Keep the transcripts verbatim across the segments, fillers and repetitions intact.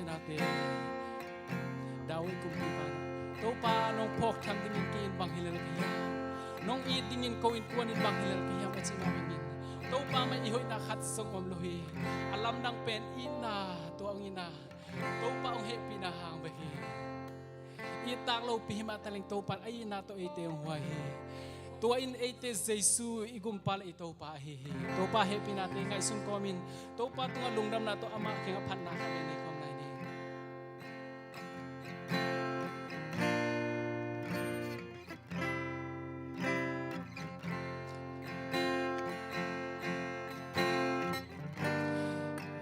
nate, David kumpipa, Topa nong phawk tham dingin kei in bang hi lel ka hiam? Nong it dingin ko innkuan in bang hi lel ka hiam, a cih mah bangin Topa mah i hoihna khat zong om lo hi. A lamdang pen itna tua hong in a, Topa hong hehpihna hang bek hi. It tak lopi hi mah taleng Topa in a itna tawh eite hong huai hi. Tua in eite Jesu i Gumpa le i Topa ahi hi. Topa hehpihnate ngaihsun kawmin Topa tungah lungdamna tawh amah kiangah phatna khat nei khawm lai ni.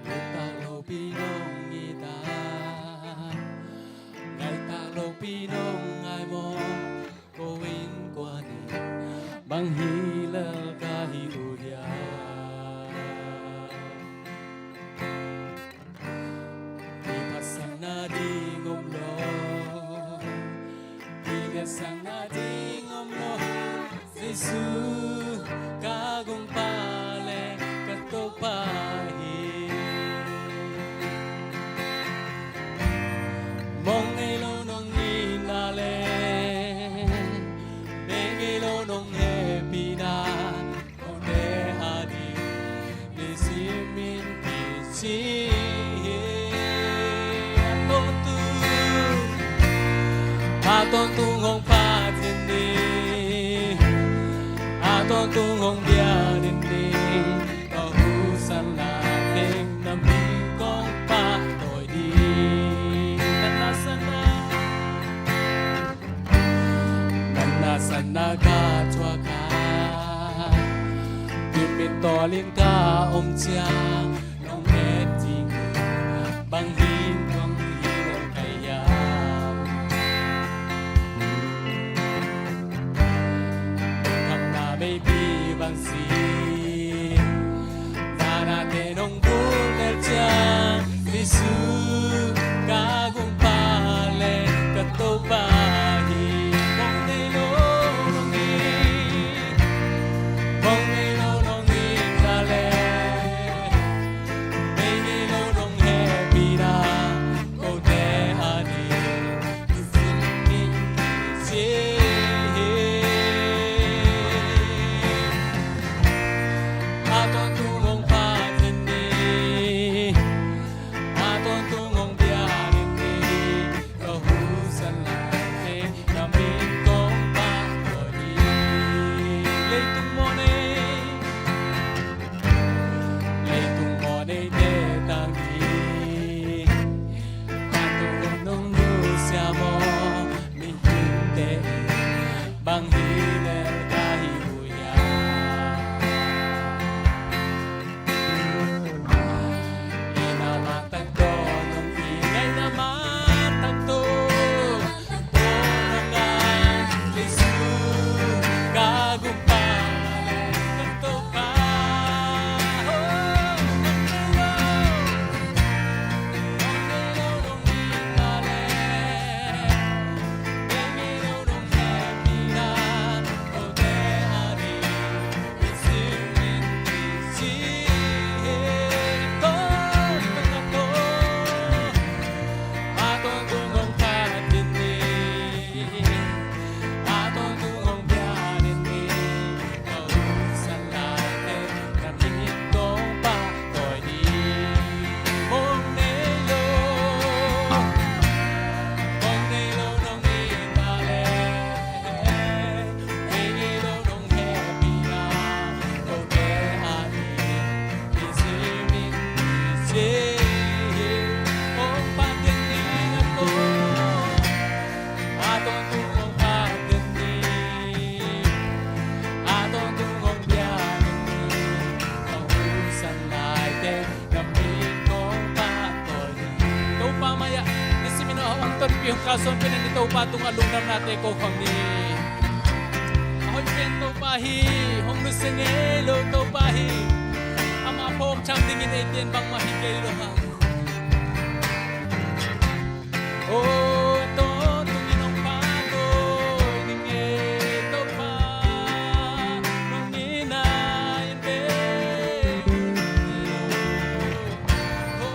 It tak lopi nong it a, ngai tak lopi nong ngai maw? Ko innkuan in bang hi lel ka hi uh hiam? Kiphatsakna ding om lo, kiliatsakna ding om lo. Jesu ka Gumpa le ka Topa hi. Mong ngei lo nong itna le, beh ngei lo nong hehpihna, kote ading nisim in kici hi. A tawntung, a tawntung hong phat in ni, a tawntung hong bia in ni. Ka husan lai teng na min kong pahtawi ding. Na nasatna, na nasatna ka thuak a, kipit tawlin ka om ciang nong et ding bang hi, bang hi lel ka hiam? Khamna meipi bang si, na nate nong vung tel ciang, Jesu ka Gumpa le ka Topa hi. Mong ngei lo nong it, mong ngei lo nong itna le, beh ngei lo nong hehpihna, kote ading nisim in kici hi. A tawntung hong phat in ni, a tawntung hong bia in ni. Ka husan lai teng na min kong pahtawi ding. Leitung mawhnei, leitung mawhneite tang ding, a tawntung nong nusia maw? Mihingte in bang hi lel ka hi uh hiam? Itna man tawh nong it, ngaihna man tawh nong ngai, Jesu ka Gumpa le ka Topa. Oh, nong ngei lo, nong ngei lo nong itna le, beh ngei lo nong hehpihna, kote ading nisim in kici hi. Tawntung a taw, a tawntung hong phat in ni, a tawntung hong bia in ni. Ka husan lai teng na min kong pahtawi ding. Mong ngei lo, mong ngei lo nong itna le, beh ngei lo nong hehpihna, kote ading nisim in kici hi. Hong phat in ni, a taw, a tawntung hong phat in ni, a tawntung hong bia in ni. Ka husan lai teng na min kong pahtawi ding. Topa mai-ah nisimin a hong tonpih, hong kalsuanpih na ni Topa tungah lungdamnate ko khawm ni. A hoih pen Topa hi, hong nusia ngei lo Topa hi. Amah phawk tham dingin eite in bangmah hi kei lo hang. Oh, a tawntung in hong pahtawi ding e Topa, nong itna in bek. Oh,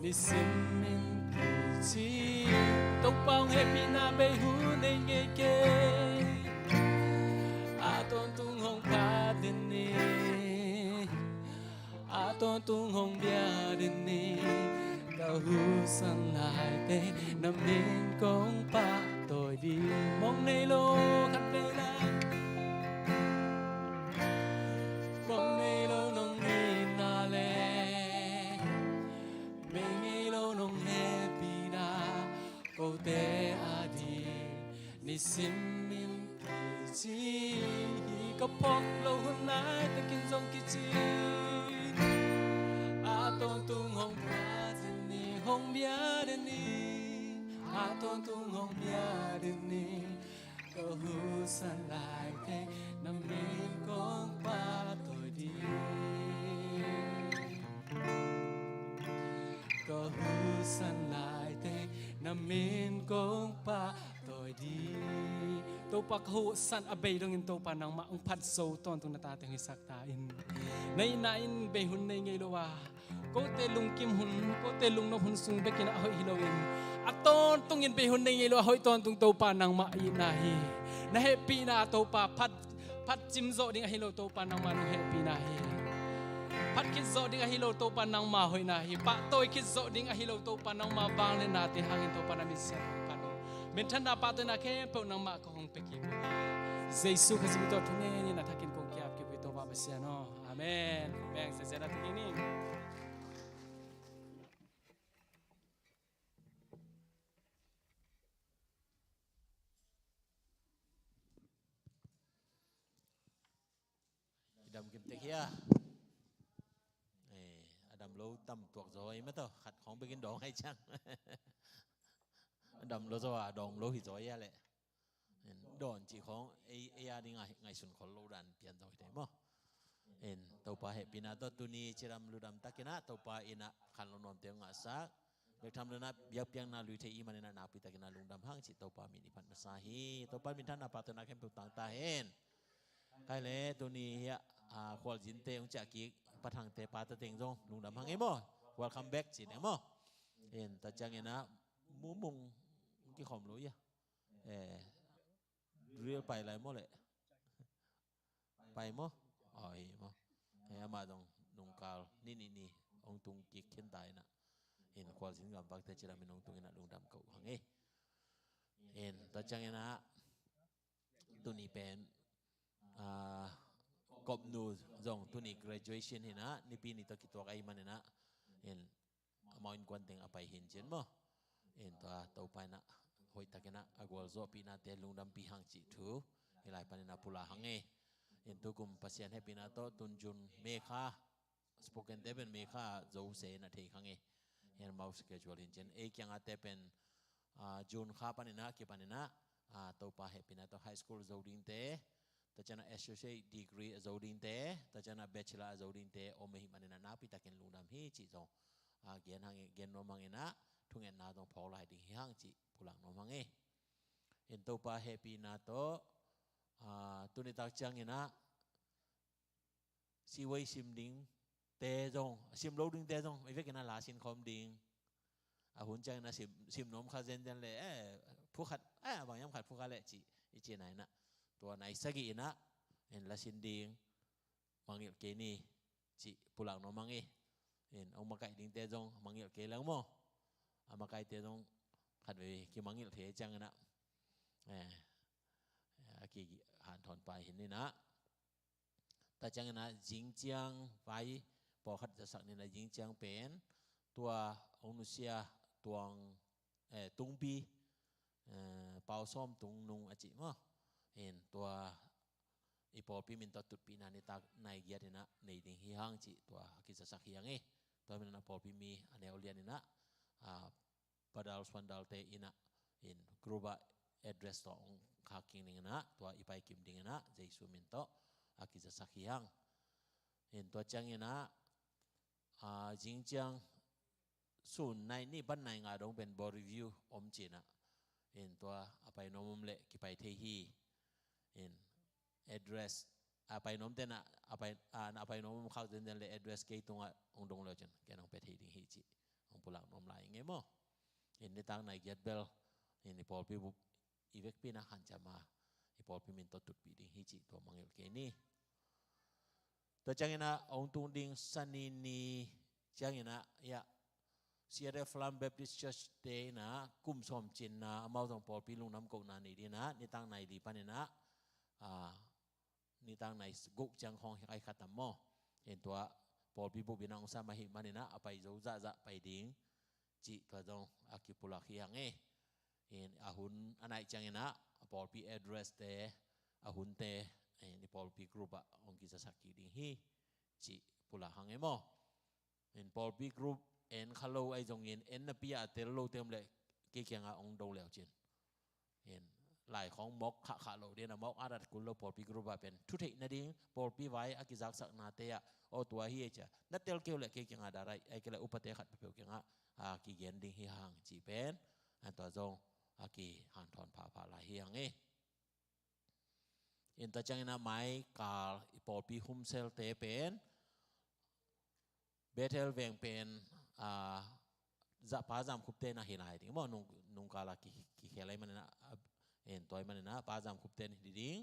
Nisim in kici Topa hong hehpihna bei hun nei ngei kei. A tawntung hong pha den ni, a tawntung hong bia den ni. Ka husan laiteng na min kong pahtawi ding. Mong nei lo khat vei la, mong nei lo nong itna le mei ngei lo nong hehpihna, kote a ding nisim in kici hi. Ka phawk loh hun laitakin zong kici. A tawntung hong pha den ni, hong bia den ni. A tawntung hong bia den ni. Ka husan laiteng na min kong pahtawi ding. Ka husan laiteng na min kong pahtawi ding. Topa, ka husan a bei dongin Topa nangmah hong phat zo tawntung na tate hong hisak ta in. Na itna in bei hun nei ngei lo a, kote lungkim hun, kote lungnop hun sung bekin a hoih hi loin, a tawntungin bei hun nei ngei lo a hoih tawntung Topa nangmah itna hi. Na hehpihna Topa phat, phat cim zawh ding ahi lo Topa nangmah nong hehpihna hi. Phat khit zawh ding ahi lo Topa nangmah hoihna hi. Pahtawi khit zawh ding ahi lo Topa nangmah vangliatnate hangin Topa na min siat hong phat uh. Minthanna pahtawina khempeuh nangmah kong hong pia kik uh hi. Jesu Khazih min tawh thungen in a thakin kong ki-ap kik uh hi Topa Pasian aw. Amen. Beng sese na thakin in. I dam kim tek hia. Eh, a dam lo tam tuak zaw hi mah tawh, khat khawng bekin dawng hai ciang. A dam lo zaw a dawng lo hi zaw hia leh. Dawn cih khawng ei, ei a ding a ngaihsun khol lo dan pian zaw hi te maw. In Topa hehpihna tawh tuni cidam ludam takin ah Topa in ah khanlawh nuamte hong ngahsak. Biaktham dana biakpiakna lui thei i hih manin ah nakpi takin ah lungdam hang cih Topa min i phat masa hi. Topa minthanna pahtawina khempeuh tang ta hen. Kai le tuni hiah, ah, khualzinte hong ciah kik Pa Thangte pa ta teng zong lungdam hang ei maw. Welcome back ci ne maw. In ta ciangin ah mumung kikhawm lo ia. Eh, drill pai lai maw leh. Pai maw? Aw, hi maw. Eh, amah zong nungkal ni nih ni hong tung kik khin ta in ah. In khualzin gam vakte cidam in hong tung in ah lungdam ko hang ei. In ta ciangin ah tuni pen, ah, Kopnu zong tuni graduation hi in ah, Nipi ni tawh kituak ahih manin ah. In amau innkuan teng a pai hi in cin maw. In tua Topa in ah hoihtakin ah a gualzawhpihnate lungdampih hang cih thu hih lai panin ah pulak hang ei. In tukum Pasian hehpihna tawh tun June May kha Spokane te pen May kha ah zo se in ah thei kha ei. In amau schedule hi in cin ei kiangah te pen, ah, June kha panin ah kipanin ah, ah, Topa hehpihna tawh high school zo dingte, ta ciangin ah associate degree a zo dingte, ta ciangin ah bachelor a zo dingte om ahih manin ah nakpi takin lungdam hi cih zong, ah, gen hang, gen nuam hangin ah thungetna zong phawk lai ding hi hang cih pulak nuam hang ei. In Topa hehpihna tawh, ah, tuni tak ciangin ah C Y sim dingte zong, sim lo dingte zong ei vekin ah la sin khawm ding. A hun ciangin ah sim, sim nuam kha zenzen le, eh, phukhat, eh, bang hiam khat phukhat leh cih i cihna in ah tua nai sagih in ah in la sin ding mangngilh kei ni cih pulak nuam hang ei. In hong makaih dingte zong mangngilh kei leng maw. A makaihte zong khatvei kimangngilh thei ciangin ah, eh, a kihanthawn pai hi in ah. Ta ciangin ah zingciang vai pawlkhat zasak ni in ah zingciang pen tua hong nusia tuang, eh, tungpi, eh, Pau Sawm Tung Nung a cih maw. In tua i pawlpi min tawh tutpihna nitak nai giat in ah nei ding hi hang cih tua a kizasak hi hang ei. Tua min in ah pawlpi mi a neu lian in ah, ah, Padal Suandal te in ah in group ah address tawh hong khak kik ning in ah tua i pai kim ding in ah Jesu min tawh a kizasak hi hang. In tua ciangin ah, ah, zingciang sun nai nih pan nai nga dong pen board review om ci in ah. In tua a pai nuam om leh kipai thei hi. In address a pai nuam ten ah, a pai, a, a pai nuam om khak zenzen leh address kei tungah hong dong le uh cin ken hong pia thei ding hi cih hong pulak nuam lai ing ei maw. In nitak nai giat bel in i pawlpi bup i vekpi in ah hanciam a, i pawlpi min tawh tutpih ding hi cih tua mangngilh kei ni. Tua ciangin ah hong tung ding Sani ni ciangin ah, ya, C R F Falam Baptist Church te in ah kum sawm cinna, amau zong pawlpi lungdam kohna nei ding in ah nitak nai li panin ah, ah, nitak nai guk ciang khawng hi kai khat tam maw. In tua pawlpi bup in ah hong sam ahih manin ah a pai zo zahzah pai ding cih tua zong a kipulak hi hang e. In a hun a naih ciangin ah a pawlpi address te, a hunte, in i pawlpi group ah hong kizasak kik ding hi cih pulak hang e maw. In pawlpi group en kha lo ahi zongin, en napi a tel lo te om leh kei kiangah hong do leu cin. In lai khawng mawk khahkhah lo ding a, mawk adat kul lo pawlpi group ah pen. Thu theih nading pawlpi vai a kizaksaknate ah, aw tua hi ei cia na tel kei uh leh kei kiangah dah ahi kei leh upate khat peuhpeuh kiangah a kigen ding hi hang cih pen, a tua zong a kihanthawn phapha lai hi hang e. In tua ciangin ah mai kal i pawlpi humselte pen Bethel veng pen, ah, za-, Pa Zam Khup te in ah hi lai ding maw, nung, nungkal a ki, kikhel ahih manin ah, in tua ahih manin ah Pa Zam Khup te in hi ding.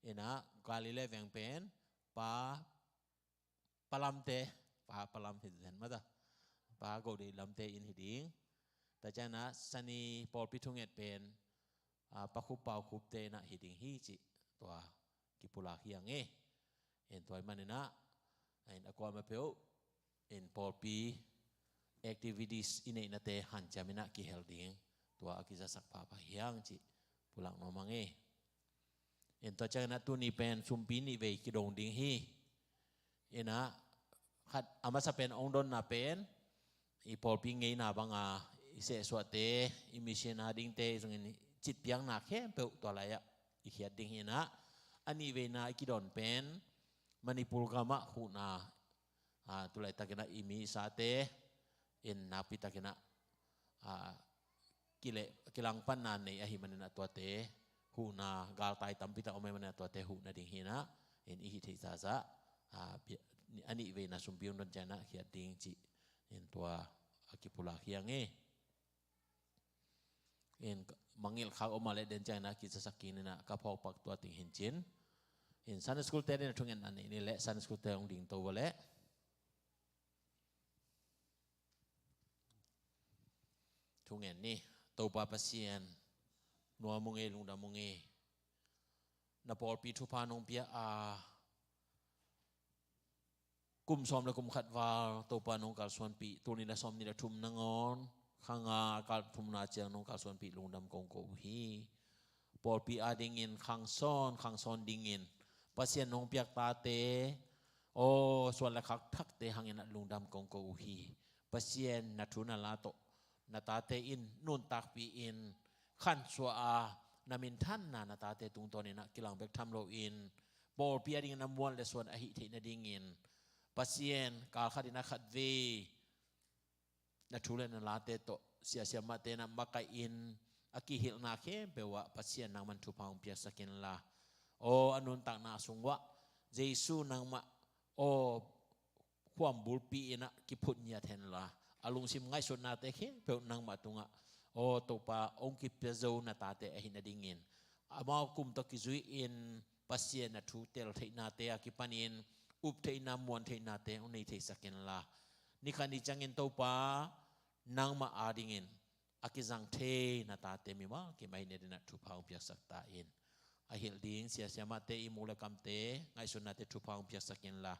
In ah Galilee veng pen Pa Pa Lamte, Pa, Pa Lam hi zen mata. Pa Go Dei Lamte in hi ding. Tua ciangin ah Sani pawlpi thunget pen, ah, Pa Khup Pau Khupte in ah hi ding hi cih tua kipulak hi hang e. In tua ahih manin ah, in a kuamah peuh in pawlpi activities i neihnate hanciam in ah kihel ding, tua a kizasak phapha hi hang cih pulak nuam hang e. In tua ciangin ah tuni pen sumpi nih vei kidong ding hi. In ah khat a masa pen hong donna pen i pawlpi ngeina banga i sehsuahte, i mission a dingte zongin citpiakna khempeuh tua lai-ah i khiat ding hi. In ah a nih veina i kidon pen Manipur gamah huhna, ah, tu laitakin ah i misate in nakpitakin ah, ah, kile-, kilangpanna nei ahih manin ah tuate huhna, galtai tampi tak om ahih manin ah tuate huh nading hi. In ah in i hih theih zahzah, ah, bia-, a nih veina sumpi hong don ciangin ah khiat ding cih in tua a kipulak hi hang e. In mangngilh khak om a leh den ciangin ah kizasak kik ni in ah ka phawk pak tua ting hi cin. In Sunday school te in ah thungetna nei ni leh Sunday school te hong ding to uh leh. Thungen ni. Topa Pasian, nuam ung ei, lungdam ung ei. Na pawlpi thupha nong pia a, kum sawm le kum khat val Topa nong kalsuanpih, tul nih le sawm nih le thum nangawn kha nga kal thumna ciang nong kalsuanpih, lungdam kong ko uh hi. Pawlpi adingin khangsawn, khangsawn dingin Pasian nong piak tate, aw, suan le khak thakte hangin ah lungdam kong ko uh hi. Pasian, na thu na la tawh na tate in nuntakpih in khansuah a, na minthanna na tate tungtawnin ah kilang bek tham loin pawlpi adingin a muan le suan ahih theih nadingin, Pasian, kal khatin ah khatvei na thu le na late tawh sia siamahte in ah makaihin a kihilhna khempeuh ah Pasian nangman thupha hong piaksak inla, aw, a nuntakna sung uah Jesu nangmah, aw, khuam bulpi in ah kiphut ngiat henla, a lungsim ngaihsutnate khempeuh nangmah tungah, aw Topa, hong kipia zo na tate ahih nadingin, amau kum tawh kizui-in Pasian na thu tel theihnate a kipanin up theihna, muan theihnate hong nei theisak inla, ni khat ni ciangin Topa, nangmah adingin a kizang thei na tate mimal kim ahih nadingin ah thupha hong piaksak ta in. A hilh ding sia siamahte i muk le kamte, ngaihsutnate thupha hong piaksak inla,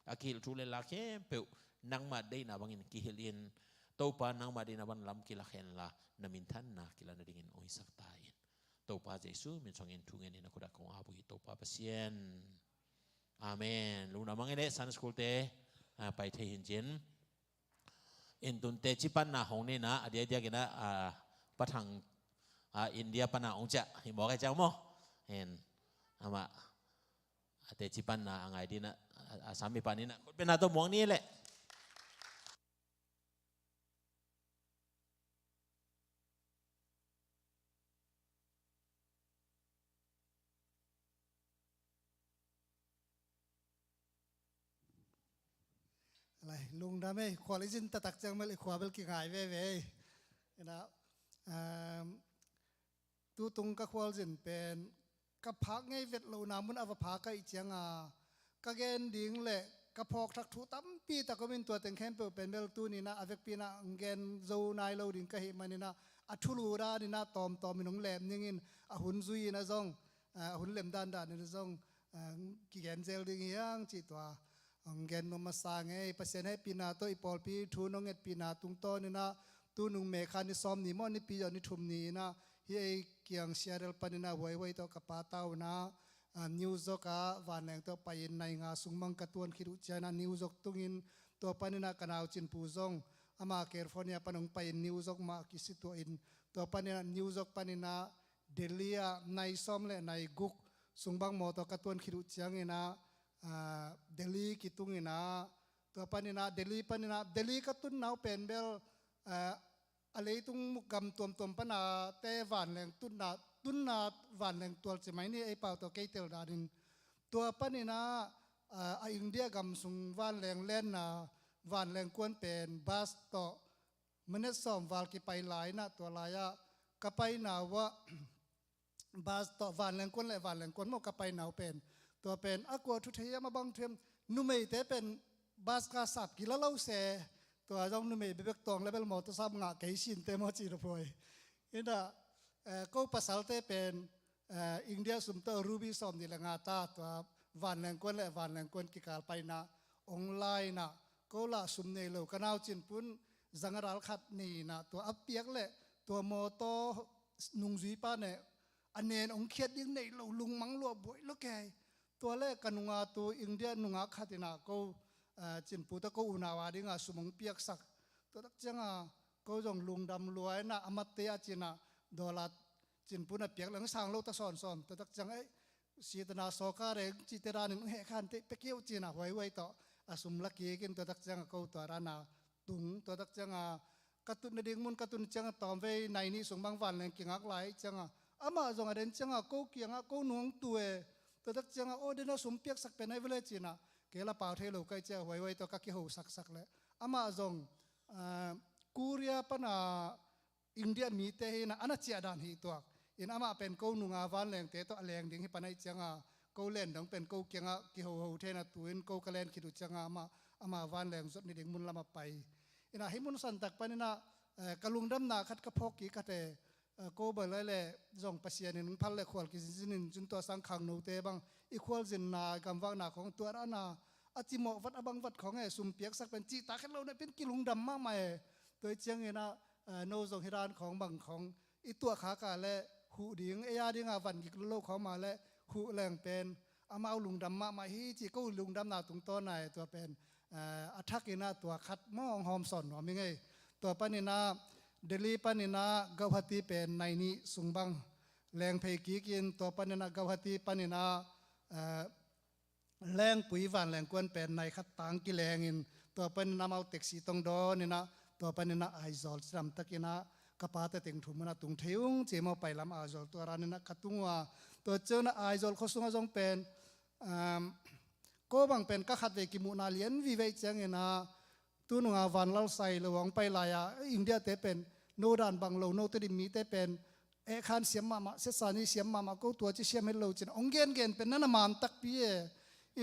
a kihilh thu le la khempeuh nangmah deihna bangin kihilhin, Topa, nangmah deihna bang lam kilak henla, na minthanna kilat nadingin hong hisak ta in. Topa Jesu min suangin thungen in a khut ah kong ap uh hi, Topa Pasian. Amen. Lungdam hang ei leh Sunday school te, ah, pai thei hi cin. In tun teci panna hong nei in ah, a diakdiakin ah, ah, Pa Thang, ah, India pan ah hong ciah hi mawk ei ciang maw. In amah a teci panna a ngai dingin ah, a, a sam mi pan in ah khutbetna tawh muang ni leh. Lai, Lungdam ei, khual i zin taktak ciang bel i khua bel kingai veve ei. Ina, um, tutung ka khualzin pen ka phak ngei vet lohna mun a va phak ahih cianga ka gen ding le ka phawk thak thu tampi tak om in tua teng khempeuh pen bel tuni-in ah a vekpi-in ah hong gen zo nai lo ding ka hih manin ah a thulu danin ah tawmtawm in hong lem ning in a hun zui-in ah zong, a hun lem dandan in ah zong, a, kigen zel ding hi hang cih tua hong gen nuam masa ing ei. Pasian hehpihna tawh i pawlpi thu nong ngetpihna tungtawnin ah tunung May kha ni sawm ni maw, Nipi zawh ni thum ni-in ah hih ei kiang Seattle panin ah huaihuai tawh ka pa tau-in ah, a, New York ah vanleng tawh pai-in nai nga sung bang ka tuan khit uh ciangin ah New York tungin tua panin ah ka nau Cinpu zong ama California pan hong pai-in New York mah kisi tuah in tua panin ah New York panin ah Delhi ah nai sawm le nai guk sung bang mawtaw ka tuan khit uh ciangin ah, a, Delhi kitungin ah tua panin ah Delhi panin ah Delhi ka tunna uh pen bel, a, a leitung gam tuamtuam pana te vanleng tunna, tunna vanleng tual ci mai ni ei pau tawh kei tel danin. Tua panin ah, a, a India gam sung vanleng lenna vanleng kuan pen bus tawh minute sawm val kipai lai-in ah tua lai-ah ka paina uh ah bus tawh vanleng kuan le vanleng kuan maw ka paina uh pen tua pen a kua thu thei hiam, a bang thu hiam, numeite pen bus ka sap kila lo se, tua zong numei bebek tawng le bel mawtaw sap ngah kei sinte maw ci na phuai. Ina, eh, ko pasalte pen, eh, India sum tawh ruby sawm nih le nga ta tua vanleng kuan le vanleng kuan kikal paina hong la-in ah ko lah sum nei lo, ka nau Cinpun zanga dal khat nei-in ah tua a piak le tua mawtaw nungzui pa ne a nen hong khiat ding nei lo, lungmang lua buai lo kei. Tua le ka nunga tu India nunga khat in ah ko, a, Cinpu tawh ko unau a dingah sum hong piaksak. Tua tak ciangah ko zong lungdam lua-in ah a matte ah ci-in ah dollar Cinpu na piak leng sang lo ta sawnsawn. Tua tak ciangah ei sitana sawka reng cihte danin heh khan te pia kei uh ci-in ah huaihuai tawh a sum la kik in tua tak ciangah ko tua dana tung. Tua tak ciangah ka tut nading mun ka tun ciangah tawmvei nai nih sung bang vanleng kingak lai ciangah amah zong a den ciangah ko kiangah ko nung tu e. Tua tak ciangah aw, dena sum piaksak pen ai vele ci-in ah kei la pau thei lo kai ciah huaihuai tawh ka kiho saksak le amah zong, ah, Korea pana India mite hi-in ah a na ciah dan hi tuak in amah pen ko nunga vanlengte tawh a leng ding hi pan ai ciangah ko len dong pen ko kiangah kihoho thei-in ah tu-in ko ka len khit uh ciangah amah, amah vanleng zot nading mun lamah pai. Ina hih mun santak panin ah, eh, ka lungdamna khat ka phawk kik khat e, eh, ko bel lai le zong Pasian in hong phal le khual kizinzin in cun tua sang khangnote bang i khualzinna gamvakna khawng tua dana a cimawh vat a bang vat khawng e sum piaksak pen cihtak het lo na pen kilungdam mahmah e. Tua i ciangin ah, eh, no zong hi dan khawng bang khawng i tuah khak a le huh ding, ei a dingah van gik lo khawng mah le huh leng pen amau lungdam mahmah hi ci ko lungdamna tungtawn ai tua pen, eh, a thak in ah tua khat maw hong hawm sawn nuam hi ngei. Tua panin ah Delhi panin ah Guwahati pen nai nih sung bang leng phei kik in tua panin ah Guwahati panin ah, eh, Lengpui vanleng kuan pen nai khat tang kileng in tua panin ah amau taxi tong dawn in ah tua panin ah Aizawl cidam takin ah ka pate teng thu mun ah tung thei ung ci maw, pailam Aizawl tua danin ah ka tung uh a. Tua ciangin ah Aizawl khua sungah zong pen, um, ko bang pen ka khatvei kimuhna lian vive ciangin ah tununga vanlal sai lo hong pai lai-a India te pen no dan bang lo, note dim mite pen eh khan siam mahmah, setsani siam mahmah, ko tua ci siam het lo ci-in hong gengen pen na na man takpi e.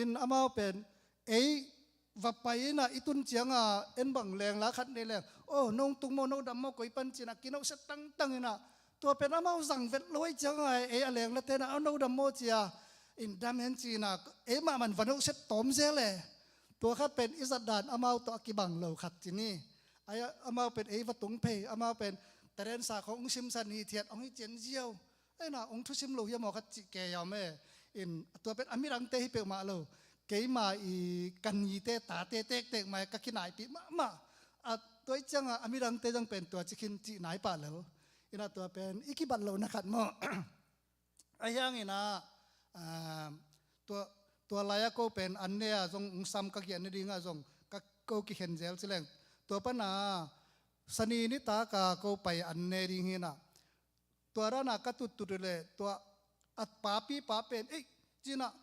In amau pen ei va pai in ah i tun ciangah en bang lengla khat nei leng, oh, nong tung maw, no dam maw, koi pan ci-in ah kinohset tangtang in ah tua pen amau zang vet lo ai ciangah ei a lenglate in ah, oh, no dam maw ci-a in dam hen ci-in ah ei mahmah in va nohset tawm zel e. Tua khat pen i zat dan amau tawh a kibang lo khat ci ni. Ai, amau pen ei va tung phei, amau pen tarensa khawng hong simsan hi thiat hong hi cian ziau. Ei na hong thusim lo hiam aw khat cih kei a om e. In tua pen a midangte hi peuhmah lo, keima i ka nite tate tektek mah ka kinaipih mahmah. A tua i ciangah a midangte zong pen tua ci khin cih nai pah lel. Ina tua pen i kibat lohna khat maw. Ahi hangin ah, ah, tua, tua lai-ah ko pen an ne-a zong ungsam ka giah nadingah zong ka ko kikhen zel ci leng. Tua pana Sani nitak a ko pai an ne ding hi in ah. Tua dana ka tuttut le tua a papi pa pen, ei, ci-in ah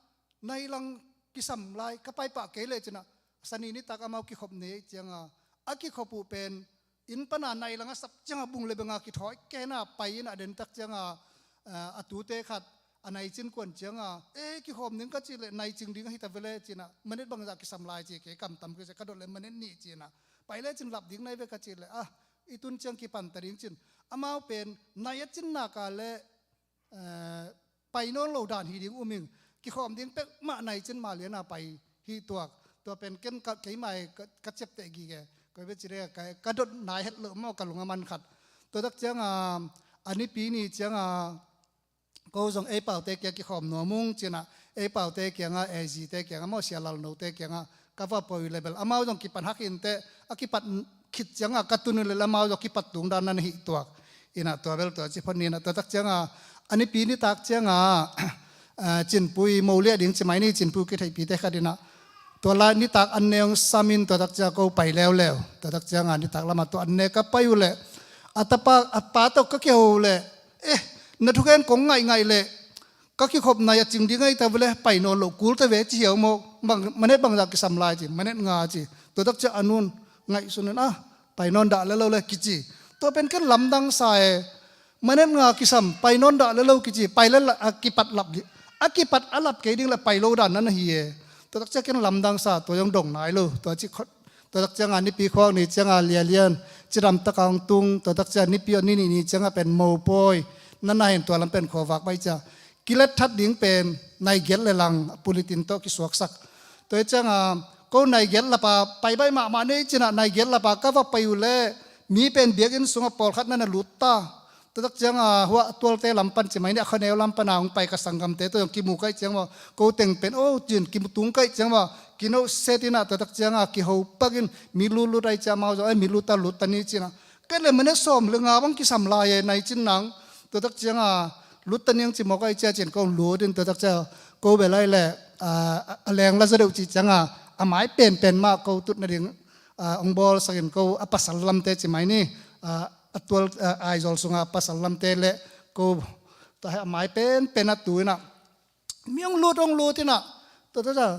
nai lang kisam lai ka pai pah kei leh ci-in ah Sani nitak amau kikhop ni cianga, a kikhop uh pen inn pana nai langa sap cianga bung le benga kithawi kena pai in a dentak cianga, a, a tute khat a nai cin kuan cianga, e, kikhawm ding ka cih leh nai cing ding ahi ta vele cinah, manet bangzah kisam lai ci, kei kamtam kei ka dot leh manet nih cinah, pai le cin lap ding nai ve ka cih leh, a, i tun ciang kipan ta ding cin. Amau pen nai a cin naka le, eh, pai nawn lo dan hi ding um ing. Kikhawm ding pek mah nai cin mah liana pai hi tuak. Tua pen ken ka, keimai ka, ka ciapteh gige. Koi ve ci dek ka, ka dot nai het loh maw ka lung a man khat. Tua tak cianga, a nipi ni cianga, ko zong ei paute kia kikhawm nuam ung cinah, ei paute kianga, ei zite kianga, maw sia lalnote kianga, ka va poi le bel amau zong kipan hak inteh, a kipat khit cianga ka tun uh le amau zong kipat tung dan nan hih tuak. Inah tua bel tua ci phot ninah, tua tak cianga, a nipi nitak cianga, eh, cinpui mo liah ding ci mai ni, cinpui kitheihpite khat inah, tua lai nitak an ne ong samin tua tak cianga ko pai leuleu. Tua tak cianga nitak lama tua an ne ka pai uh leh, a tapa, a pa tawh ka kiho leh, eh, na thugen kong ngaihngaih leh, ka kikhop nai a cing ding ahi ta vele, pai nawn loh kul ta ve ci hiau maw, bang, manet bangzah kisam lai ci, manet nga ci. Tua tak ciang a nun ngaihsun in, ah, pai nawn dah le lo le kici. Tua pen ken lamdang sa e, manet nga kisam, pai nawn dah le lo kici, pai le la, a kipat lap dih. A kipat a lap kei ding le pai lo dan nan ahi e. Tua tak ciang ken lamdang sa, tua zong dong nai lo, tua ci khot. Tua tak cianga nipi khuak ni cianga lialian, cidam taka hong tung, tua tak cianga nipi a ni nih ni cianga pen mopawi, nana hin tua lam pen khuavak bai cia. Kilet that ding pen nai giat le lang, a pulitin tawh kisuaksak. Tua hi cianga, ko nai giat lapa, pai bai mahmah nei cinah nai giat lapa, ka va pai uh le, mi pen biakinn sunga pawlkhat nana lut ta. Tua tak cianga, hua a tualte lam pan ci mai ni, a khaneu lam pana hong pai ka sanggamte, tua zong kimu kaih ciang maw, ko teng pen, oh, cin, kimu tung kaih ciang maw, kino set inah, tua tak cianga, kiho pakin, mi lut lut ai cia mau zong, ai, mi lut ta lut ta ni cinah. Ken le manet sawm le nga bang kisam lai e, nai cin nang, tua tak cianga, lut ta niang ci mawk ai cia cin, ko lut in, tua tak cianga, ko belai le, a, a leng la za deuh ci cianga, a mai penpen mah ko tut nading, a, ong bawl sakin ko, a pasal lamte ci mai ni, a, a tual, a, Aizawl sunga pasal lamte le ko, tua hi a mai penpen a tu inah, mi ong lut, ong lut inah, tua, tua, tua,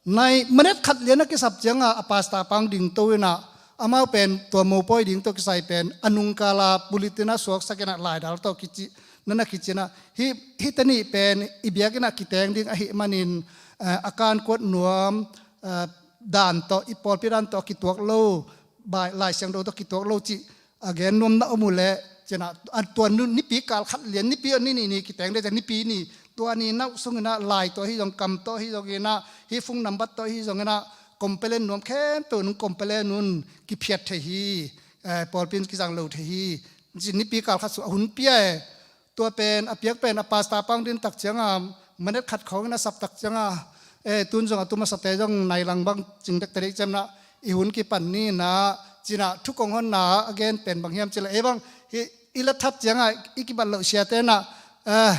nai, manet khat lian a kisap cianga, a pasta pang ding to inah, amau pen tua mopawi ding tawh kisai pen, a nungkala pulitin a suaksak inah laidal tawh kici, nana kici inah, hi, hi tani pen, i biakinn a kiteng ding ahi manin, eh, a kankuat nuam, eh, dan tawh, i pawlpi dan tawh a kituak lo, bai, Lai Siangtho tawh kituak lo cih, a gen nuam na om uh leh, cinah, a tua nu, nipi kal khat lian, nipi a ni nih ni kiteng deh, nipi ni, tua ni nauh sung inah, lai tawh hi zong, kam tawh hi zong inah, hi phone number tawh hi zong inah, complain nuam khempeuh nung complain un, kiphiat thei hi, eh, pawlpi in kizang lo thei hi, ci nipi kal khat sung, a hun pia e, tua pen, a piak pen, a pasta pang din tak cianga, manet khat khawng in a sap tak cianga, eh, tun zong a tu masate zong nai lang bang cing dek ta dek ciamna, i hun kipan ni na, cinah thu kong honna, a gen pen bang hiam cile, eh bang, hi, i la that cianga, i kibat loh siate na, eh,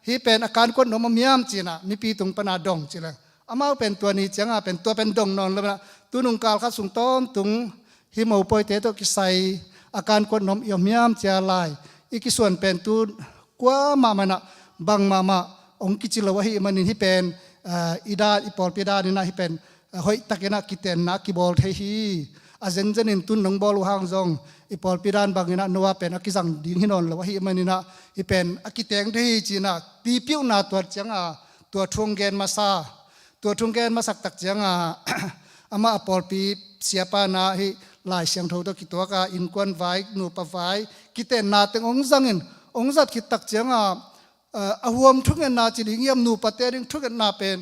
hi pen a kankuat nuam a miam cinah, mipi tung pana dong cile. Amau pen tua ni cianga pen tua pen dong nawn lo na, tu nung kal khat sung tawntung, hi mopawite tawh kisai, a kankuat nuam i om hiam cia lai, i kisuan pen tu kua mahmah inah, bang mahmah, ong kici lo ahi manin hi pen, ah, i dan, i pawlpi dan inah hi pen, ah, hoih takinah kitenna kibawl thei hi. A zenzen in tun nong bawl uh hang zong, i pawlpi dan bang inah no a pen a kizang ding hi nawn lo ahi maninah, hi pen a kiteng thei hi cinah, pipiuhna tuat cianga, tua thu ong gen masa, tua thu ong gen masak tak cianga, amah a pawlpi siapa na hi Lai Siangtho tawh kituaka, innkuan vai, nupa vai, kitenna teng ong zangin, ong zat khit tak cianga, eh, a huam thungetna ci ding hiam, nupate ding thungetna pen,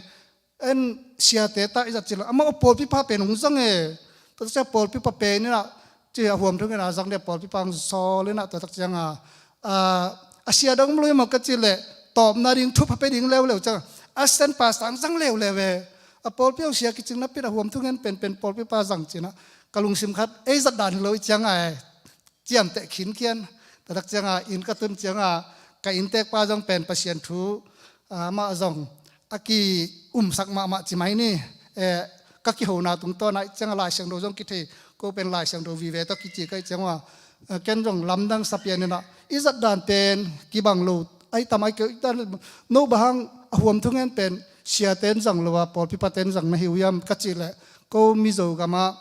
en siate ta i zat cilo, amah a pawlpipa pen ong zang e, tua cia pawlpipa pen inah, ci a huam thungetna zang deh pawlpipa ong sawl inah, tua tak cianga, ah, a sia dong om lo hi maw ka cih leh, tawpna ding thupha pe ding leuleu cianga, assistant pastor ong zang leuleu e. A pawlpi ong sia kicing napi a huam thungen penpen pawlpipa zang cinah, ka lungsim khat, ei zat dan hi lo i cianga e, ciamteh khinkhian. Tua tak cianga inn ka tun cianga, ka inntekpa zong pen Pasian thu, ah, amah zong a ki-umsak mahmah ci mai ni, eh, ka kihona tungtawn ah cianga Lai Siangtho zong kithei, ko pen Lai Siangtho vive tawh kici ka hih cianga, eh, ken zong lamdang sa pian inah, i zat dan pen kibang lo, ai tam ai keu i dan, no bang hang a huam thungen pen siate in zang lo a, pawlpipate in zang na hi uh hiam ka cih leh, ko Mizo gamah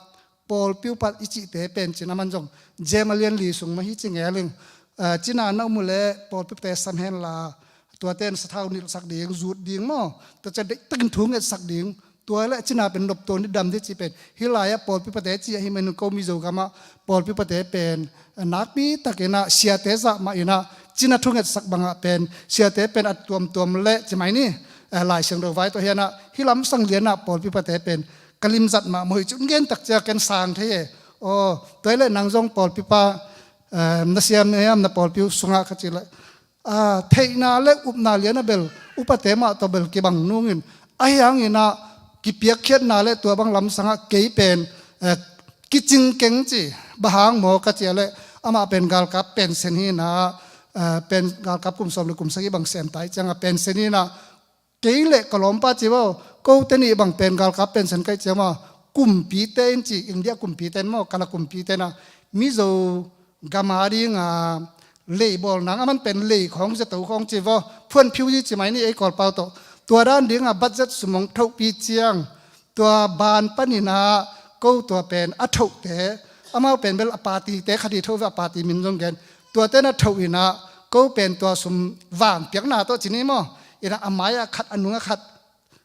pawlpi upa i cihte pen cin a man zong Jem a lian li sung mah hi ci ngel ing. Cina na um uh leh pawlpi upate sam henla, tuate in sathau nilhsak ding, zut ding maw, tua ciang deihtakin thu ngetsak ding. Tua leh cina pen nopto ni dam dih ci pen. Hih lai-ah pawlpi upate ci ahi manin ko Mizo gamah pawlpi upate pen nakpi takin ah siate zah mah in ah cina thu ngetsak bangah pen siate pen a tuamtuam leh ci mai ni. Lai Siangtho vai tawh hian ah hih lamsang lian ah pawlpi upate pen ka limzat mah maw hi cun gen tak ciang ken sang thei e. Aw, tua hi leh nang zong pawlpi upa na siam hiam, na pawlpi uh sungah ka cih leh, theihna le upna lian a bel upate mah tawh bel kibang nungin, ahi hangin ah kipiakkhiatna le tua bang lamsangah kei pen kicing keng ci. Bang hang maw ka cih leh amah pen galkap pensen hi in ah, pen galkap kum sawm le kum sagih bang sem ta hi ciangah pensen hi in ah, kei le ka lawmpa ci vo, kote nih bang pen galkap pensen ka hih ciang maw, kumpite in ci, India kumpite in maw, Kala kumpite in ah Mizo gam a ding a lei bawl nang, a man pen lei khawng, zato khawng ci vo, phuanphiu hi ci mai ni ei Kawlpau tawh. Tua dan ding a budget sum hong thohpih ciang, tua ban panin ah ko tua pen a thohte, amau pen bel a party-te khat hi tho ve, a party min zong gen. Tuate na thoh in ah ko pen tua sum vang piakna tawh ci ni maw, in ah a mai-ah khat, a nungah khat,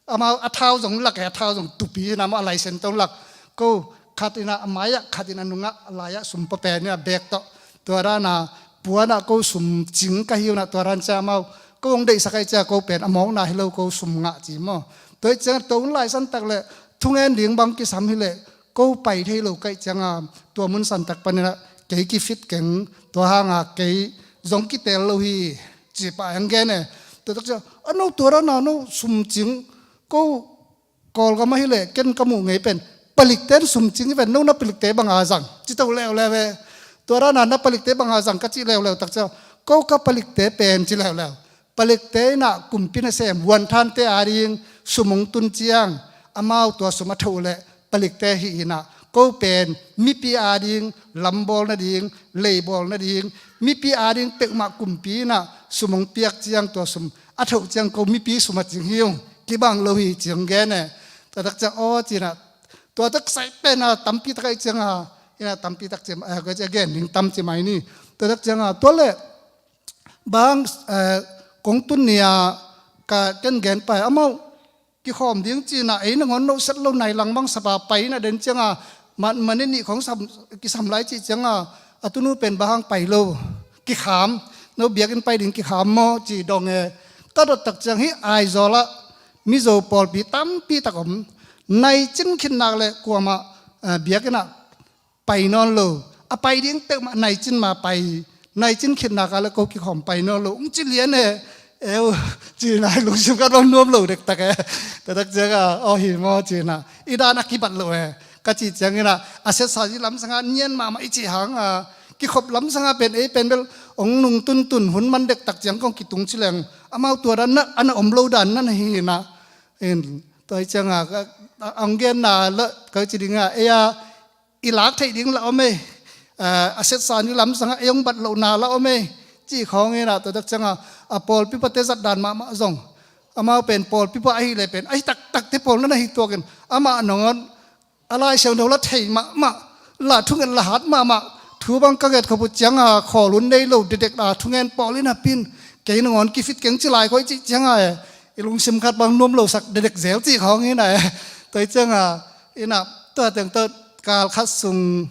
amau a thau zong lak e, a thau zong tupi hi in ah maw, a laisen tawh lak. Ko khat in ah a mai-ah khat in, a nungah, a lai-ah sum pua pen in ah bag tawh. Tua dan a puan ah ko sum cing ka hi un ah, tua dan ciang amau ko hong deihsak ahih ciang ko pen a mawkna hi lo, ko sum ngah ci maw. Tua hi ciang tua hun lai santak leh thungen ding bang kisam hi leh ko pai thei lo ka hih ciang a, tua mun santak panin ah kei kifit keng, tua hang a kei zong kitel lo hi ci pah hong gen e. Tua tak ciang a, no tua dan a no sum cing, ko Kawlgam ahi leh ken ka muh ngei pen palikte in sum cing hi ven, no na palikte bang a zang ci to leuleu e. Tua dan a na palikte bang a zang ka cih leuleu tak ciang ko ka palikte pen ci leuleu. Palikte in ah kumpi nasem, Huanthante a ding sum hong tun ciang amau tua sum a thoh leh palikte hih in ah ko pen mipi a ding lam bawl nading, lei bawl nading, mipi a ding peuhmah kumpi in ah sum hong piak ciang, tua sum a thoh ciang ko mipi sum a cing hi ung, kibang lo hi ci hong gen e. Tua tak ciang aw ci in ah, tua tak sai pen a tampi tak ahih ciang a, in ah tampi tak ci a, gen ding tam ci mai ni. Tua tak ciang a tua leh bang kong tun ni a ka ken gen pah e, amau kikhawm ding ci in ah ei nangawn nohset lo nai lang bang sapa pai in ah den ciang a, man, man nih khawng sam, kisam lai cih ciang a, a tunu pen bang hang pai lo, kikham, no biakinn pai ding kikham maw ci dong e. Ka dot tak ciang hih Aizawl ah Mizo pawlpi tampi tak om, nai cin khit nak leh kuamah biakinn ah pai nawn lo. A pai ding peuhmah nai cin ma pai, nai cin khit nak leh ko kikhawm pai nawn lo, ung ci lian e. Eu, ci in ah lungsim khat bang nuam lo dektak e. Tua tak ciang a, aw hi maw ci in ah, i dan a kibat lo e ka cih ciangin ah, a siatsa i lamsang a nian mahmah i cih hang a, kikhop lamsang a pen ei pen bel hong nung tuntun hun man dektak ciang kong kitung ci leng, amau tua dan na, a na om lo dan na na hi in ah. Tua hi ciang a, a hong genna leh ka ci ding a, ei a i lak theih ding lah om ei. A siatsa i lamsang a ei hong bat lohna lah om ei, cih khawng in ah, tua tak ciang a, a pawlpi upate zat dan mahmah zong, amau pen pawlpi upa ahi leh pen ahi taktakte pawl na na hi tuak in, amah nangawn a Lai Siangtho lah thei mahmah, lah thunget lah hat mahmah, thu bang ka nget khop uh ciang a khawl hun nei lo, dedek a thungen pawl in a pin, kei nangawn kifit keng ci lai khawng i cih ciang a e, i lungsim khat bang nuam lo sak dedek zel cih khawng in ah e. Tua hi ciang a, in ah tua teng tawh kal khat sung,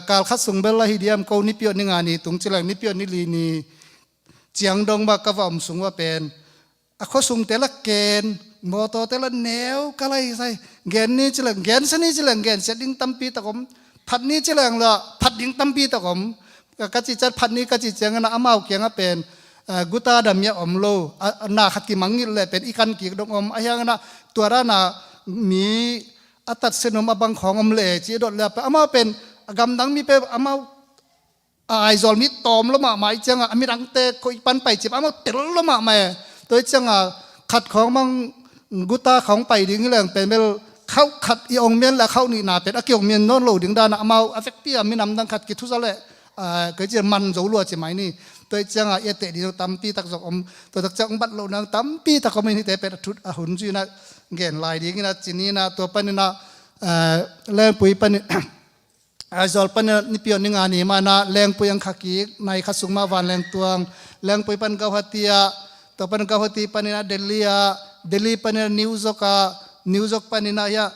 kal khat sung bel ahi diam, ko Nipi Awt ni nga ni tung ci leng, Nipi Awt ni li ni ciang dong bang ka va om sung uah pen a khuasungte lah ken, mawtawte lah neu ka lai sai. Gen ni ci leng gensia ni ci leng gensia ding tampi tak om, phat ni ci leng lah phat ding tampi tak om. Ka, ka cih ciat phat ni ka cih ciangin ah amau kiangah pen guta dam ia om lo, a, na khat kimangngilh leh pen i kan kik dong om, ahi hangin ah tua dan a mi a tatsia nuam a bang khawng om leh ci dot leh pen amau pen a gamdang mi pen amau a Aizawl mi tawm lua mahmah i ciang a, a midangte koi pan pai cip amau tel lua mahmah e. Tua hi ciang a khat khawng bang guta khawng pai ding hi leng pen bel khauh khat i ong mian leh khauh nihna pen a ki ong mian nawn lo ding dan a, amau a vekpi a minam dang khat kithuza leh kei ci man zo lua ci mai ni. Tua hi ciang a i a teh ding tampi tak zong om, tua tak ciang bat lohna tampi tak om in, hihte pen a thut a hun zui in ah gen lai ding in ah ci ni in ah, tua panin ah eh, Lengpui panin, Aizawl panin Nipi on ni nga ni mah in ah Lengpui ang kha kik, nai khat sung mah vanleng tuang, Lengpui pan Guwahati ah, tua pan Guwahati panin ah Delhi ah, Delhi panin ah New York ah, New York panin ah hiah,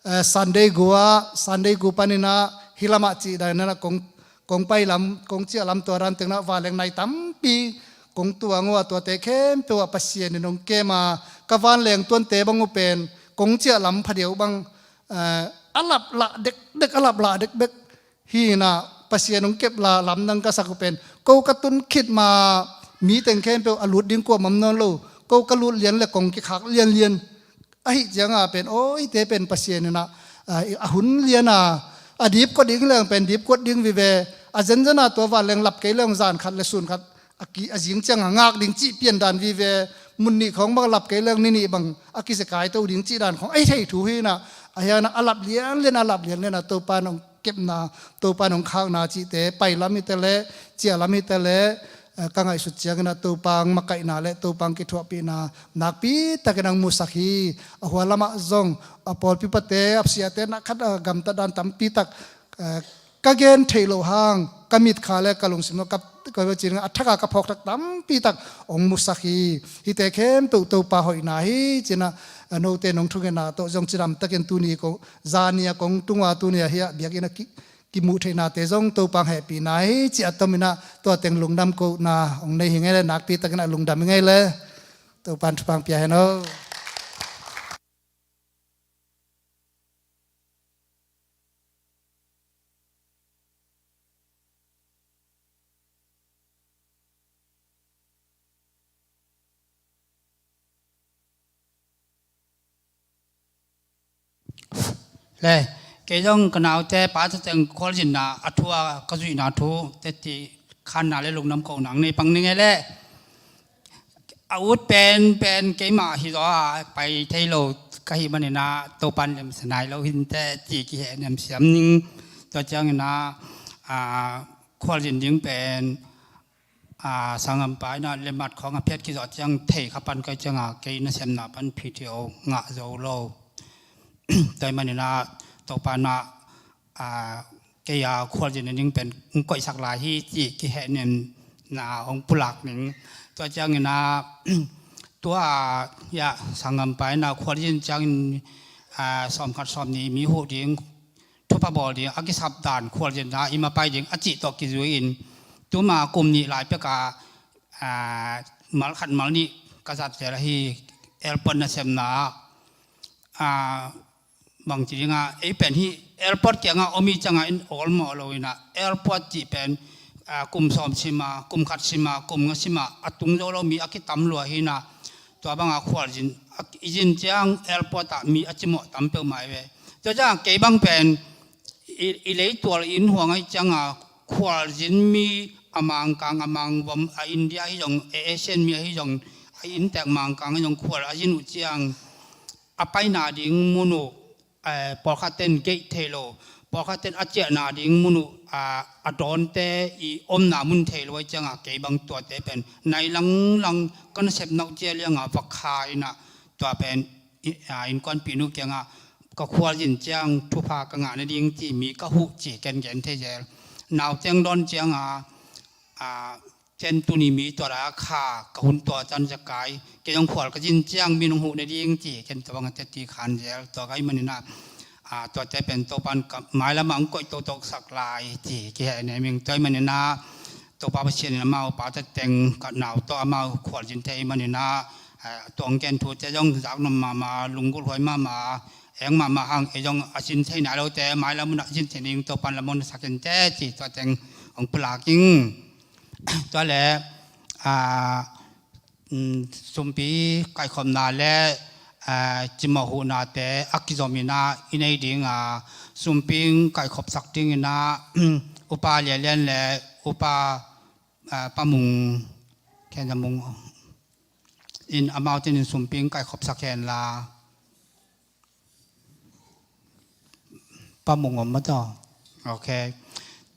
eh, San Diego ah, San Diego panin ah hih lamah cih dan in ah kong, kong pai lam, kong ciah lam tua dan teng ah vanleng nai tampi kong tuang uh a, tuate khempeuh ah Pasian in hong kem a, ka vanleng tuante bang uh pen kong ciah lam phadiau bang, eh, a lap lah dekdek, a lap lah dekdek. Hi in ah Pasian hong kep la lamdang ka sak uh pen, ko ka tun khit ma mi teng khempeuh a lut ding kuamah om nawn lo, ko ka lut lian le kong kikhak lianlian. Ahi ciang a pen, aw, hihte pen Pasian in ah, ah, a hun lian a, a dipkuat ding leng pen dipkuat ding vive, a zenzen a tua vanleng lap kei leng zan khat le sun khat a ki, a zing ciang a ngak ding cih pian dan vive, mun nih khawng bang lap kei leng ni nih bang a kizekai to ding cih dan khawng ahi thei thu hi in ah, a hiang ah a lap lianlian, a lap lianlian a Topa in hong kepna, Topa in hong khakna cihte, pai lam hi ta leh, ciah lam hi ta leh, eh, ka ngaihsut ciangin ah Topa hong makaihna le Topa hong kithuahpihna nakpi takin hong musak hi. A hua lamah zong a pawlpi pate, a siate na khat a gamtat dan tampi tak, eh, ka gen theih loh hang, ka mitkha le ka lungsim loh, ka, ka, ka cin a thak a ka phawk thak tampi tak hong musak hi. Hihte khempeuh Topa hoihna hi ci in ah, a note nong thungetna tawh zong cidam takin tuni ko, zani a kong tung a tuni a hiah biakinn a ki, kimuh theihnate zong Topa hong hehpihna hi ci a tom in ah tua teng lungdam kohna hong nei hi ing ei le, nakpi takin ah lungdam hi ing ei le. Topa in thupha hong pia hen aw. Le, kei zong ka naute pa tateng khualzinna a thu a ka zuihna thu teti khanna le lungdam kohna hong nei pang ning ei le. A ut pen, pen keimah hi zaw a pai thei lo ka hih manin ah Topa in lemsa nai lo hi inteh ci kihehnem siam ning. Tua ciangin ah, a, khualzin ding pen, a, sanggampa in ah lemmat khawng a phiat kizawh ciang thei kha pan kai ciang a kei nasepna pan P T O ngah zo lo. Tua hih manin ah Topa in ah, a, kei a khualzin nading pen hong koihsak lai hi ci kihehnemna hong pulak ning. Tua ciangin ah, tua, ya, sanggampa in ah khualzin ciangin, a, sawmkhat sawmnih mi huh ding, thupha bawl ding a kisap dan khualzinna i ma pai ding a cih tawh kizui-in, tuma kum nih lai pek a, a, mal khat mal nih ka zat zel ahi, airport nasepna ah, a, bangci ding a, ei pen hih airport kiangah om i ciangah in awlmawh lo in ah, airport cih pen, a, kum sawm sim a, kum khat sim a, kum nga sim a, a tung zo lo mi a kitam lua hi in ah, tua bangah khualzin, a, i zin ciang airport ah mi a cimawh tam peuhmah hi ve. Tua ciangah kei bang pen i, i leitual i innhuang ahi ciangah khualzin mi a Mangkang, a Mangvom, a India ahi zong, a Asian mi ahi zong, a inntek Mangkang ahi zong khual a zin uh ciang a paina ding mun uh, eh, pawlkhatte in geih thei lo, pawlkhatte in a ciahna ding mun uh, a, a dawnte i omna mun thei lo ahi ciangah kei bang tuate pen nai langlang ka nasepna uh cia liangah va kha in ah tua pen i, a, innkuanpihnu kiangah ka khualzin ciang thupha ka ngah nading ci mi ka huh ci ken gen thei zel. Nauteng dawn ciangah, a, ken tuni mi tua la kha ka hun tua can zekai, kei zong khual ka zin ciang mi nong huh nading ci ken tua bang a teti khan zel. Tua ka hih manin ah, a, tuate pen Topa in ka mailam ah hong koih totok sak lai ci kihehnem ing. Tua hih manin ah Topa Pasian in amau pa tateng ka nau tawh amau khualzin thei hih manin ah, a, tuang gen thute zong zaknop mahmah, lunggulh huai mahmah, eng mahmah hang, ei zong a zin thei nai lote mailam mun ah zin thei ning, Topa in lamon sak inteh ci tua teng hong pulak ing. Tua le, a, um, sumpi kaikhopna le, a, cimawh huhnate a kizom in ah i nei ding a, sumpi kaikhopsak ding in ah, upa Lianlian le upa, a, Pa Mung, Khen Za Mung in amau tenin sumpi kaikhopsak hen la. Pa Mung om mah tawh. Ok.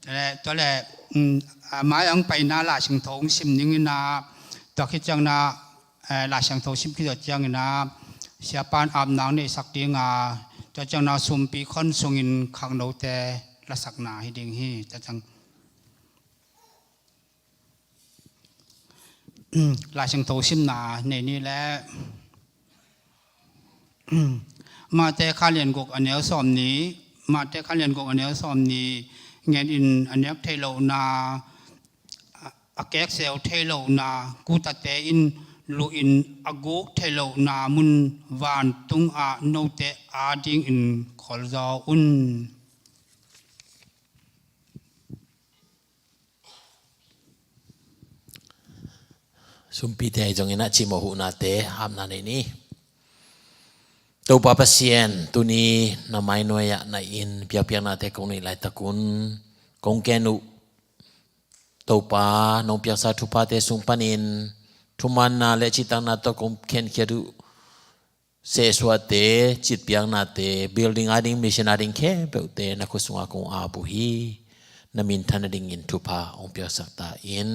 Tua le, tua le, um, a, mai ang paina Lai Siangtho hong sim ning in ah, tua khit ciang in ah, eh, Lai Siangtho sim khit zawh ciang in ah, siapa in apna hong neihsak ding a, Tua ciangin a sumpi khon sungin khangnote lasakna hi ding hi. Tua ciang Lai Siangtho simna nei ni leh, Mate kha lian guk a neu sawm ni, Mate kha lian guk a neu sawm ni, ngen in a nek theih lohna, a kekseu theih lohna, kutate in luh in a guk theih lohna mun vantung ah note adingin kholzaw un. Sumpite ahi zongin a cimawh huhnate hapna nei ni. Topa Pasian, tuni na mainuai-ah na inn biakpiaknate kong neih laitakun kong ken uh Topa, nong piaksa thuphate sung panin thumanna le cihtakna tawh kong khenkhiat uh sehsuahte, citpiaknate, building ading, mission ading khempeuhte na khut sungah kong ap uh hi. Na minthan nadingin thupha hong piaksak ta in.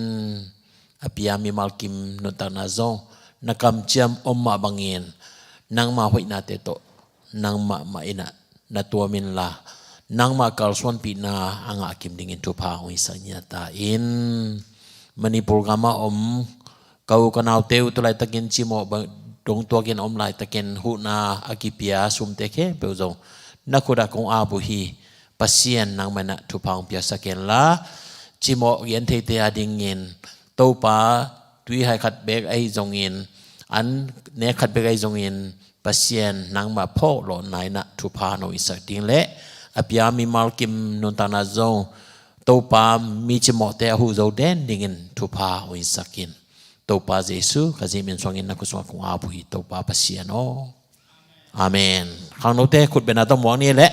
A pia mimal kim nuntakna zong na kamciam om mah bangin nangma hoihnate tawh nangmah mah in ah na tuam inla, nangmah kalsuanpihna a ngah kim dingin thupha hong hisak ngiat ta in. Manipur gamah om ka u ka naute uh tu laitakin cimawh bang dong tuakin om laitakin huhna a kipia sumte khempeuh zong na khutah kong ap uh hi. Pasian, nangmah in ah thupha hong piaksak inla, cimawh gentheite adingin Topa, tuihai khat beek ahi zongin, an nek khat beek ahi zongin, Pasian, nangmah phawk lawhna in ah thupha nong hisak ding le a pia mimal kim nuntakna zong Topa, mi cimawhte a huh zo den dingin thupha hong hisak in. Topa Jesu ka zim in suangin na khut sungah kong ap uh hi, Topa Pasian aw. Amen. Khangnote khut bengna tawh muak ni leh.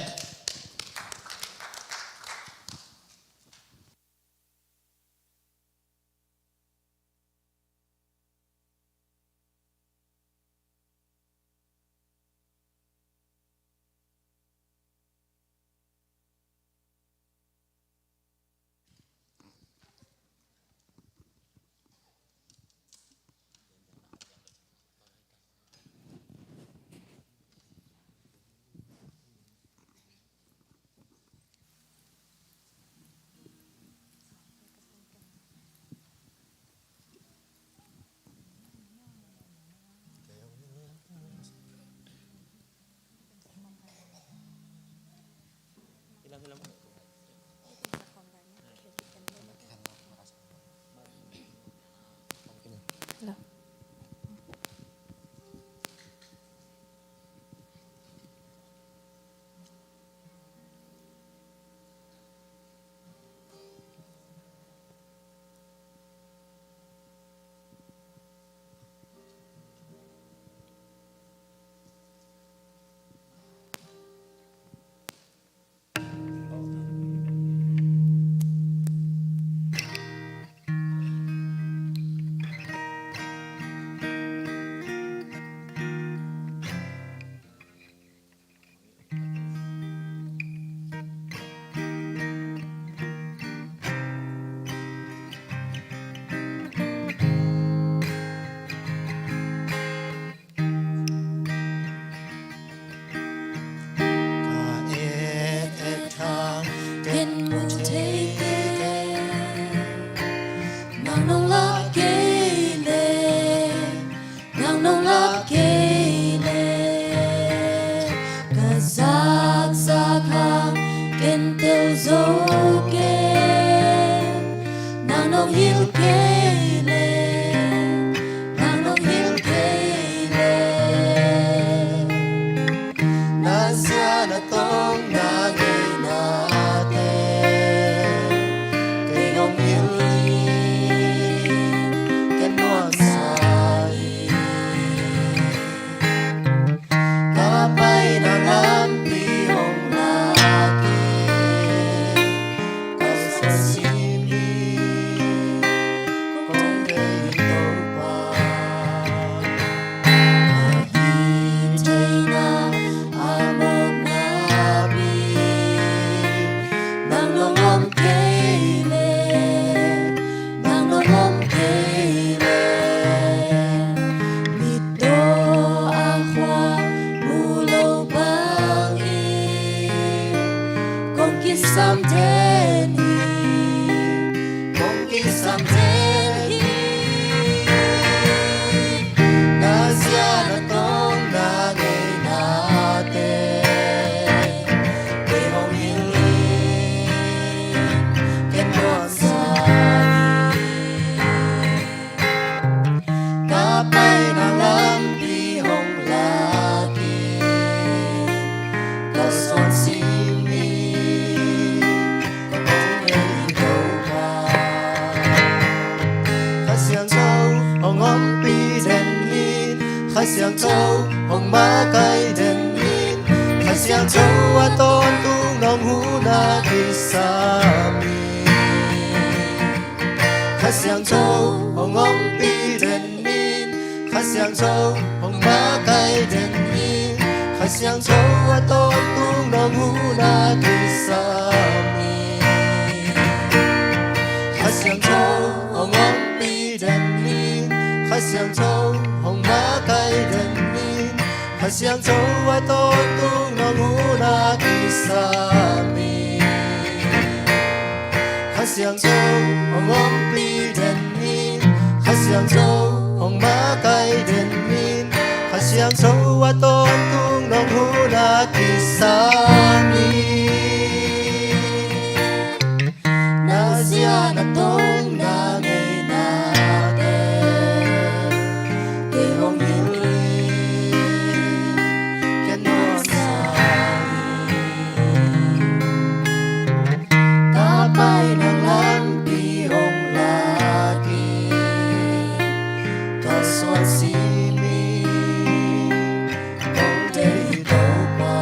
Ka et et hang ken mu thei kei, nang nong lak kei leh, nang nong lak kei leh, ka zakzak hang ken tel zo kei. Nang nong hilh kei leh, nang nong hilh kei leh, na za na tawng na ngeina te kei hong hilh in, ken nuamsa hi. Ka paina lampi hong lak in, ka sa sin hi. Kha Siangtho hong makaih den in, Kha Siangtho a tawntung nong hun a kisam in. Kha Siangtho hong ompih den in, Kha Siangtho hong makaih den in, Kha Siangtho a tawntung nong hun a kisam in. Kha Siangtho hong ompih den in, Kha Siangtho hong makaih den in, Kha Siangtho a tawntung nong hun a kisam in. Kha Siangtho hong ompih den in, Kha Siangtho hong makaih den in, Kha Siangtho a tawntung nong hun a kisam in. Na zia na tong na ngeina te kei hong hilh in, ka nuamsa in. Ka paina lampi hong lak in, ka suan sim in, kong deih Topa.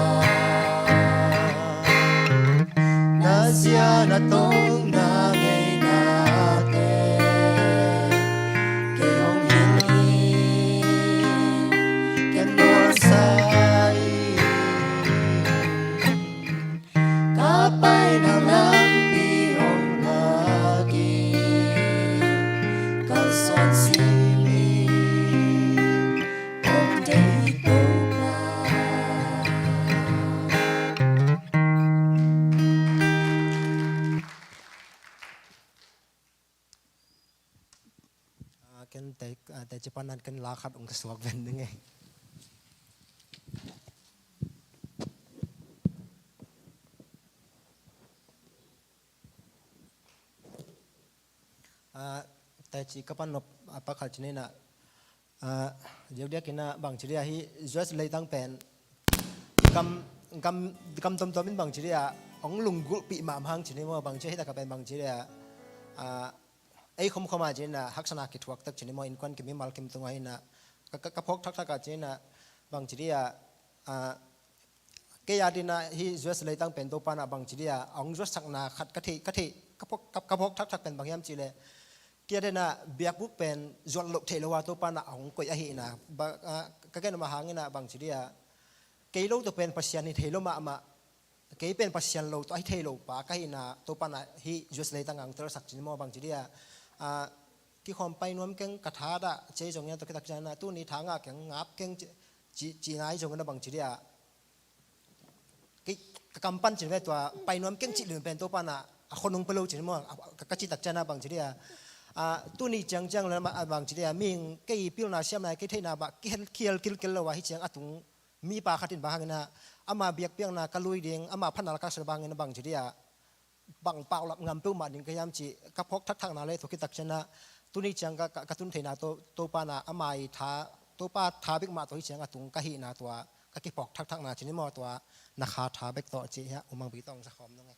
Na zia na tong na ngeina te kei hong hilh in, ka nuamsa in. Ka paina lampi hong lak in, ka suan sim in, kong deih Topa. Ah, ken tei, ah, teci panin ken la khat hong ka suak ven ding e. Ah, teci ka pan nop, ah, pakhat ci ni in ah, ah, diakdiak in ah bangci dia hih U S leitang pen gam, gam, gam tomtom in bangci dia hong lunggulhpih mahmah hang ci ni maw, bangci hih tak ah pen bangci dia, ah, ei khomkhom ah ci ni in ah haksatna kithuak tak ci ni maw, innkuan kimimal kim tung ah in ah ka, ka, ka phawk thakthak ah ci ni in ah bangci dia, ah, kei a ding in ah hih U S leitang pen Topa in ah bangci dia hong zuatsakna khat ka thei, ka thei, ka phawk, ka, ka phawk thakthak pen bang hiam cih leh, kei a ding in ah biakbuk pen zuat loh theih loh a Topa in ah hong koih ahih in ah, ba, ah, ka gen mah hang in ah bangci dia kei lo tawh pen Pasian hi thei lo mahmah, kei pen Pasian lo tawh a hi thei lo pa ka hih in ah Topa in ah hih U S leitang ah hong telsak ci ni maw, bangci dia, ah, kikhawm pai nuam keng, ka tha dah ci zong in ah, tua khit tak ciang in ah tuni tha ngah keng, ngap keng ci, ci, ci nai zong in ah bangci dia, kei ka kam pan ci ni ve, tua pai nuam keng cih lim pen Topa in ah a khon hong pia lo ci ni maw, a, ka, ka cih tak ciang in ah bangci dia, ah, tuni ciangciang le mah, ah, bangci dia, mihing kei pilna siamna, kei theihna mah kihel, kihel kilkel lo a hih ciang a tung mipa khat in bang hang in ah ama biakpiakna ka lui ding, ama phatna la ka sak bang hang in ah bangci dia bang paulap ngam peuhmah ding ka hiam cih ka phawk thakthakna le, tua khit tak ciang in ah tuni ciang ka, ka, ka tun theihna To, Topa in ah ama ii tha, Topa tha bek mah tawh hih ciang a tung ka hihna tua ka kiphawk thakthakna ci ni maw, tua na kha tha bek tawh ci hi a, U Mang Pi tawh hong za khawm nung e.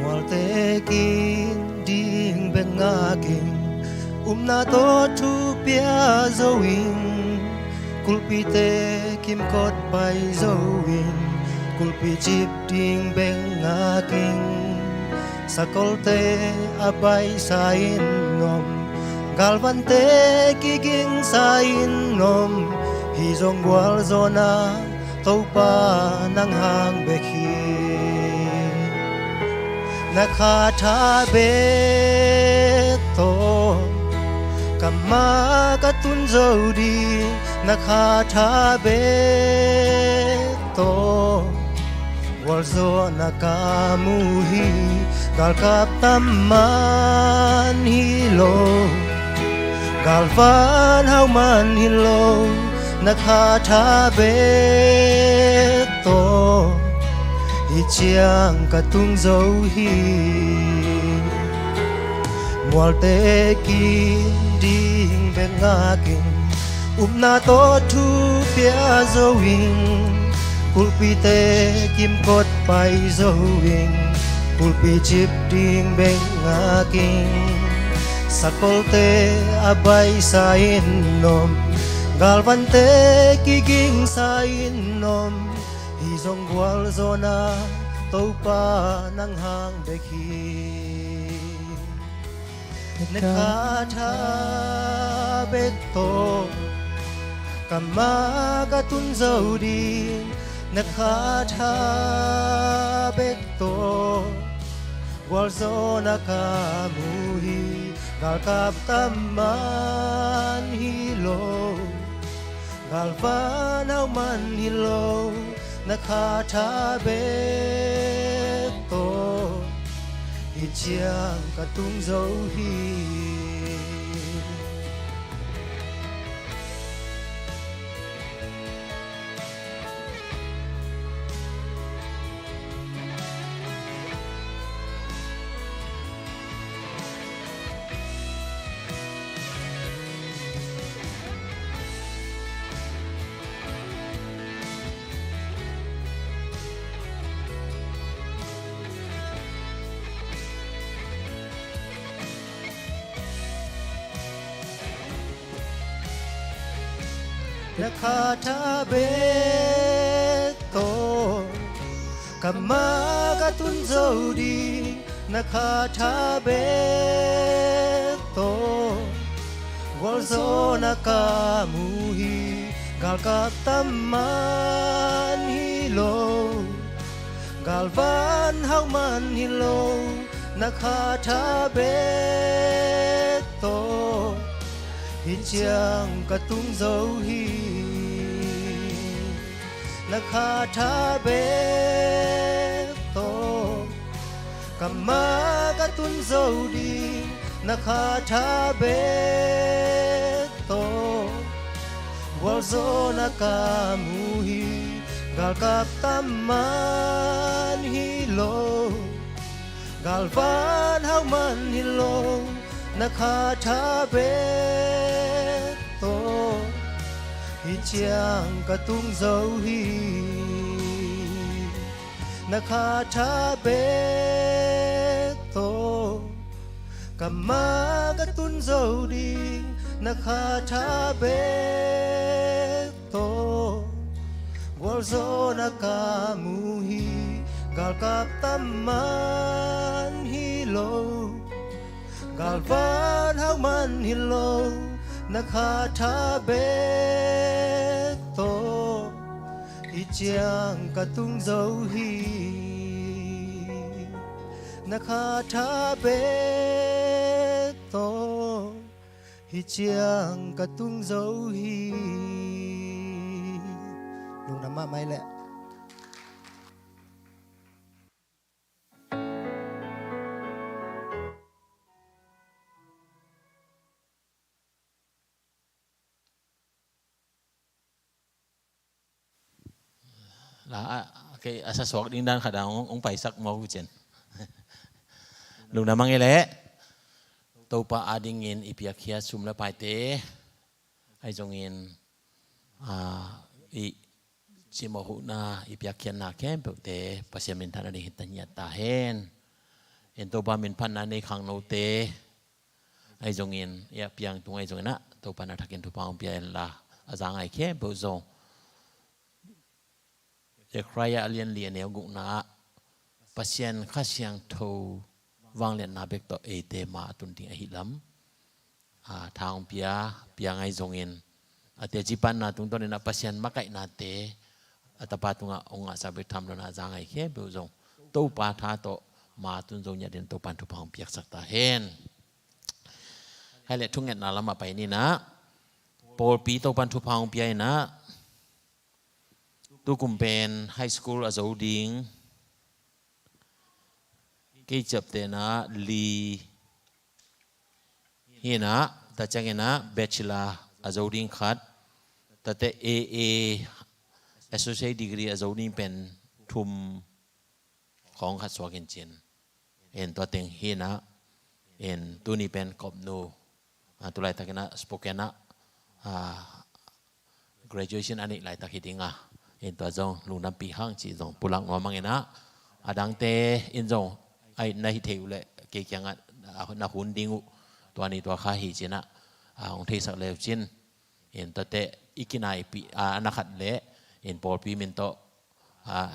Mualte kin ding bek ngak ing, upna tawh thu pia zo ing, kulpite kimkot pai zo ing, kulpi cip ding bek ngak ing. Sakolte a baisa in om, Galvante kigingsa in om, hih zong gualzawhna Topa nang hang bek hi. Na kha tha bek tawh ka ma ka tun zo ding, na kha tha bek tawh gualzawhna ka mu hi. Galkap tam man hi lo, galvan hau man hi lo, na kha tha bek tawh hih ciang ka tung zo hi. Mualte kim ding bek ngak in, upna tawh thu pia zo ing. Kulhpite kimkot pai zo ing, kulhpi cip ding bek ngak ing. Sakolte a baisa in om, galvante kigingsa in om, hih zong gualzawhna Topa nang hang bek hi. Na kha tha bek tawh ka ma ka tun zo ding, na kha tha bek tawh gualzawhna ka mu hi. Galkap tam man hi lo, galvan hau man hi lo, na kha tha bek tawh hih ciang ka tung zo hi. Na kha tha bek tawh ka ma ka tun zo ding, na kha tha bek tawh gualzawhna ka mu hi. Galkap tam man hi lo, galvan hau man hi lo, na kha tha bek tawh hih ciang ka tung zo hi. Na kha tha bek tawh ka ma ka tun zo ding, na kha tha bek tawh gualzawhna ka mu hi. Galkap tam man hi lo, galvan hau man hi lo, na kha tha bek tawh hih ciang ka tung zo hi. Na kha tha bek tawh ka ma ka tun zo ding, na kha tha bek tawh gualzawhna ka mu hi. Galkap tam man hi lo, galvan hau man hi lo, na kha tha bek tawh hih ciang ka tung zo hi. Na kha tha bek tawh hih ciang ka tung zo hi. Lungdam mahmah leh. La, a, kei a sa suak ding dan khat ah hong, hong paisak maw, Pu Cin? Lungdam mahmah leh. Topa adingin i piakkhiat sum le paite, ahi zongin, a, i cimawh huhna, i piakkhiatna khempeuhte Pasian minthanna ding hi ta ngiat ta hen. En Topa min phatna nei khangnote, ahi zongin, i a piang tung ahi zongin ah, Topa na thakin thupha hong pia en la, a za ngai khempeuh zong Zekhariah a lian li a neu gukna ah, Pasian Kha Siangtho vangliatna bek tawh eite ma a tun ding ahi lam, a, tha hong pia, pia ngai zongin, a teci panna tungtawnin a Pasian makaihnate a tapa tungah hong ngahsak bek tham lo-in a za ngai khempeuh zong Topa tha tawh ma tun zo ngiat dingin Topan thupha hong piaksak ta hen. Hai leh thungetna lamah pai ni in ah, pawlpi Topan thupha hong pia in ah, tukum pen high school a zo ding, kei ciaptehna li hi in ah, tua ciangin ah bachelor a zo ding khat, tua teh A A associate degree a zo ding pen thum khawng khat suak in cin. En, tua teng hi in ah, en, tuni pen Kop Nu, a, tu laitakin ah Spokane ah, a, graduation a neih laitak hi ding a, en, tua zong lungdampih hang cih zong pulak nuam ing in ah, a dangte in zong, ai, na hih theih uh leh kei kiangah, a, na hun ding uh, tua ni tua kha hi ci in ah, a, hong theisak le uh cin. En, tua teh i kinaipih, a, a na khat leh, en, pawlpi min tawh, a,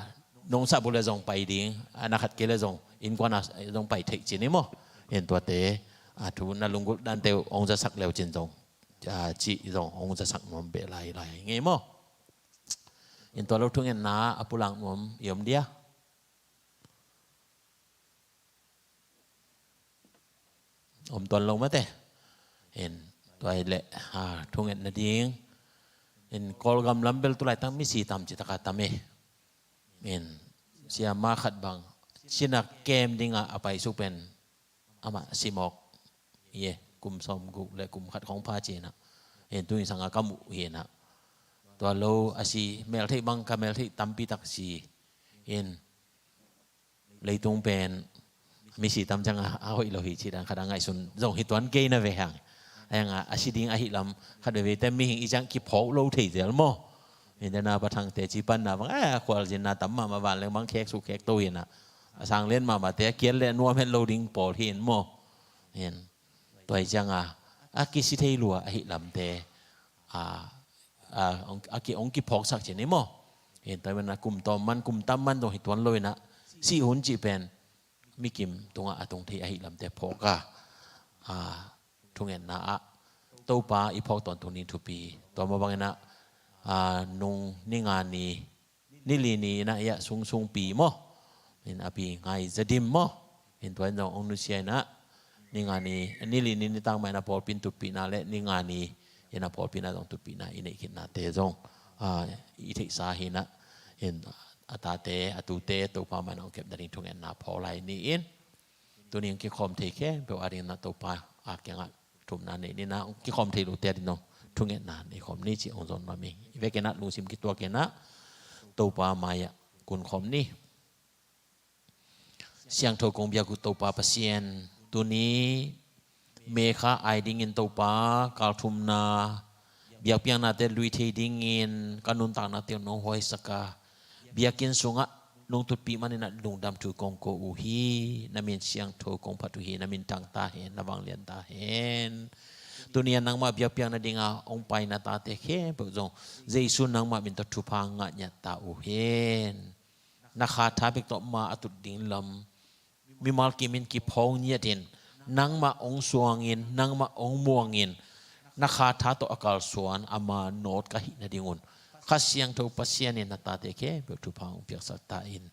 nong sap uh leh zong pai ding, a na khat kei leh zong innkuan ah zong pai theih cin hi maw. En, tuate, a, thu na lunggulh dante uh hong zasak le uh cin zong, a, cih zong hong zasak nuam beh lai lai ing ei maw. En, tua lo thungetna a pulak nuam i om dia? Om tuan lo mate. En, tua hi leh, a, thungetna ding, en, Kawlgam lam bel tu laitak misi tam ci tak a tam e. En, siama khat bang Chin a kem ding a a paisuk pen amah si mawk hi e, kum sawmguk leh kum khat khawng pha ci in ah. En, tuni sangah ka muh hi in ah, tua lo a si, meltheih bang ka meltheih tampi tak si. En, leitung pen misi tam ciang a, a hoih lo hi cih dan khat a ngaihsun zong hi tuan kei na ve hang. A hi hang a, a si ding ahih lam khat veve te mihing i ciang kiphawk lo thei zel maw. Hi in ah, Pa Thang teci panna bang, a, khualzinna tam mahmah, vanleng bang khek suk khek to hi in ah, a sang lian mahmah te a kiat leh nuam het lo ding pawl hi in maw. En, tua hi ciang a, a kisi thei lua ahih lam te, a, a, hong, a ki, hong kiphawksak cin hi maw. En, tua hi man a kum tawm man, kum tam man zong hi tuan lo in ah, sih hun cih pen mi kim tungah a tung thei ahih lam te phawk a, a, thungetna ah Topa i phawk tawntung ding thupi. Tua mah bangin ah, a, nung ni nga ni, ni li ni in ah, i ah sungsung pi maw. En, a pi Ngai Za Dim maw. En, tua in zong hong nusia in ah, ni nga ni, ni li ni nitak mah in ah pawlpi in tuppihna leh ni nga ni in ah pawlpi in ah zong tuppihna i neih khitnate zong, a, i theihsa hi in ah, en, a tate, a tute, Topa mah in ah hong kepna ding thungetna phawk lai ni in. Tuni hong kikhawm thei khempeuh a dingin ah Topa a kiangah thumna nei ni in ah, hong kikhawm thei lote a dingin zong thungetna nei khawm ni cih hong zon nuam ing. I vekin ah lungsim kituakin ah Topa mai-ah kun khawm ni. Siangtho kong biak uh Topa Pasian, tuni May kha ai dingin Topa, kal thumna biakpiaknate lui thei dingin ka nuntaknate uh nong huaisak a, biakinn sungah nong tutpih manin ah lungdam thu kong ko uh hi. Na min siangtho kong phat uh hi. Na min thang ta hen, na vanglian ta hen. Tuni a nangmah biakpiakna dinga hong pai na tate khempeuh zong Jesu nangmah min tawh thupha ngah ngiat ta uh hen. Na kha tha bek tawh ma a tut ding lam, mimal kimin kiphawk ngiatin, nangmah hong suangin, nangmah hong muangin, na kha tha tawh a kalsuan a ma nawt ka hih nadingun Kha Siangtho Pasian in na tate khempeuh thupha hong piaksak ta in.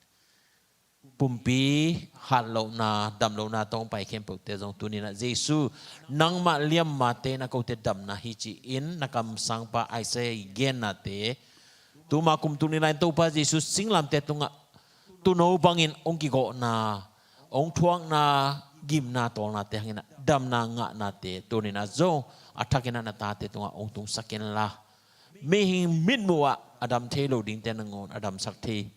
Pumpi hatlohna, damlohna tawh hong pai khempeuhte zong tuni in ah Jesu nangmah liammate in ah kote damna hi ci-in na kamsangpa Isaiah i gennate, tuma kum tul ni lai-in Topa Jesu singlamteh tungah tuuno bangin hong kigawhna, hong thuakna, gimna tawlnate hangin ah damna ngahnate tuni in ah zong a thakin ah na tate tungah hong tungsak inla, mihing mitmuh ah a dam thei lo dingte nangawn a damsak thei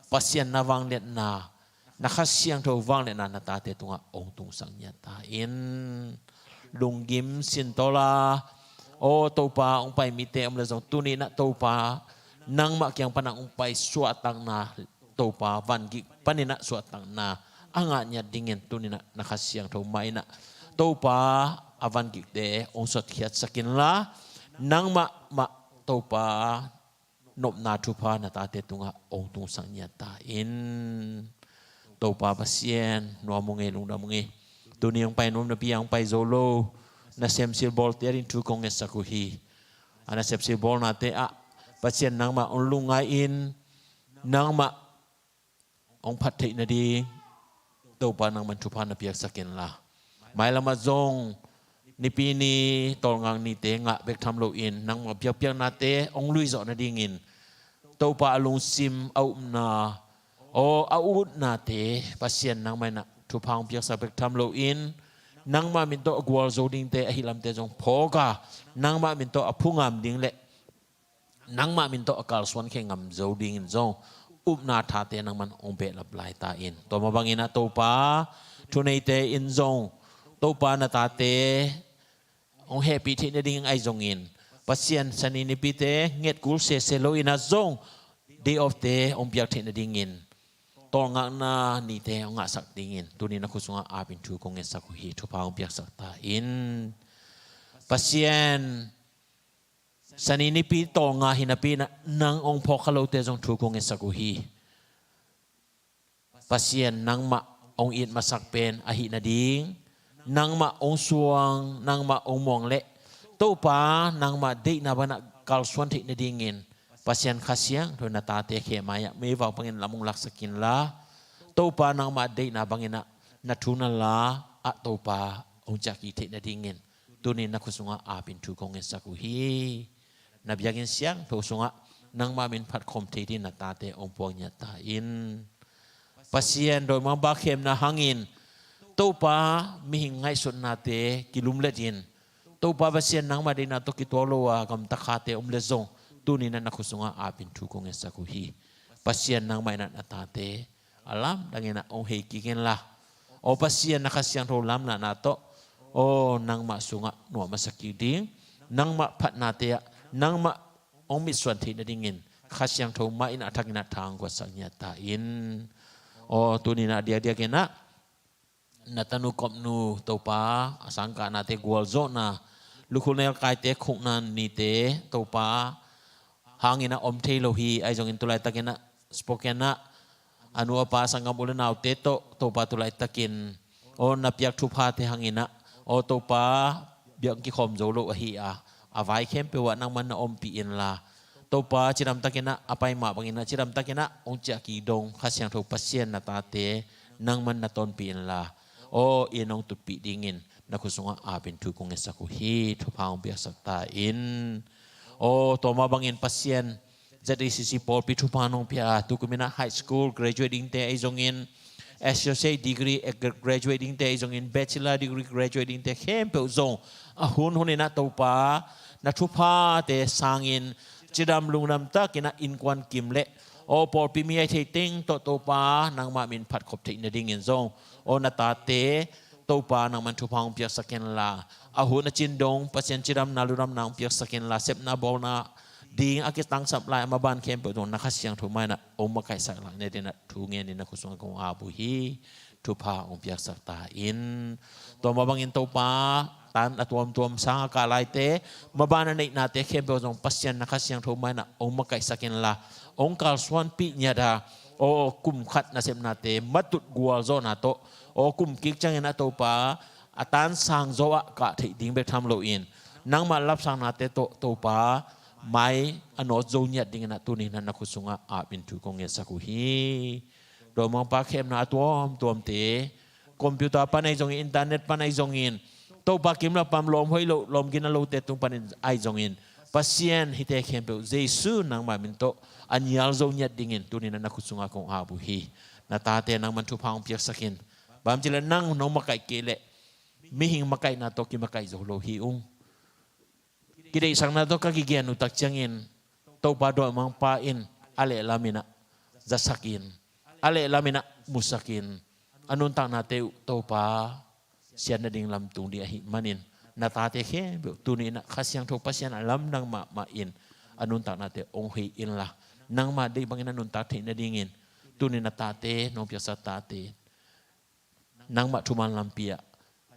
Pasian na vangliatna, na Kha Siangtho vangliatna na tate tungah hong tungsak ngiat ta in. Lunggim sintawl a, aw Topa, hong pai mite om leh zong tuni in ah Topa, nangmah kiang panah hong pai suahtakna, Topa, vangik panin ah suahtakna a ngah ngiat dingin tuni in ah na Kha Siangtho mah in ah Topa, a vangikte hong sotkhiatsak inla, nangmah mah Topa nopna thupha na tate tungah hong tungsak ngiat ta in. Topa Pasian, nuam ung ei, lungdam ung ei. Tuni hong pai nuam napi a hong pai zo lo nasem silbawlte ading thu kong ngetsak uh hi. A nasem silbawlnate ah Pasian nangmah hong lungngai in, nangmah hong phat theih nading Topa nangman thupha na piaksak inla, mailamah zong Nipi ni tawlngak nite ngah bek tham loin nangmah biakpiaknate hong luizawh nadingin Topa a lungsim, a upna, aw a utnate Pasian nangmah in ah thupha hong piaksak bek tham loin nangmah min tawh a gualzo dingte ahi lamte zong phawk a, nangmah min tawh a phungam ding le nangmah min tawh a kalsuan khe ngam zo dingin zong upna thate nangman hong behlap lai ta in. Tua mah bangin ah Topa, thuneite in zong Topa na tate hong hehpih theih nading ahi zongin, Pasian Sani nipite nget kul sese loin ah zong day off te hong piak theih nadingin, tawlngakna nite hong ngahsak dingin tuni na khut sungah apin thu kong ngetsak uh hi. Thupha hong piaksak ta in. Pasian, Sani nipi tawlnga hi napi in ah nang hong phawk kha lote zong thu kong ngetsak uh hi. Pasian nangmah hong it masak pen ahih nading, nangmah hong suang, nangmah hong muang le Topa nangmah deihna bangin ah kalsuan theih nadingin Pasian Kha Siangtho na tate khe mai-ah meivak bangin lam hong laksak inla, Topa nangmah deihna bangin ah na thu na la ah Topa hong ciahkik theih nadingin tuni na khut sungah apin thu kong ngetsak uh hi. Na biakinn siangtho sungah nangmah min phat khawm thei dingin na tate hong puak ngiat ta in. Pasian, dawimangpa khemna hangin Topa mihing ngaihsutnate kilumlet in, Topa Pasian nangmah deihna tawh kituak lo a gamta khate om le zong tuni na na khut sungah apin thu kong ngetsak uh hi. Pasian nangmah in ah na tate a lamdangin ah hong hei kik inla, aw Pasian na Kha Siangtho lamlahna tawh, aw nangmah sungah nuam a sa kik ding, nangmah phatnate ah nangmah hong mitsuan theih nadingin Kha Siangtho mah in a thakin ah tha hong guatsak ngiat ta in. Aw tuni na diakdiakin ah na tanu kopnu Topa a sangkahnate gualzawhna, lukhul nelkaite khukna nite Topa hangin ah om thei lo hi. Ahi zongin tulaitakin ah Spokane ah a nu a pa sanggam u le naute tawh Topa tulaitakin aw na piak thuphate hangin ah, aw Topa biakinn kikhawm zo lo ahi a, a vai khempeuh ah nangman na ompih inla, Topa cidamtakin ah a pai mah bangin ah cidamtakin ah hong ciah kik dong Kha Siangtho Pasian na tate nangman na tonpih inla, aw in hong tutpih dingin na khut sungah apin thu kong ngetsak uh hi. Thupha hong piaksak ta in. Aw tua mah bangin Pasian, Z A C C pawlpi thupha nong pia a, tukum in ah high school graduate dingte ahi zongin, associate degree graduate dingte ahi zongin, bachelor degree graduate dingte khempeuh zong a hun hun in ah Topa na thuphate sangin cidam lungdam takin ah innkuan kim le aw pawlpi mi ahi thei teng tawh Topa nangmah min phat khop theih nadingin zong, aw na tate Topa nangman thupha hong piaksak inla, a hun a cin dong Pasian cidamna lungdamna hong piaksak inla, sepna bawlna ding a kitangsap lai a maban khempeuh zong na Kha Siangtho mah in ah hong makaihsak lai nadingin ah thu ngenin na khut sungah kong ap uh hi. Thupha hong piaksak ta in. Tua mah bangin Topa, tan a tuamtuam sang a kah laite, maban a neihnate khempeuh zong Pasian na Kha Siangtho mah in ah hong makaihsak inla, hong kalsuanpih ngiat a, aw kum khat nasepnate matut gualzawhna tawh, aw kum kik ciangin ah Topa a tan sang zaw ah kah theih ding bek tham loin nangmah lapsaknate tawh Topa mai a nawt zo ngiat dingin ah tuni in ah na khut sungah apin thu kong ngetsak uh hi. Dawimangpa khemna a tuamtuamte, computer pan ahi zongin, internet pan ahi zongin, Topa kim le pam lawm hoih lo, lawm gina lote tung panin ahi zongin, Pasian hihte khempeuh Jesu nangmah min tawh a nial zo ngiat dingin tuni in ah na khut sungah kong ap uh hi. Na tate nangman thupha hong piaksak in. Bang hang hiam cih leh nang nong makaih kei leh mihing makaihna tawh kimakaih zo lo hi ung. Kideihsakna tawh ka kigen uh tak ciangin Topa dawimangpa in a lehlam in ah zasak in, a lehlam in ah musak in, a nuntaknate uh Topa siat nading lam tung ding ahih manin na tate khempeuh tuni in ah Kha Siangtho Pasian a lamdang mahmah in a nuntaknate hong hei inla, nangmah deih bangin a nuntak theih nadingin tuni na tate nong piaksak tate nangmah thuman lampi ah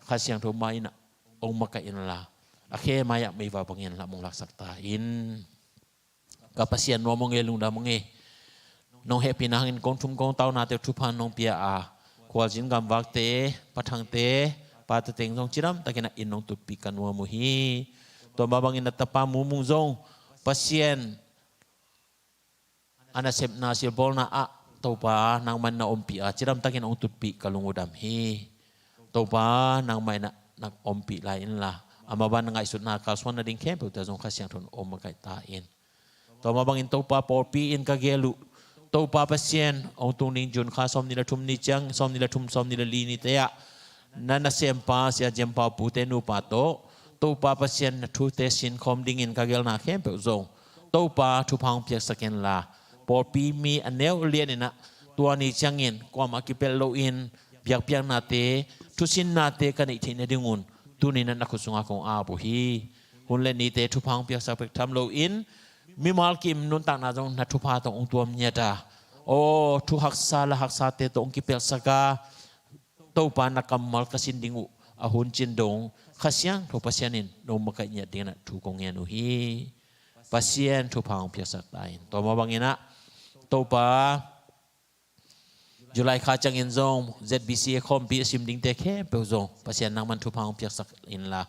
Kha Siangtho mah in ah hong makaih inla, a khe mai-ah meivak bangin lam hong laksak ta in. Ka Pasian nuam hong ei, lungdam hong ei. Nong hehpihna hangin kong thum kong taunate uh thupha nong pia a, khualzin gamvakte, pathangte, Pa Tateng zong cidamtakin ah inn hong tutpih ka nuam uh hi. Tua mah bangin na tapa Mumung zong Pasian a nasepna silbawlna ah Topa nangman na ompih a cidamtakin hong tutpih ka lung uh dam hi. Topa nangmah in ah na ompih lai inla, amah ban na ngaihsutna kalsuan nading khempeuhte zong Kha Siangtho in hong makaih ta in. Tua mah bangin Topa pawlpi in ka gel uh, Topa Pasian, hong tung ding June kha sawmnih le thum ni ciang, sawmnih le thum, sawmnih le li nite ah na nasempa Sia Jem Pau pute nupa tawh Topa Pasian na thute sinkhawm dingin ka gelna khempeuh zong Topa thupha hong piaksak inla, pawlpi mi a neu lian in ah tua ni ciangin kuamah kipelh loin biakpiaknate, thusinnate ka neih theih nadingun tuni in ah na khut sungah kong ap uh hi. Hun le nite thupha hong piaksak bek tham loin mimal kim nuntakna zong na thupha tawh hong tuam ngiat a, aw, thu haksa le haksate tawh hong kipelhsak a, Topa na kammal ka sin ding uh a hun cin dong Kha Siangtho Pasian in nong makaih ngiat dingin ah thu kong ngen uh hi. Pasian thupha hong piaksak ta in. Tua mah bangin ah Topa July kha ciangin zong Z B C a khawmpi a sim dingte khempeuh zong Pasian nangman thupha hong piaksak inla,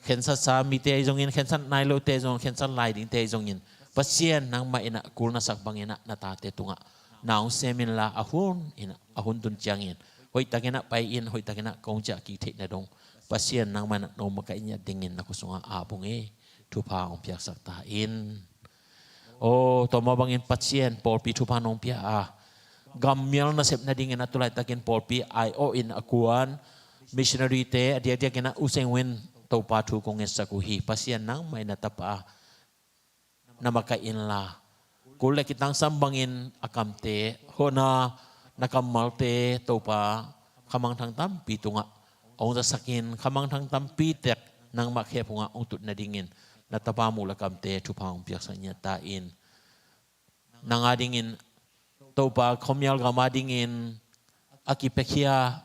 khensatsa mite ahi zongin, khensat nai lote zong, khensat lai dingte ahi zongin, Pasian nangmah in ah kul na sak bangin ah na tate tungah na hong sem inla, a hun in ah, a hun tun ciangin hoihtakin ah pai in, hoihtakin ah kong ciah kik theih nadong Pasian nangman ah nong makaih ngiat dingin na khut sungah ap ung ei. Thupha hong piaksak ta in. Aw, tua mah bangin Pasian pawlpi thupha nong pia a, gammial nasep nadingin ah tulaitakin pawlpi aiawh in a kuan missionary-te a diakdiakin ah U Seng Win Topa thu kong ngetsak uh hi. Pasian nangmah in na tapa na makaih inla, kul le kitangsam bangin a kamte hon a, na kammalte Topa khamangthang tampi tungah hong zasakin, khamangthang tampi tek nangmah khe phungah hong tut nadingin na tapa muh le kamte thupha hong piaksak ngiat ta in. Nang a dingin Topa khuamial gam a dingin a kipiakhia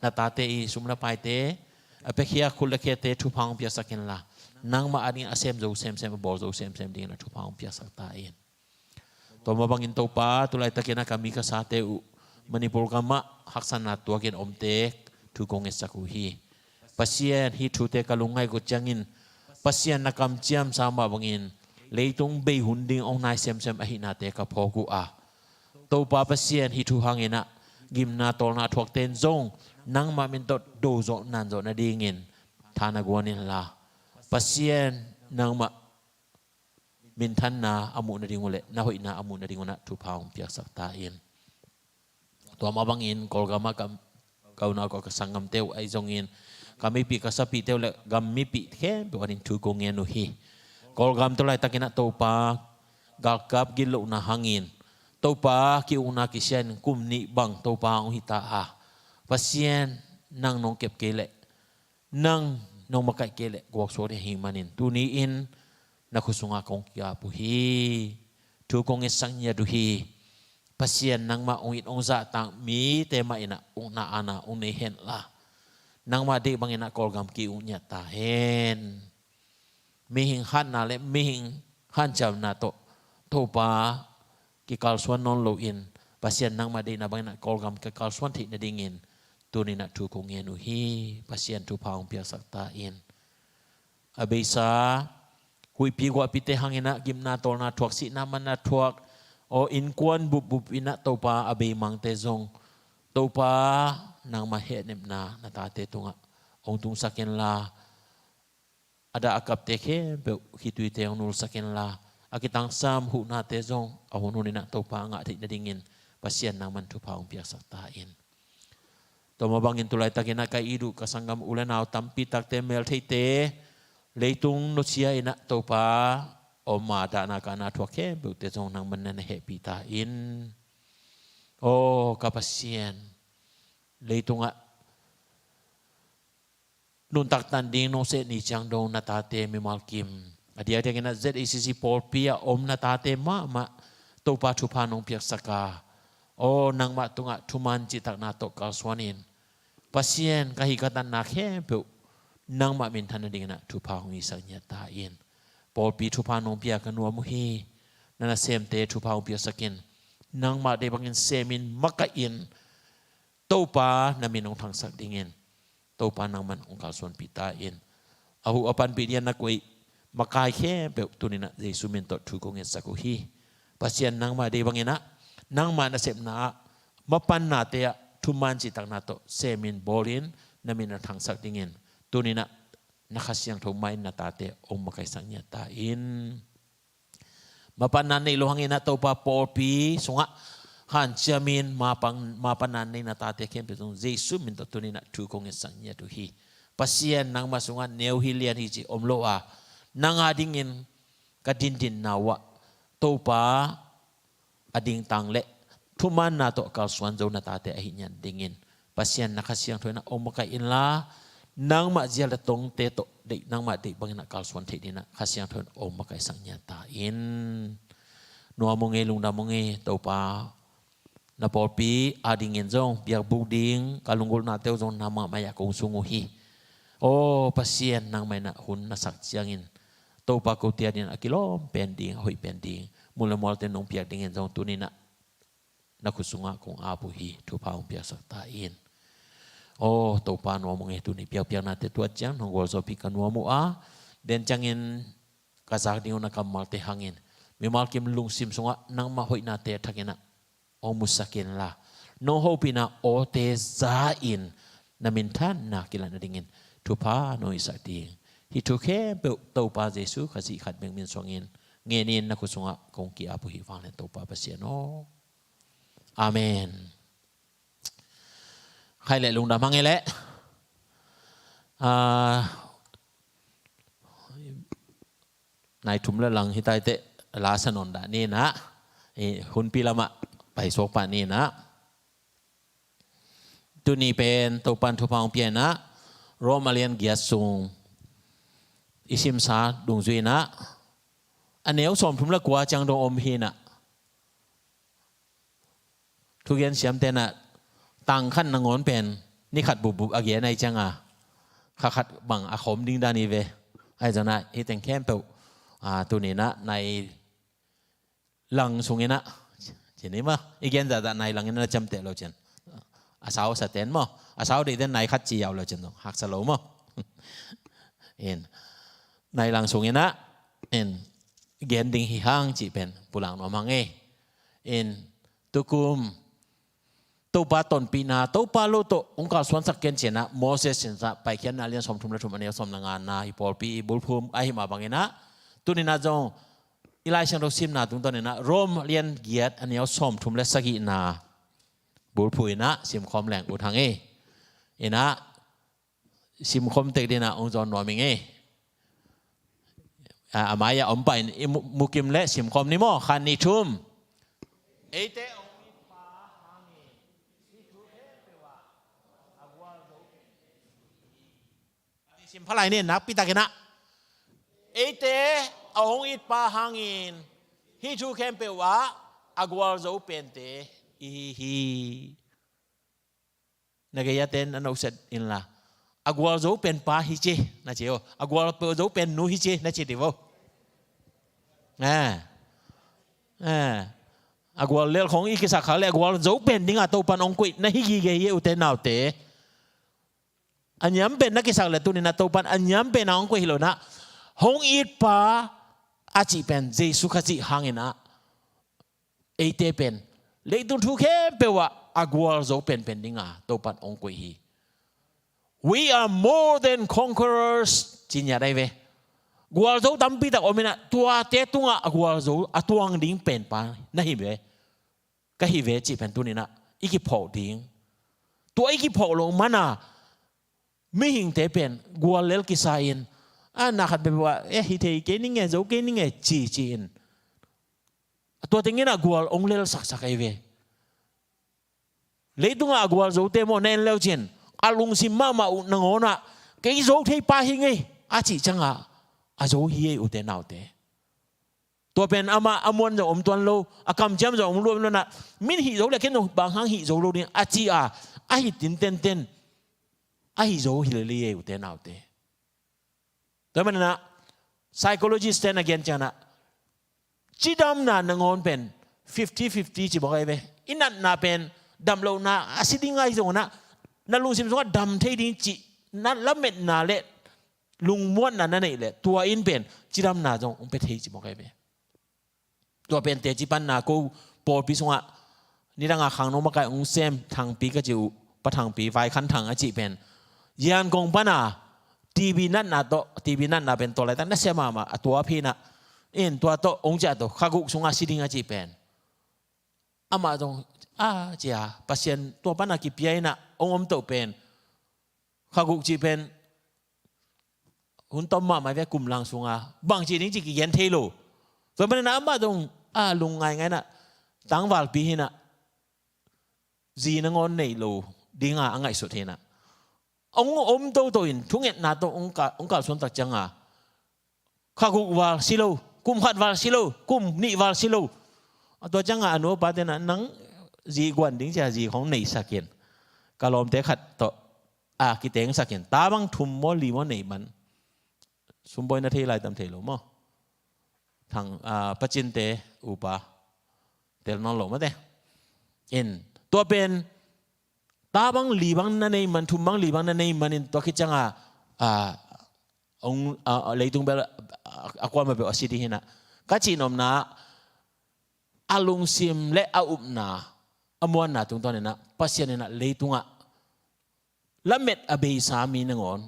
na tate i sum le paite, a piakhia khut le khiate thupha hong piaksak inla, nangmah a dingin a sem zo semsem, a bawl zo semsem dingin ah thupha hong piaksak ta in. Tua mah bangin Topa tulaitakin ah ka mi ka sate uh Manipur gamah haksatna tuakin omte thu kong ngetsak uh hi. Pasian, hih thute ka lungngaih uh ciangin Pasian na kamciamsa mah bangin leitung bei hun ding hong nai semsem ahihnate ka phawk uh a, Topa Pasian, hih thu hangin ah gimna tawlna thuakte in zong nangmah min tawh do zawh nan zawh nadingin tha na guan inla, Pasian, nangmah minthanna a muh nading uh le na hoihna a muh nading un ah thupha hong piaksak ta in. Tua mah bangin Kawlgam ah ka, ka unau ka, ka sanggamte uh ahi zongin, ka mipih ka sapihte uh le gam mipih khempeuh ading thu kong ngen uh hi. Kawlgam tulaitakin ah Topa galkap gitlohna hangin Topa ki-ukna kisia in kum nih bang Topa hong hita a, Pasian, nang nong kep kei leh, nang nong makaih kei leh guaksuak ding ahih manin tuni-in na khut sungah kong ki-ap uh hi. Thu kong ngetsak ngiat uh hi. Pasian, nangmah hong it hong zahtak mite mah in ah ukna aana hong nei henla, nangmah deih bangin ah Kawlgam ki-uk ngiat ta hen. Mihing hatna le mihing hanciamna tawh Topa kikalsuan nawn loin, Pasian, nangmah deihna bangin ah Kawlgam kikalsuan theih nadingin tuni-in ah thu kong ngen uh hi. Pasian, thupha hong piaksak ta in. A beisa huihpi guahpite hangin ah gimna tawlna thuak, sihna manna thuak, aw, innkuan bupbup in ah Topa a beimangte zong, Topa, nangmah hehnepna na tate tungah hong tungsak inla, a dah a kapte khempeuh khituite hong nulsak inla, a kitangsam huhnate zong a hunhun in ah Topa a ngah theih nadingin Pasian, nangman thupha hong piaksak ta in. Tua mah bangin tulaitakin ah ka it uh ka sanggam u le nau tampi takte, meltheite, leitung nusia in ah Topa om a, dahna kahna thuak khempeuhte zong nangman na na hehpih ta in. Aw, ka Pasian, leitungah nuntak tan ding nong seh ni ciang dong na tate mimal kim, a diakdiakin ah Z A C C pawlpi ah om na tate mahmah Topa thupha nong piaksak a, aw, nangmah tungah thuman cihtakna tawh kalsuan in, Pasian, ka hih ka tatna khempeuh nangmah minthan nadingin ah thupha hong hisak ngiat ta in. Pawlpi thupha nong pia ka nuam uh hi. Na nasemte thupha hong piaksak in, nangmah deih bangin sem in, makaih in, Topa na min hong thangsak dingin Topa nangman hong kalsuanpih ta in. A huh a panpih dingin na koih makai khempeuh tuni-in ah Jesu min tawh thu kong ngetsak uh hi. Pasian nangmah deih bangin ah nangmah nasepna ah mapannate ah thuman cihtakna tawh semin bawlin na min a thangsak dingin tuni-in ah na Kha Siangtho mah in na tate hong makaisak ngiat ta in. Mapanna neih loh hangin ah Topa pawlpi sungah hanciamin mapang, mapanna neih na tate khempeuh zong Jesu min tawh tuni-in ah thu kong ngetsak ngiat uh hi. Pasian nangmah sungah neu hi lian hi cih om lo a, nang a dingin ka dindinna uh ah Topa a dingtang le thumanna tawh kalsuan zo na tate ahih ngiat dingin Pasian na Kha Siangtho in ah hong makaih inla, nangmah zia le tongte tawh deih, nangmah deih bangin ah kalsuan theih dingin ah Kha Siangtho in hong makaihsak ngiat ta in. Nuam ung ei, lungdam ung ei, Topa na pawlpi a dingin zong biakbuk ding ka lunggulhnate uh zong nangmah mai-ah kong sung uh hi. Aw Pasian, nangmah in ah hun na sak ciangin Topa kote a dingin a kilawm pen ding, a hoih pen ding, mun le mualte nong piak dingin zong tuni-in ah na khut sungah kong ap uh hi. Thupha hong piaksak ta in. Aw Topa, nuam ung ei, tuni biakpiaknate tuat ciang nong gualzawhpih ka nuam uh a, den ciangin ka zak ding uh na kammalte hangin mimal kim lungsim sungah nangmah hoihnate a thakin ah hong musak inla, nong hopihna awte za-in na minthanna kilatna dingin thupha nong hisak ding, hih thu khempeuh Topa Jesu Khazih khat bek min suangin ngenin na khut sungah kong ki-ap uh hi. Vanglian Topa Pasian aw. Amen. Khaih le lungdam hang ei leh. Ah, nai thum le lang hi taiteh, la sa nawn dah ni in ah, i hunpi lamah paisuak pah ni in ah. Tuni pen Topan thupha hong pia in ah, Rom a lian giat sung i simsa dungzui in ah, a neu sawmthum le kua ciang dong om hi in ah. Thugen siamte in ah tang khat nangawn pen ni khat bupbup a gen ahih ciangin kha khat bang a khawm ding dan hi ve. Ahi zongin ah hih teng khempeuh, ah, tuni in ah nai lang sungin ah, ci ni maw, i gen zahzah nai langin ah na ciamteh lo cin. A sau sa ten maw, a sau deih ten nai khat ci yau lo cin zong haksa lo maw. In, nai lang sungin ah, in, gen ding hi hang cih pen pulak nuam hang ei. In, tukum Topa tonpihna, Topa lo tawh hong kalsuansak ken ci-in ah Moses in sa Paikhiatna a lian sawmthum le thum, a neu sawm le ngana, i pawlpi i bulphuh ahih mah bangin ah, tuni in ah zong i Lai Siangtho simna tungtawn in ah Rom a lian giat, a neu sawmthum le sagihna bulphuh in ah simkhawm leng ut hang ei. In ah simkhawm tek dingin ah hong zawn nuam ing ei. A, a mai-ah om pah in i mu, mukim leh simkhawm ni maw, khat nih thum. Eite a hong it pa hangin hih thu khempeuh ah a gualzo pen te hi. Sim pha lai ni, nakpi takin ah. Eite a hong it pa hangin hih thu khempeuh ah a gualzo pen te i hi hi. Na gei-a ten a nokset inla, a gualzo pen pa hi ci na ci o, a gualzo pen nu hi ci na ci dih vo. Eh. Eh. A gual lel khong i kisak khak leh a gualzo pen dingin Topan hong koih na hi gige hi e, ute naute. A niam pen na kisak leh tuni in ah Topan a niam pen a hong koih hi lo in ah, hong it pa a cih pen Jesu Khazih hangin ah eite pen leitung thu khempeuh ah a gualzo penpen dingin Topan hong koih hi. We are more than conquerors ci ngiat ahi ve. Gualzo tampi tak om in ah, tuate tungah a gualzo a tuang ding pen pa na hi ve. Ka hi ve cih pen tuni in ah i kiphawk ding. Tua i kiphawk loh man a mihingte pen gual lel kisa in, a, na khat bek bek ah, eh, hi thei kei ning e, zo kei ning e, ci ci in, tua teng in ah gual hong lel saksak ahi ve. Leitungah a gualzote maw, na en le uh cin, a lungsim mahmah uh nangawn ah, kei zo thei pa hi ing ei a cih ciangin a zo hi ei, ute naute. Tua pen amah a muan zong om tuan lo, a kamciam zong om luat lo in ah, min hih zo leh ken zong bang hang hih zo lo ding a ci a, a hi tinten ten a hi zo hi lel hi ei, ute naute. Tua manin ah psychologist ten a gen ciangin ah, cidamna nangawn pen fifty fifty ci bawk ahi ve. I natna pen damlohna a si ding ahi zongin ah, na lungsim sungah dam thei ding cih na lametna le lungmuanna na neih le tua in pen cidamna zong hong pia thei ci mawk ahi ve. Tua pen teci panna ko pawlpi sungah nidanga khangno makai hong sem Thangpi ka ci uh, Pa Thangpi, Vaikhan Thang a cih pen Yangon pana T B natna tawh, T B natna pen tua laitak nasia mahmah a tua phinah in tua tawh hong ciah tawh kha guk sungah si ding a cih pen amah zong a cia Pasian tua pana kipia inah hong om toh pen kha guk cih pen hun tom mahmah ve kum lang sunga bang cih ding cih kigen thei lo. Tua mana amah zong a lung ngaingai inah tangvalpi hinah zi nangawn nei lo dinga a ngaihsut hinah hong om toto in thungetna tawh hong kal, hong kalsuan tak cianga kha guk val si lo, kum khat val si lo, kum nih val si lo. A tua cianga a nu a pa tenah nang zi guan ding cia zi khong neisakin ka lawmte khat tawh a kitengsakin ta bang thum maw li maw nei man. Sumbawi na thei lai tam thei lo maw? Thang a pacinte upa tel nawn lo mate. In tua pen ta bang li bang na nei man, thum bang li bang na nei man in tua khit cianga a hong a leitung bel a kuama bel a si ding hinah ka cihnopna a lungsim le a upna a muanna tungtawn inah Pasian inah leitungah lamet a beisa mi nangawn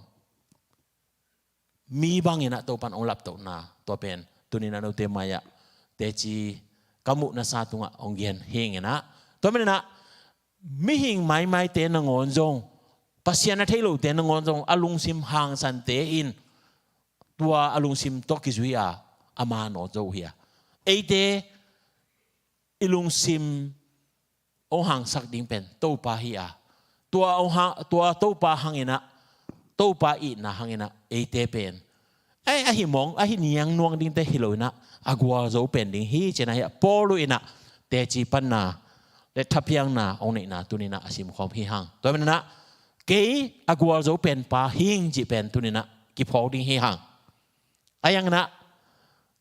mi bangin ah Topan hong laptohna tua pen tunin a note mai-ah teci ka muhna sa tungah hong gen hing inah tua maninah mihing maimaite nangawn zong Pasian a thei lote nangawn zong a lungsim hangsante in tua a lungsim tawh kizui a ama nawn zo uh hi a eite i lungsim hong hangsak ding pen Topa hi a tua hong hang, tua Topa hanginah Topa itna hanginah eite pen ai ahi mawng ahi niang nuang dingte hi lo inah a gualzo pen ding hi cinah hi a Paul uh inah teci panna le thapiakna hong neihna tuninah a simkhawm hi hang. Tua maninah kei a gualzo pen pa hing cih pen tuninah kiphawk ding hi hang. A yanginah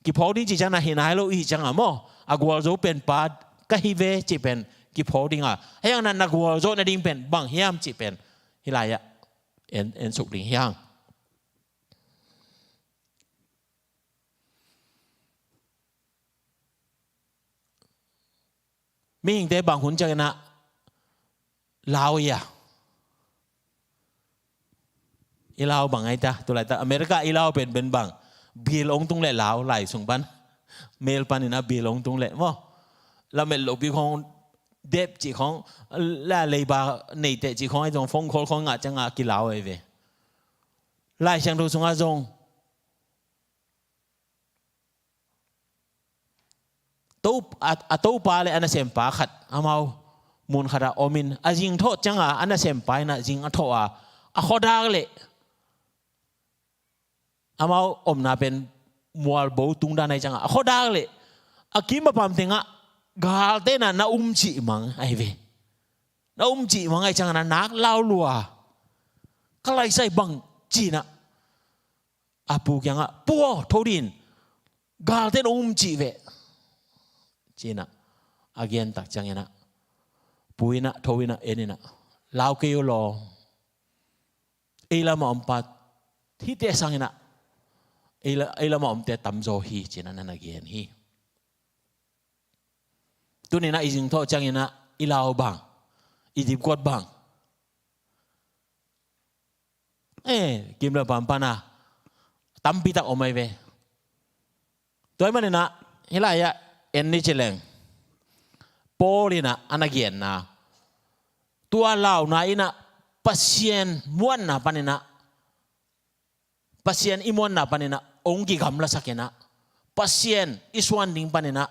kiphawk ding cih ciangna hi nai lo i cih cianga maw a gualzo pen pa ka hi ve cih pen kiphawk dinga a yanginah na gualzo nading pen bang hiam cih pen hi lai-ah en, en suk ding hi hang. Mihingte bang hun cianginah lau ia i lau bang ai ta tulai ta America i lau pen pen bang bil ong tung le lau lai sung pan mel paninah bil ong tung le maw lamet lopi khong dep cih khong la leiba neite cih khong ai zong phone call khong ngah cianga kilau ai ve. Lai Siangtho sungah zong a Topa le a nasempa khat amau mun khatah omin a zing thawh cianga a nasempa inah zing a thawh a a khuadak leh amau omna pen mualbo tungdan ahi cianga a khuadak leh a kim a pam tengah galte inah na um cih mang ahi ve. Na um cih mang ahi cianga na nak lau lua ka laisai bang cinah a pu kiangah pu aw tho din galte na um cih veh cinah a gentak cianginah pu inah tho inah en inah lau kei uh law ei lamah om pa hite sanginah ei lamah omte tamzaw hi cinah na na gen hi. Tuninah i zingthawh cianginah i lau bang i dipkuat bang e kim le pam pana tampitak om ai ve. Tua hi maninah hi lai-ah en ni ci leng Paul inah a na genna tua launa inah Pasian muanna paninah Pasian i muanna paninah ong kigamlasak inah Pasian i suan ding paninah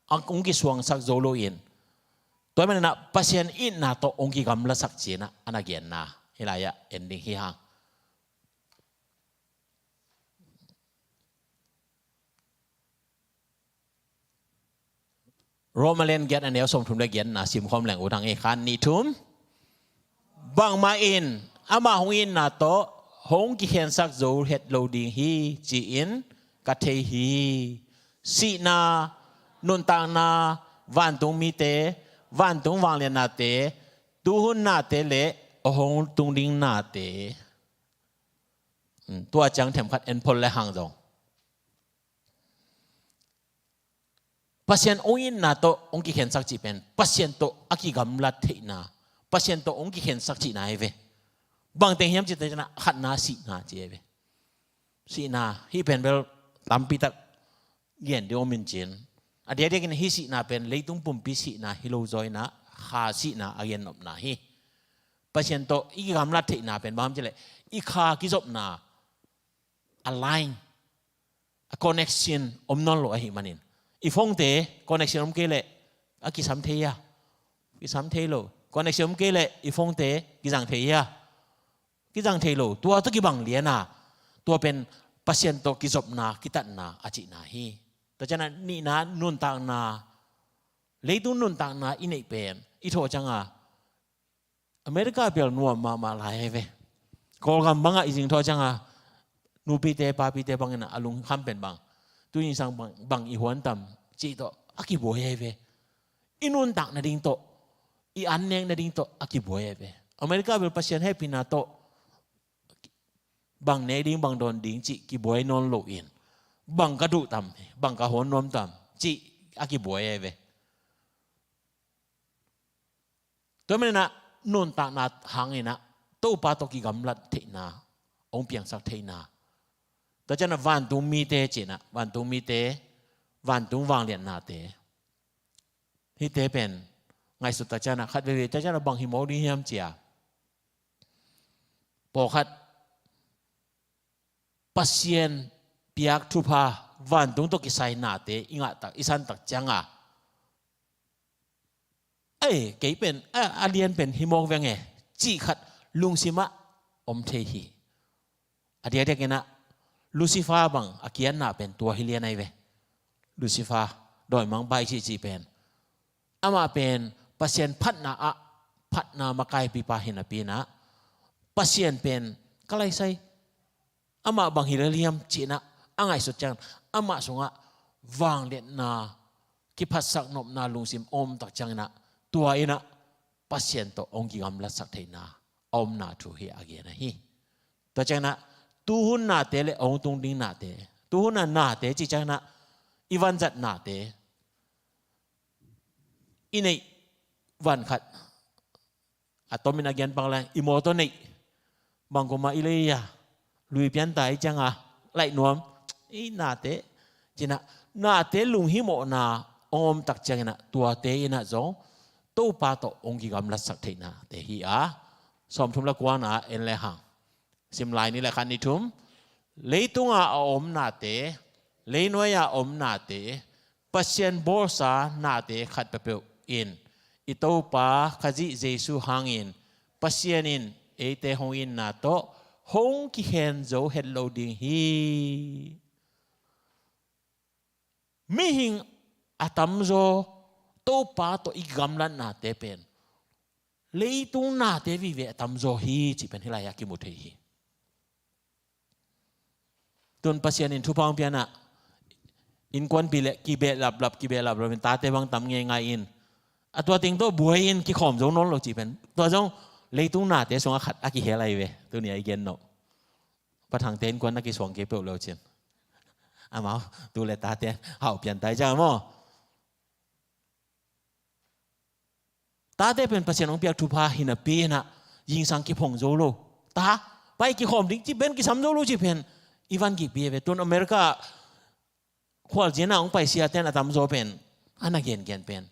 ong kisuangsak zo loin tua hi maninah Pasian itna tawh ong kigamlasak cinah a na genna hi lai-ah en ding hi hang. Roma lian giat a neu sawmthum le giatna simkhawm leng uh hang e khan nih thum. Bangmah in amah hong itna tawh hong kikhensak zo het lo ding hi ci-in ka thei hi. Sihna, nuntakna, vantung mite, vantung vangliatnate, tuhun nate le a hong tung ding nate Tua ciang themkhat en phot le hang zong, Pasian hong itna tawh hong kikhensak cih pen Pasian tawh a kigamlat theihna, Pasian tawh hong kikhensak cihna hi ve. Bangteng hiam cih teh ciang a, khatna sihna ci hi ve. Sihna hih pen bel tampitak gen ding om in cin, a diakdiakin hih sihna pen leitung pumpi sihna hi lo zaw in a, kha sihna a gen nopna hi. Pasian tawh i kigamlat theihna pen bang hiam cih leh i kha kizopna, a line, a connection om nawn lo ahih manin, i phone-te connection om kei leh a kisam thei a? Kisam thei lo. Connection om kei leh i phone-te kizang thei a? Kizang thei lo. Tua tawh kibang lian a, tua pen Pasian tawh kizopna, kitatna a cihna hi. Tua ciang a nihna, nuntakna, leitung nuntakna i neih pen i thawh ciang a, America bel nuam mahmah lai hi ve. Kawlgam bangah i zing thawh ciang a, nupite papite bangin a lungkham pen bang, tu zingsang bang, bang i huan tam cih tawh a kibuai hi ve. I nuntak nading tawh, i an nek nading tawh a kibuai hi ve. America bel Pasian hehpihna tawh bang nek ding, bang dawn ding cih kibuai nawn lo in, bang ka duh tam, bang ka huan nuam tam cih a kibuai hi ve. Tua manin a, nuntakna hangin a, Topa tawh kigamlat theihna hong piangsak theihna. Tua ciang a vantung mite ci-in a, vantung mite, vantung vangliatnate, hihte pen ngaihsut tak ciang a, khat veivei tak ciang a bang hi mawk ding hiam ci a, pawlkhat Pasian piak thupha, vantung tawh kisai nate i ngah tak, i san tak ciang a, "Ei, kei pen a, a lian pen hi mawk veng e," cih khat lungsim ah om thei hi. A diakdiakin a, Lucifer bang a kiatna pen tua hi lian ahi ve. Lucifer, dawimangpa i cihcih pen, amah pen Pasian phatna ah phatna makaipipa hi napi in a, Pasian pen ka laisai, amah bang hi lel hiam ci-in a, a ngaihsut ciang, amah sungah vangliatna, kiphatsak nopna lungsim om tak ciangin a, tua in a Pasian tawh hong kigamlatsak theihna a omna thu hi a gen ahi. Tua ciangin a, tuhun nate le hong tung ding nate, tuhun a nate cih ciangin a, i vanzat nate, i neih van khat, a tomin a gen pak leng, i mawtaw neih, bang kum a i lei a, lui pian ta i ciang a, laih nuam, i nate, ci-in a, nate lunghimawhna hong om tak ciangin a, tuate in a zong Topa tawh hong kigamlatsak theihnate hi a, sawmthum le kuana en le hang. Sim lai ni le, khat, ni, thum. Leitunga a om nate, leinuai a om nate, Pasian bawlsa nate khat peuhpeuh in i Topa Khazih Jesu hangin Pasian in eite hong itna tawh hong kikhen zo het lo ding hi. Mihing a tamzaw Topa tawh i gamlatnate pen leitung nate vive a tamzaw hi cih pen hih lai-ah kimu thei hi. Tun Pasian in thupha hong pia in a, innkuanpih le kibeh laplap, kibeh laplap in tate bang tam ngeingai in, a tua teng tawh buai in kikhawm zo nawn lo cih pen, tua zong leitung nate sungah khat a kihel ahi ve. Tuni a i gen nawh, Pa Thangte innkuan na kisuang kei peuh lo cin, amau tu le tate hau pian tai ciang maw. Tate pen Pasian hong piak thupha hi napi in a, zingsang kiphong zo lo. Ta, pai kikhawm ding cih pen kisam zo lo cih pen i van kikpi hi ve. Tun America khualzin a hong pai siate in a tamzaw pen, a na gengen pen,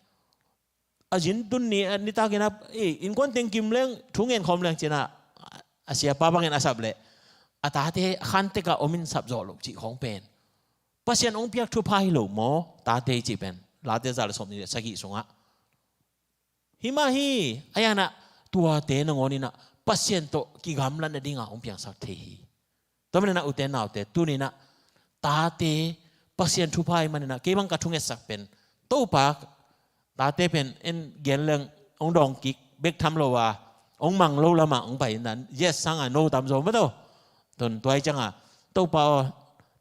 a zin tun ni, a nitak in a, ei, innkuan teng kim leng, thu ngen khawm leng ci-in a, a siapa bangin a sap leh, a tate khantek a om in sap zawh loh cih khawng pen Pasian hong piak thupha hi lo maw, tate cih pen? Late za le sawmnih le sagih sungah. Hi mah hi, a, hi in a, tuate nangawn in a Pasian tawh kigamlat nading a hong piangsak thei hi. Tua manin a, ute naute, tuni in a, tate, Pasian thupha ahih manin a, kei bang ka thungetsak pen, Topa, tate pen en gen leng hong dawng kik bek tham lo a, hong mang lo lamah hong pai in a, yes sang a no tamzaw maw taw. Tun tua ahih ciang a, Topa aw,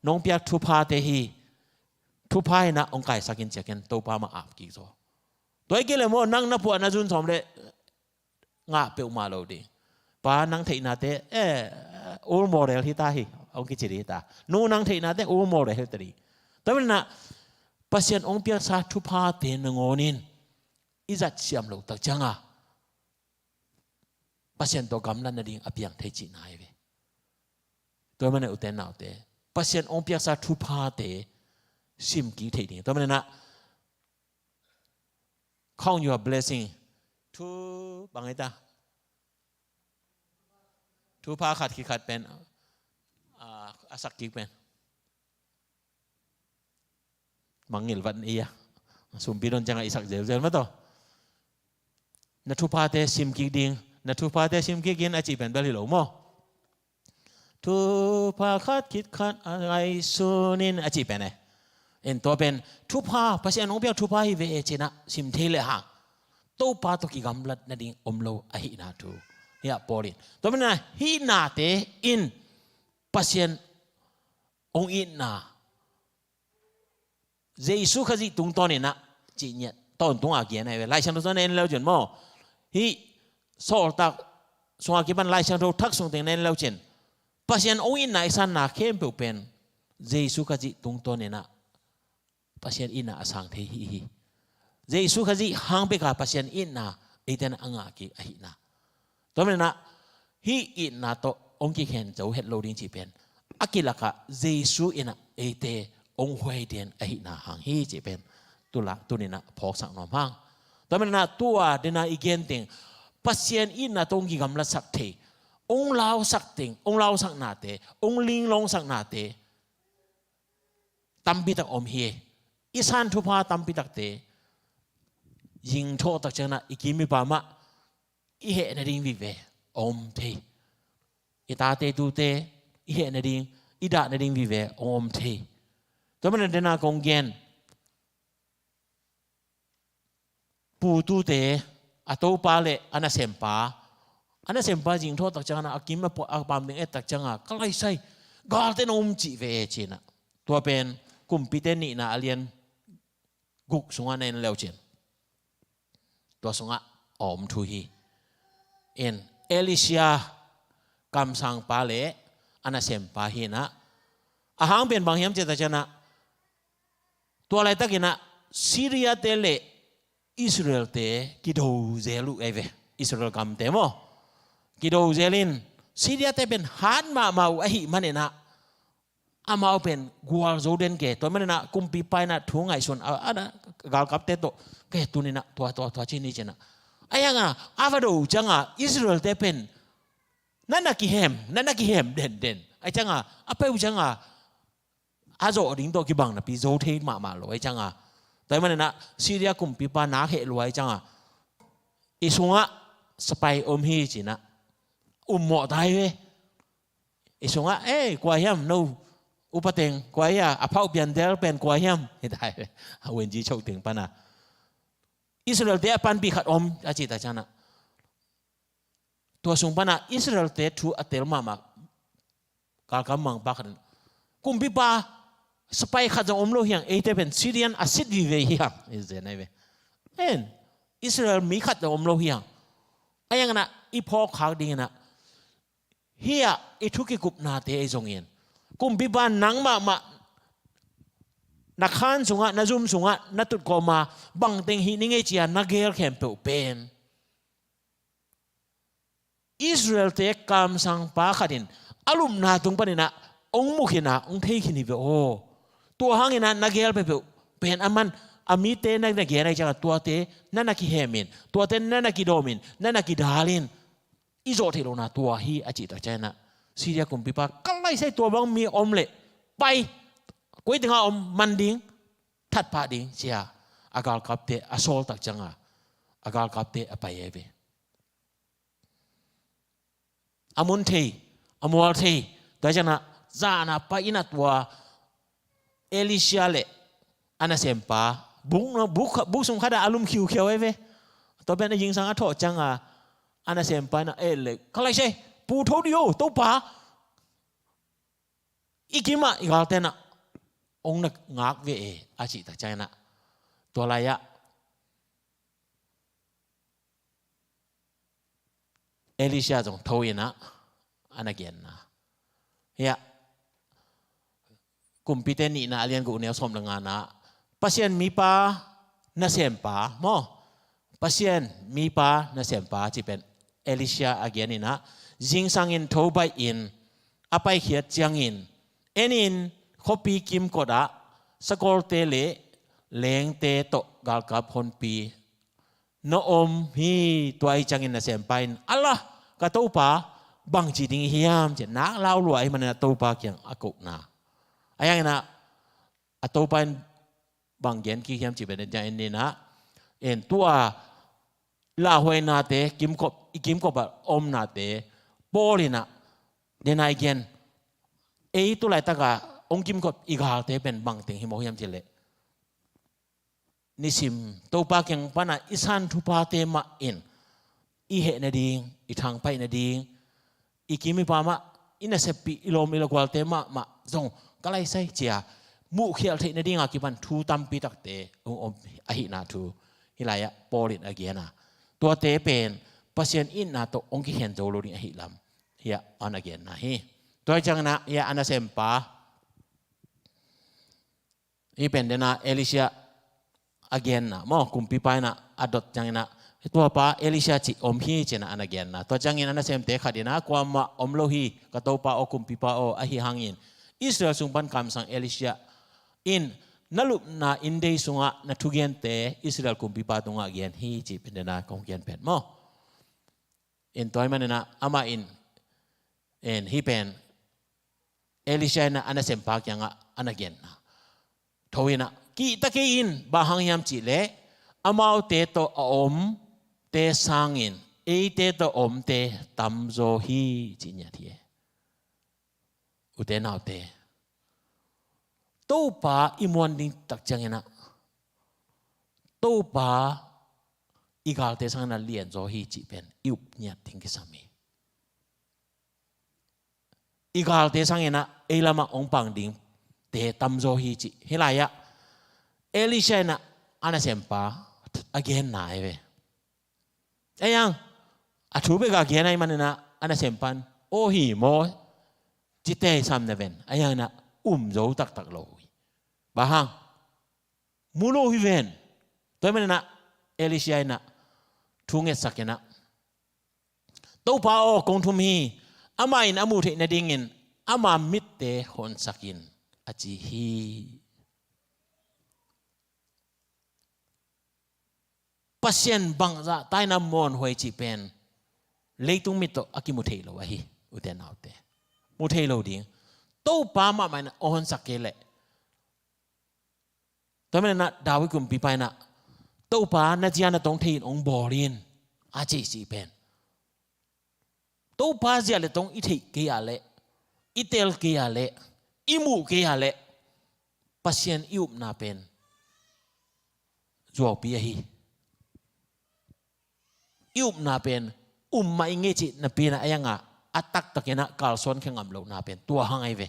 nong piak thuphate hi, thupha in a hong kaisak in ci-a ken Topa mah ap kik zaw. Tua ahih kei leh maw, nang na phuah na zun sawm leh ngah peuhmah lo ding. Pa, nang theihnate, eh, old model hi ta hi. hong kici ding ta. Nu nang theihnate u mawl ding hi ta ding. Tua manin ah Pasian hong piaksa thuphate nangawn in i zat siam loh tak ciangin Pasian tawh gamlat nading a piang thei cihna hi ve. Tua manin ah ute naute, Pasian hong piaksa thuphate sim kik thei ding. Tua manin ah count your blessing. Thu bang hi ta. Thupha khat khit khat pen a, a sak kik pen mangngilh vat ei a. Sumpi don ciangin i sak zelzel mah tawh. Na thuphate sim kik ding. Na thuphate sim kik in a cih pen bel hi lo maw? Thupha khat khit khat a ngaihsun in a cih pen e. En tua pen thupha, Pasian hong piak thupha hi ve e ci-in ah sim thei le hang Topa tawh kigamlat nading om lo ahihna thu. Hih ah Paul in tua manin ah hih nate in Pasian hong itna Jesu Khazih tungtawn in ah cih ngiat tawntung a gen ahi ve. Lai Siangtho sungah na en le uh cin maw? Hih Sawltak sungah kipan Lai Siangtho Thak sung teng na en le uh cin Pasian hong itna i sanna khempeuh pen Jesu Khazih tungtawn in ah Pasian itna a sang thei hi hi. Jesu Khazih hang peka Pasian itna eite in a ngah kik ahihna. Tua manin ah hih itna tawh hong kikhen zo het lo ding cih pen a kilakah Jesu in ah eite hong huai den ahihna hang hi cih pen tulak tuni-in ah phawksak nuam hang. Tua manin ah tua den a i gen teng Pasian itna tawh hong kigamlatsak thei, hong lausak teng, hong lausaknate, hong linglongsaknate tampi tak om hi. I san thupha tampi takte zingthawh tak ciangin ah i kim i pam ah i heh nading vive om thei. I tate tute i heh nading, i dah nading vive om thei. Tua manin ah den a kong gen, pu tute, a topa le a nasempa, a nasempa zingthawh tak ciangin ah a kim a pam ding et tak ciangin ah ka laisai galte na um cih ve e ci-in ah. Tua pen Kumpite nihna a lian guk sungah na en le uh cin tua sungah a om thu hi. En Elisha kamsangpa le a nasempa hi-in ah a hang pen bang hiam cih tak ciangin ah tua laitakin ah Syria-te le Israel-te kido zel uh ahi ve. Israel gamte maw kido zel in Syria-te pen hat mahmah uh ahih manin ah amau pen gualzo den ke. Tua manin ah kumpipa in ah thu ngaihsun a, a galkapte tawh ke tuni-in ah tua tua tua ci ni ci-in ah. Ahi hangin ah a va do uh ciangin ah Israel-te pen na na kihem, na na kihem denden. Ahi ciangin ah a pai uh ciangin ah a zawh ding tawh kibang napi zo thei mahmah lo ahi ciangin ah. Tua ahih manin ah Syria kumpipa nak heh lua ahi ciangin ah i sungah spy om hi ci-in ah ummawh ta hi ve. I sungah, "Eh, kua hiam no upa teng, kua hiam, a phauh pian del pen kua hiam?" Hi ta hi ve. A U N G chok teng pan ah Israel-te a panpih khat om a cih tak ciangin ah tua sung pan ah Israel-te thu a tel mahmah galkap mangpa khat in, "Kumpipa, spy khat zong om lo hi hang, eite pen Syrian a sit vive hi hang," hi zen ahi ve. En Israel mi khat zong om lo hi hang. Ahi hangin ah i phawk khak dingin ah hih ah i thu kikupnate ahi zongin kumpipa nang mahmah na khan sungah, na zum sungah na tut kawm a bangteng hih ning ei ci-a na geel khempeuh pen Israel-te kamsangpa khat in a lupna tung panin ah hong mu khin a hong thei khin hi ve aw. Tua hangin ah na geel peuhpeuh pen aman a mite na na gen ahi ciangin tuate na na kihem in, tuate na na kidawm in, na na kidal in, i zawh theih lohna tua hi a cih tak ciangin ah Syria kumpipa, "Ka laisai, tua bang mi om leh pai, koi tengah om man ding, that pah ding," ci-a a galkapte a sawl tak ciangin a galkapte a pai ahi ve. A mun thei, a mual thei, tua ciangin ah zan a pai in ah tua Elisha le a nasempa buk, buk, buk sung khat ah a lum khiukhiau ahi ve. Tua pen a zingsang a thawh ciangin a nasempa in ah, "Eh le, ka laisai, pu tho dih o, Topa, i kim ah i galte in ah hong na ngak ve e," a cih tak ciangin ah tua lai-ah Elisha zong tho in ah a na genna, "Hiah, Kumpite nihna a lian guk neu sawm le ngana, Pasian mipa nasempa maw, Pasian mipa nasempa cih pen Elisha a gen inah, zingsangin tho baih in a paikhiat ciangin, en in, khuapi kimkot ah sakawlte le lengte tawh galkap honpi na om hi. Tua ahih ciangin nasempa in, "Ala, ka topa, bangci ding hiam?" ci-in nak lau lua ahih manin a topa kiang a kohna. Ahi hangin ah a topa in bang gen kik hiam cih pen, en, en inah, en, tua lauhuainate, kimkop, i kimkop ah omnate, Paul inah, den a i gen, ei tu laitak a hong kimkop i galte pen bangteng hi mawk hiam cih leh, nisim Topa kiang pan a i san thuphate mah in i heh nading, i thangpaih nading, i kim i pam ah i naseppih, i lawm i lagualte mahmah zong ka laisai ci-a muhkhial theih nading a kipan thu tampi takte hong om ahihna thu hih lai-ah Paul in a gen a, tuate pen Pasian itna tawh hong kikhen zo lo ding ahih lam hiah a na genna hi. Tua ahih ciangin ah hiah a nasempa, hih pen den a Elisha a genna maw, kumpipa inah a dot ciangin ah, "Tuapa Elisha cih om hi," ci-in ah a na genna. Tua ciangin a nasemte khat inah, "Kuamah om lo hi, ka topa aw, kumpipa aw, ahi hangin Israel sung pan kamsang Elisha in na lupna inndei sungah na thugente Israel kumpipa tungah gen hi," cih pen den a kong gen pen maw. En, tua ahih manin ah amah in, en, hih pen Elisha inah a nasempa kiangah a na genna, "Tho inah kihta kei in, bang hang hiam cih leh amaute tawh a omte sangin eite tawh a omte tamzaw hi," ci ngiat hi. Ute naute, Topa i muan ding tak ciangin ah Topa i galte sangin ah lianzaw hi cih pen i up ngiat ding kisam hi. I galte sangin ah ei lamah hong pang dingte tamzaw hi cih hih lai-ah Elisha inah a nasempa a genna hi ve. Ahi hang a thu bek a gen ahih manin ah a nasempa in, "Aw hi maw?" ci tei sam na ven. Ahi hangin ah um zo taktak lo hi. Bang hang? Mu lo hi ven. Tua ahih manin ah Elisha inah thu ngetsak inah, "Topa aw, kong thum hi. Amah in a muh theih nadingin ama mitte honsak in," a ci hi. Pasian bangzah taina muanhuai cih pen leitung mit tawh a kimu thei lo ahi, ute naute. Mu thei lo ding. Topa mahmah in a honsak kei leh, tua manin ah David kumpipa inah, "Topa, na zia na tong thei in hong bawl in," a cih cih pen, Topa zia le tong i theih kei a leh, i tel kei a leh, i muh kei a leh, Pasian i upna pen zuaupi ahi. I upna pen um mah i ngei cih napi inah, a yang a, a taktak inah kalsuan khe ngam lohna pen tua hang ahi ve.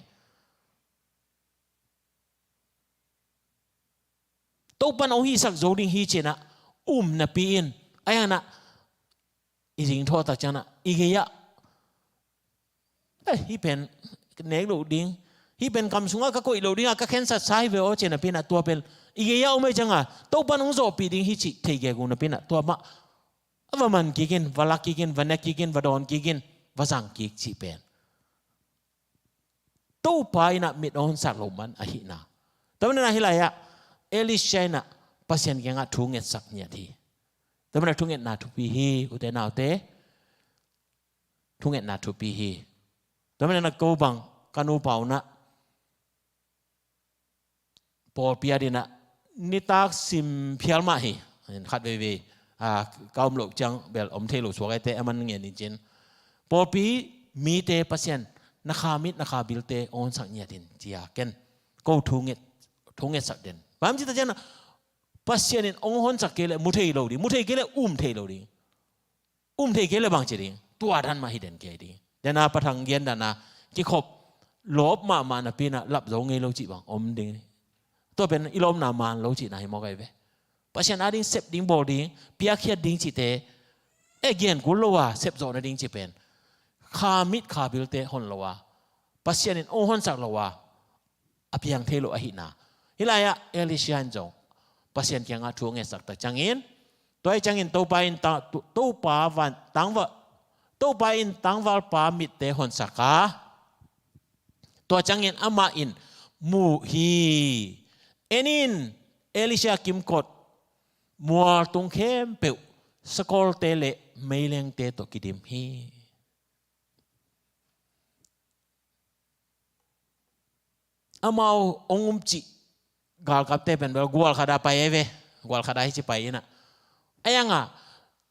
Topan hong hihsak zo ding hi ci-in ah um napi in, a yang ah i zingthawh tak ciangin ah i gei-ah, "Eh, hih pen nek loh ding, hih pen kam sungah ka koih loh ding a, ka khensatsa hi ve aw," ci napi inah tua pen i gei-ah om ahih ciangin, Topan hong zawhpih ding hi cih thei gegu napi inah tua mah a va man kik in, va lak kik in, va nek kik in, va dawn kik in, va zang kik cih pen Topa inah mit a honsak lo man ahihna. Tua manin ah hih lai-ah Elisha inah Pasian kiangah thu ngetsak ngiat hi. Tua manin ah thungetna thupi hi, ute naute. Thungetna thupi hi. Tua manin ah ko bang ka nupa un ah pawlpi a ding ah nitak sim phial mah hi. Khat veivei, a, ka om loh ciang bel om thei lo suak ahih teh a man ngen in cin, pawlpi mite Pasian, "Na kha mit, na kha bilte hong honsak ngiat in," ci-a ken ko thu nget, thu ngetsak den. Bang ci ta ciang ah, Pasian in hong honsak kei leh mu thei lo ding, mu thei kei leh um thei lo ding. Um thei kei leh bang ci ding, tua dan mah hi den kei ding. Den a Pa Thang gen dan a, kikhop lawp mahmah napi inah lap zo ngei lo cih bang om ding. Tua pen i lawpna man lo cihna hi mawk ahi ve. Pasian a ding sep ding, bawl ding, piakkhiat ding cihte, eh, gen kul lo a sep zawh nading cih pen kha mit kha bilte hon lo a, Pasian in hong honsak lo a, a piang thei lo ahihna. Hih lai-ah Elisha in zong Pasian kiangah thu a ngetsak tak ciangin, tua hi ciangin Topa in ta, Topa van, tangval, Topa in tangvalpa mitte honsak a, tua ciangin amah in mu hi. En in, Elisha kimkot mual tung khempeuh sakolte le meilengte tawh kidim hi. Amau hong um cih galkapte pen bel gual khat a pai ei ve. Gual khat a hi ci pai inah, a yanga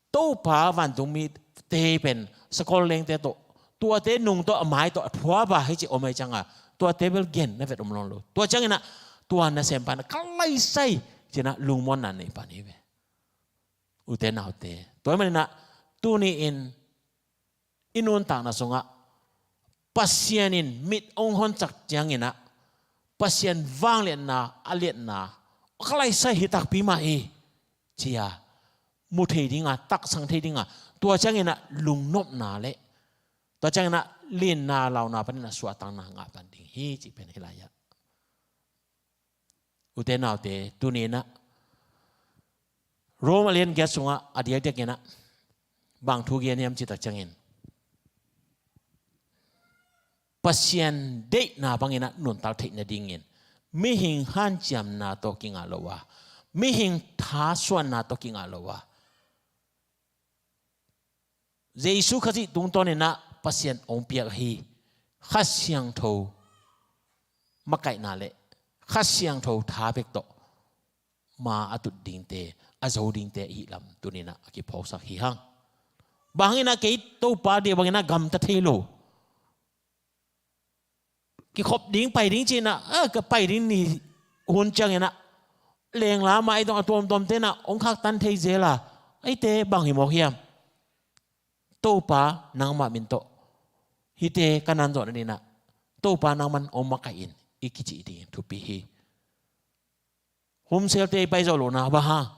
Topa vantungmite pen sakol lengte tawh, tuate nung tawh, a mai tawh a thuap a hi ci om ei cianga, tuate bel gen na vet om lawn lo. Tua cianginah tua nasem pan ka laisai cinah lungmuanna nei pan hi ve. Ute naute, tua hi maninah tuni-in i nuntakna sungah Pasian in mit hong honsak cianginah Pasian vangliatna, a liatna ka laisai hi takpi mah hi cia mu thei dinga, taksang thei dinga, tua cianginah lungnopna le tua cianginah linna launa paninah suahtakna ngah pan ding hi cih pen hi lai-ah. Ute naute, tuninah Rom a lian giat sungah a diakdiakinah bang thu gen hiam cih tak ciangin, Pasian deihna banginah nuntak theih nadingin mihing hanciamna tawh kingah lo a, mihing thasuanna tawh kingah lo a, Jesu Khazih tungtawninah Pasian hong piak ahi Kha Siangtho makaihna le Kha Siangtho tha bek tawh ma a tut dingte, a zo dingte ahi lam tuninah a kiphawksak hi hang. Bang hanginah kei Topa dia banginah gamta thei lo, kikhop ding, pai ding cinah, a, ka pai ding ni hun cianginah lengla mah ei dong a tuamtuamte inah hong khaktan thei zel a, eite bang hi mawk hiam? Topa nangmah min tawh hihte ka nan zawh nadinah Topa nangman hong makaih in i kicih ding thupi hi. Humselte i pai zawh lohna bang hang?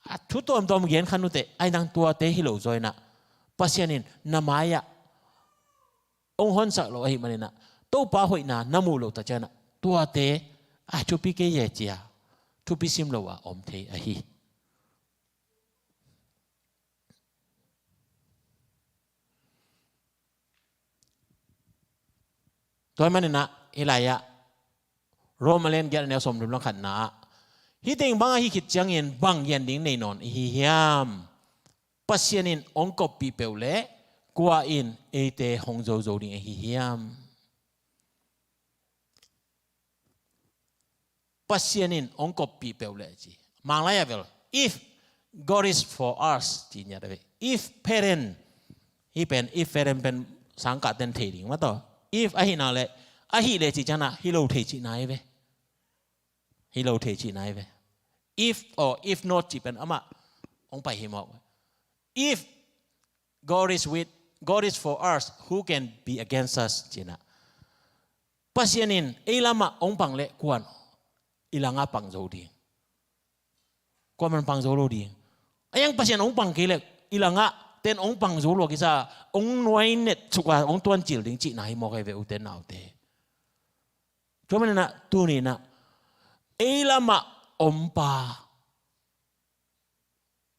A thu tuamtuam gen khan uteh, ai nang tuate hi lo zaw inah Pasian in na mai-ah hong honsak lo ahih maninah Topa hoihna na muh loh tak cianginah tuate a thupi kei e cia thupi sim lo a om thei ahi. Tua hi maninah hih lai-ah Rom a lian giat a neu sawmthum le khatna ah, hih teng bang ahi khit ciangin bang gen ding nei nawn ihi hiam? Pasian in hong koppih peuh leh kua in eite hong zozo ding ahi hiam? Pasian in hong koppih peuh leh ci. Manglai ah vel, if God is for us ci ngiat a ve. If paren, hih pen, if paren pen sangkah ten thei ding mah tawh. If ahih nak leh, ahih leh ci cianah hi lo thei cihna hi ve. Hi lo thei cihna hi ve. If or if not cih pen amah hong pai hi mawk. If God is with, God is for us, who can be against us? Cinah Pasian in ei lamah hong pang leh kuan i langah pang zo ding? Kuaman pang zo lo ding. A yang Pasian hong pang kei leh i langah ten hong pang zo lo a kisa, hong nuai net suk a hong tuancil ding cihna hi mawk ahi ve ute naute. Tua maninah tuninah ei lamah ompa,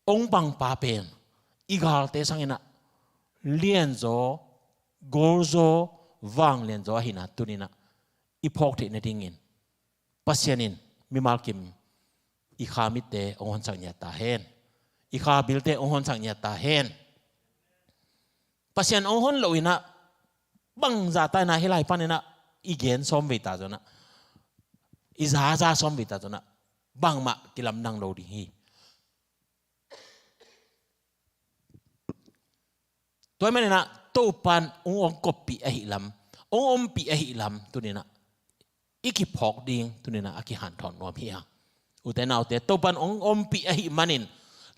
hong pangpa pen i galte sanginah lianzaw, golzaw, vanglianzaw ahihna tuninah i phawk theih nadingin Pasian in mimal kim i kha mitte hong honsak ngiat ta hen. I kha bilte hong honsak ngiat ta hen. Pasian hong hon loh inah bangzah ta inah hih lai paninah i gen sawm vei ta zonah, i zaza sawm vei ta zonah bangmah kilamdang lo ding hi. Tua hi maninah Topan hong, hong koppih ahih lam, hong ompih ahih lam tuninah i kiphawk ding tuninah a kihanthawn nuam hi hang. Ute naute, Topan hong ompih ahih manin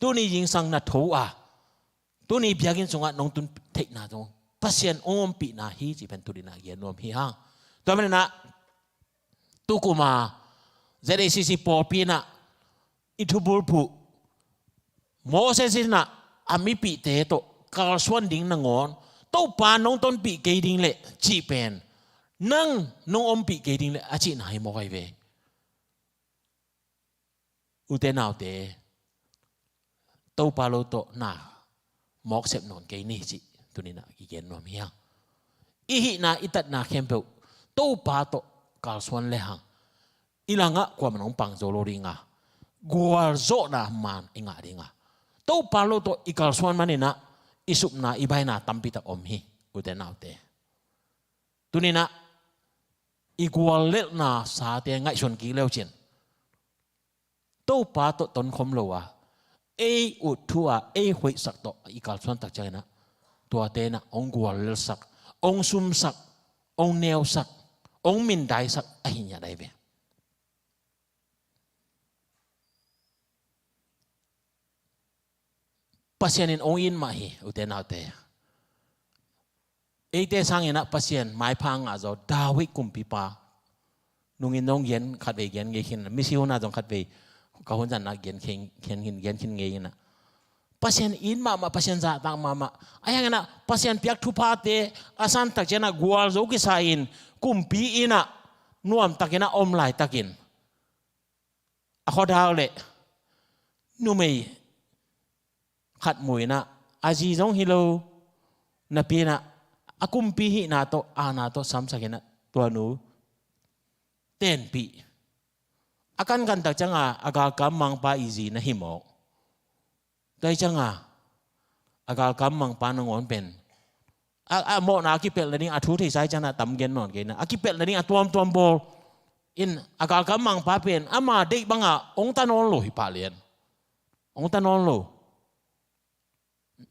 tuni zingsang na tho a, tuni biakinn sungah nong tun theihna zong Pasian hong ompihna hi cih pen tuninah gen nuam hi hang. Tua maninah tukuma Z A C C pawlpi inah i thubulphuh Moses inah a mipihte tawh kalsuan ding nangawn Topa nong tonpih kei ding leh cih pen Nang nong ompih kei ding leh a cihna hi mawk ahi ve. Ute naute, Topa lo tawh na mawk sep nawn kei ni cih tuni-in ah kigen nuam hi hang. I hihna, i tatna khempeuh Topa tawh kalsuan le hang, i langah kuamah in hong pang zo lo ding a, gualzawhna man i ngah ding a, Topa lo tawh i kalsuan manin ah i supna, i baina tampi tak om hi, ute naute. Tuni-in ah i guallelhna sate ngaihsun kik le uh cin, Topa tawh tonkhawm lo a, ei ut thu a, ei hoihsak tawh i kalsuan tak ciangin ah, tuate in ah hong guallelhsak, hong sumsak, hong neusak, hong mindaisak ahi ngiat ahi ve. Pasian in hong it mah hi, ute naute. Eite sangin ah Pasian maipha a ngah zaw David kumpipa, nungin zong gen, khatvei gen ngei khin, misi hun ah zong khatvei ka hun zan ah gen khin, gen khin, gen khin ngei in ah, Pasian it mahmah, Pasian zahtak mahmah. Ahi hangin ah Pasian piak thuphate a san tak ciangin ah gualzo kisa in, kumpi in ah nuamtakin a om laitakin, a khuadau leh numei khat mu in ah, a zi zong hi lo napi in ah, a kumpi hihna tawh, aana tawh samsak in ah tua nu tenpih. A kankan tak ciang a, a galkap mangpa i zi na hi mawk. Tua hi ciang a, a galkap mangpa nangawn pen a, a mawhna a kipelh nading, a thu theisa hi ciang a tam gen nawn kei in ah, a kipelh nading a tuamtuam bawl in, a galkap mangpa pen ama deih banga hong ta nawn lo hi pah lian. Hong ta nawn lo.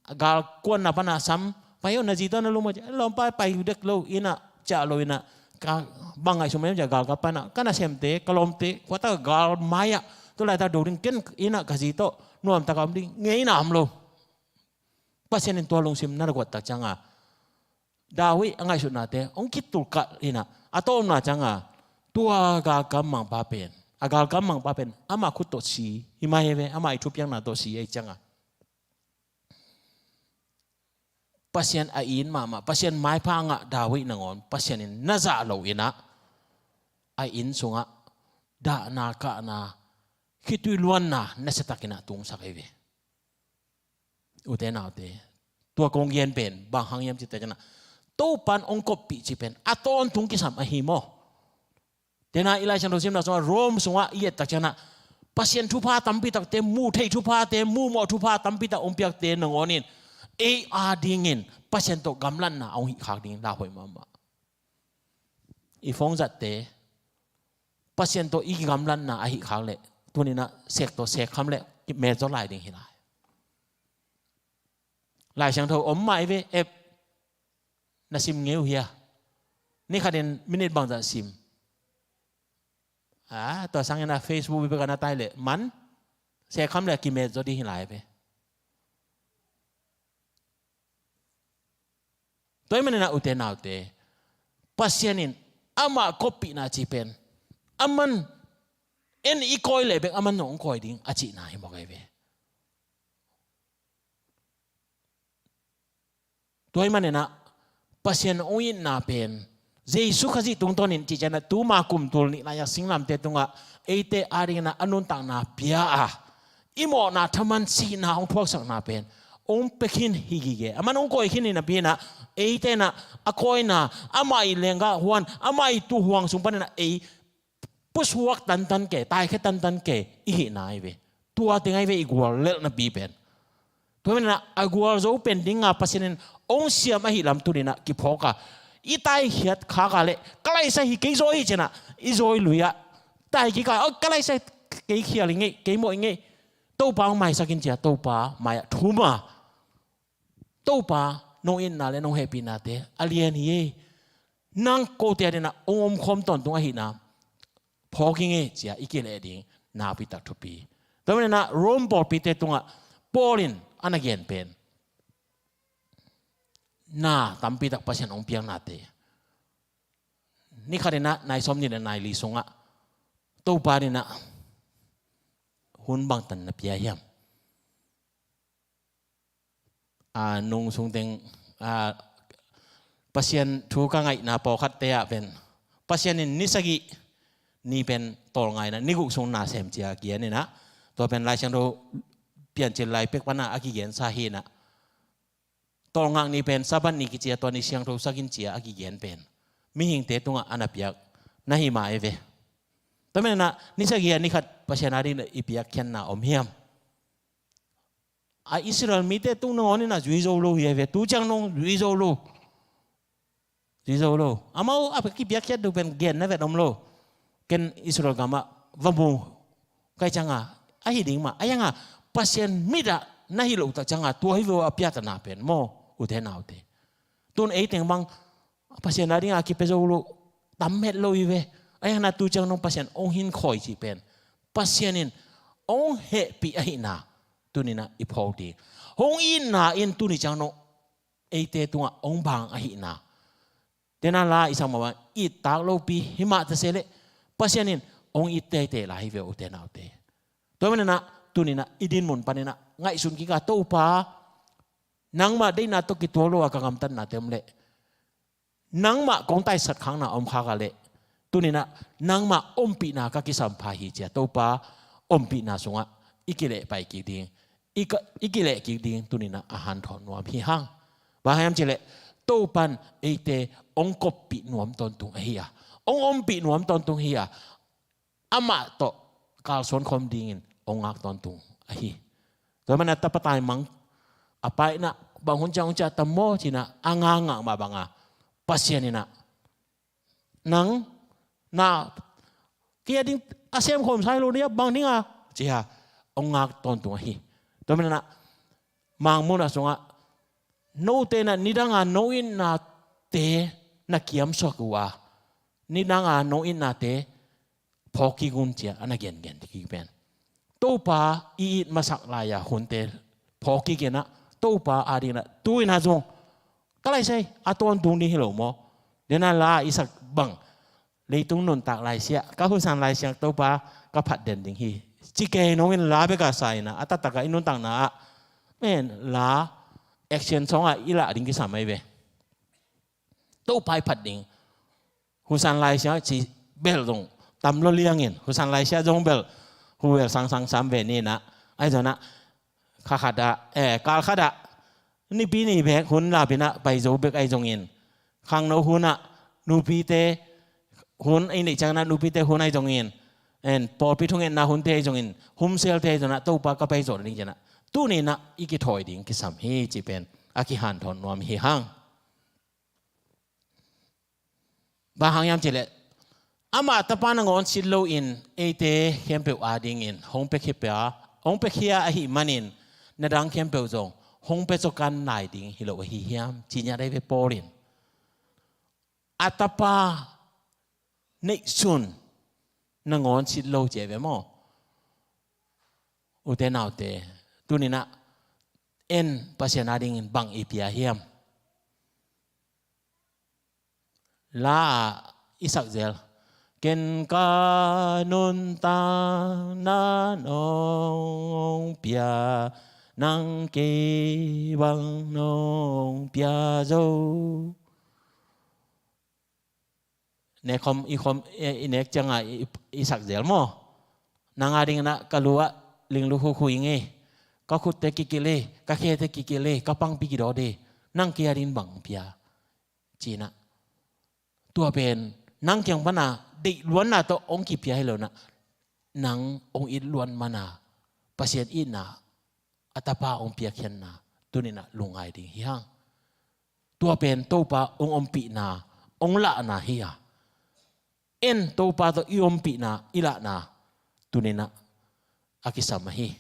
A galkuanna pan a sam, "Pai aw, na zi tawh na lum aw," ci a, lawmpa pai dek lo in ah, ciah lo in ah, ka bang ngaihsun mah hiam ci a, galkap pan a, "Ka nasemte, ka lawmte, kua tak a gal mai-ah tu laitak do ding, ken in ah ka zi tawh nuamtak a om ding ngeina om lo." Pasian in tua lungsim na guat tak ciang a, David a ngaihsutnate hong kitulkalh in ah, a tawpna ciang a, tua galkap mangpa pen, a galkap mangpa pen ama khut tawh si hi mai hi ve, ama i thupiakna tawh si ahih ciang a, Pasian a it mahmah, Pasian maipha a ngah David nangawn Pasian in na zah lo in ah, a inn sungah dahna, kahna, khitui luanna nasiatakin ah tungsak hi ve. Ute naute, tua kong gen pen bang hang hiam cih tak ciang a, Topa in hong koppih cih pen a tawntung kisam ahi maw? Tena i Lai Siangtho simna sungah, Rome sungah i et tak ciang a, Pasian thupha tampi takte, muh theih thuphate, muh mawh thupha tampi tak hong piakte nangawn in ei adingin Pasian tawh gamlatna a hong hih khak ding lauhuai mahmah. I phone zatte Pasian tawh i gamlatna ahih khak leh, tuni-in ah sek tawh sek kham leh kimetzaw lai ding hi lai. Lai Siangtho om mah hi ve, app na sim ngei uh hia? Ni khatin minute bangzah sim? Ah, tua sangin ah Facebook bek a na tai leh man, sek kham leh kimetzaw ding hi lai ve. Tua ahih manin ah ute naute, Pasian in amah koppihna cih pen, aman en i kawi leh bek aman zong hong kawi ding a cihna hi mawk ahi ve. Tua ahih manin ah Pasian hong itna pen Jesu Khazih tungtawnin cih ciang a, tuma kum tul nih lai-a singlamteh tungah eite adingin ah a nuntakna pia a, i mawhna thaman sihna hong thuaksakna pen hong pia khin hi gige. Aman hong kawi khin hi napi-in ah, eite in ah a kawina, amah i lenggah huan, amah i tuuhuang sung panin ah ei pusuak tantan kei, taikhia tantan kei i hihna ahi ve. Tua teng ahi ve i guallelhnapi pen. Tua manin ah a gualzo pen dinga Pasian in hong siam ahih lam tuni-in ah kiphawk a, i taikhiat khak a leh ka laisa hi kei zaw hi ci-in ah i zawi lui-ah tai kik a, "Oh, ka laisa kei khial hi ngei, kei mawh hi ngei. Topa hong maisak in," ci a, Topa mai-ah thum a, "Topa, nong itna leh nong hehpihnate a lian hi ei. Nang kote adingin ah hong omkhawm tawntung ahihna phawk hi ngei," ci a i kileh ding nakpi tak thupi. Tua manin ah Rome pawlpite tungah Paul in a na gen pen na tampi tak Pasian hong piaknate. Ni khatin ah nai sawmnih leh nai li sungah Topa in ah hun bangtan na pia hiam? A, nung sung teng, a, Pasian thu ka ngaihna pawlkhatte ah pen, Pasian in ni sagih ni pen tawlngaina, ni guk sung na sem ci-a kigen inah, tua pen Lai Siangtho Piancil lai pek panah a kigensa hi inah, tawlngak ni pen Sabbath ni kici-a, tua ni siangtho sak in ci-a a kigen pen mihingte tungah a na piak na hi mah ei ve. Tua manin ah ni sagih a ni khat Pasian ading i piakkhiatna om hiam? A Israel mite tung nangawn inah zui zo lo hi ei ve. Tu ciang nong zui zo lo. Zui zo lo. Amau a kipiakkhiat duh pen genna vet om lo. Ken Israel gamah va mu ka hih cianga, ahi ding mah. Ahi hanga Pasian mitah na hi loh tak cianga tua hi ve uh a piatana pen maw, ute naute. Tun ei teng bang Pasian adinga kipia zo lo tam het lo hi ve. Ahi hanga tu ciang nong Pasian ong hinkhawi cih pen Pasian in ong hehpih ahihna tuni inah i phawk ding. Hong itna in tuni ciang nong eite tungah ong bang ahihna. Tena la i sak mah bang it tak lopi hi mah ta se leh Pasian in ong it teitei lai hi ve uh, ute naute. Tua manin ah tuni inah i dinmun panin ah ngaihsun kik a, Topa, nangmah deihna tawh kituak lo a ka gamtatnate om leh, nangmah kong taisat khakna om khak a leh, tuni inah nangmah ompihna ka kisam pha hi ci-a Topa ompihna sungah i kileh pai kik ding, i ka, i kileh kik ding tuni inah a hanthawn nuam hi hang. Bang hang hiam cih leh Topan eite ong koppih nuam tawntung ahi a, ong ompih nuam tawntung hi a, amah tawh kalsuan khawm dingin ong ngak tawntung ahi. Tua manin ah tapa taimang a paina bang hun ciang ong ciah tam maw ci-in ah a ngakngak mah banga Pasian in ah, nang na kia ding a sem khawm sai lo nia, bang dinga ci-a ong ngak tawntung ahi. Tua manin ah Mangmuhna sungah note in ah nidanga no itnate na kiamsuak uh a, nidanga no itnate phawk kik un ci-a a na gengen kik pen, Topa i it masak lai-a hunte phawk kik in ah Topa ading in ah tu in ah zong ka lai sai a tawntung ding hi lo maw? Dena la i sak bang, leitung nuntak laisiah, ka husan laisiah Topa ka phat den ding hi ci kei nong in la bek a sa in ah, a taktak a i nuntakna ah men la action song ah i lah ding kisam ahi ve. Topa i phat ding. Husan laisiah ci bel zong tam lo liangin, husan laisiah zong bel hu bel sangsang sam ve ni in ah, ahi zong ah kha khat ah, eh, kal khat ah nipi ni bek hun lap in ah pai zo bek ahi zongin, khangno hun ah nupite hun i neih ciangin ah nupite hun ahi zongin, en, pawlpi thungetna hunte ahi zongin, humselte ahi zong ah Topa ka pai zawh ding ci-in ah tuni in ah i kithawi ding kisam hi ci pen a kihanthawn nuam hi hang. Bang hang hiam cih leh amah Tapa nangawn sit loin eite khempeuh adingin hong pia khia, hong pia khia ahih manin na dang khempeuh zong hong pia cawkan lai ding hi lo ahi hiam ci ngiat ahi ve Paul in. A Tapa neihsun nangawn sit lo ci ahi ve maw? Ute naute, tuni in ah en Pasian adingin bang i pia hiam? La ah i sak zel, ken ka nuntakna nong pia, nang kei bang nong pia zo. Nek khawm i khawm i, i nek ciangah i, i sak zel maw? Nang ading in ah ka lu ah linglu khukhu ing ei, ka khutte kikilh ei, ka khete kikilh ei, ka pangpi kidawt ei, nang kei ading bang pia ci-in ah. Tua pen nang kiang pana deih luanna tawh hong kipia hi lo in ah, nang hong it luan mana Pasian itna a Tapa hong piakkhiatna tuni in ah lungngai ding hi hang. Tua pen Topa hong ompihna, hong lahna hi a, en Topa tawh i ompihna, i lahna tuni in ah a kisam ahi.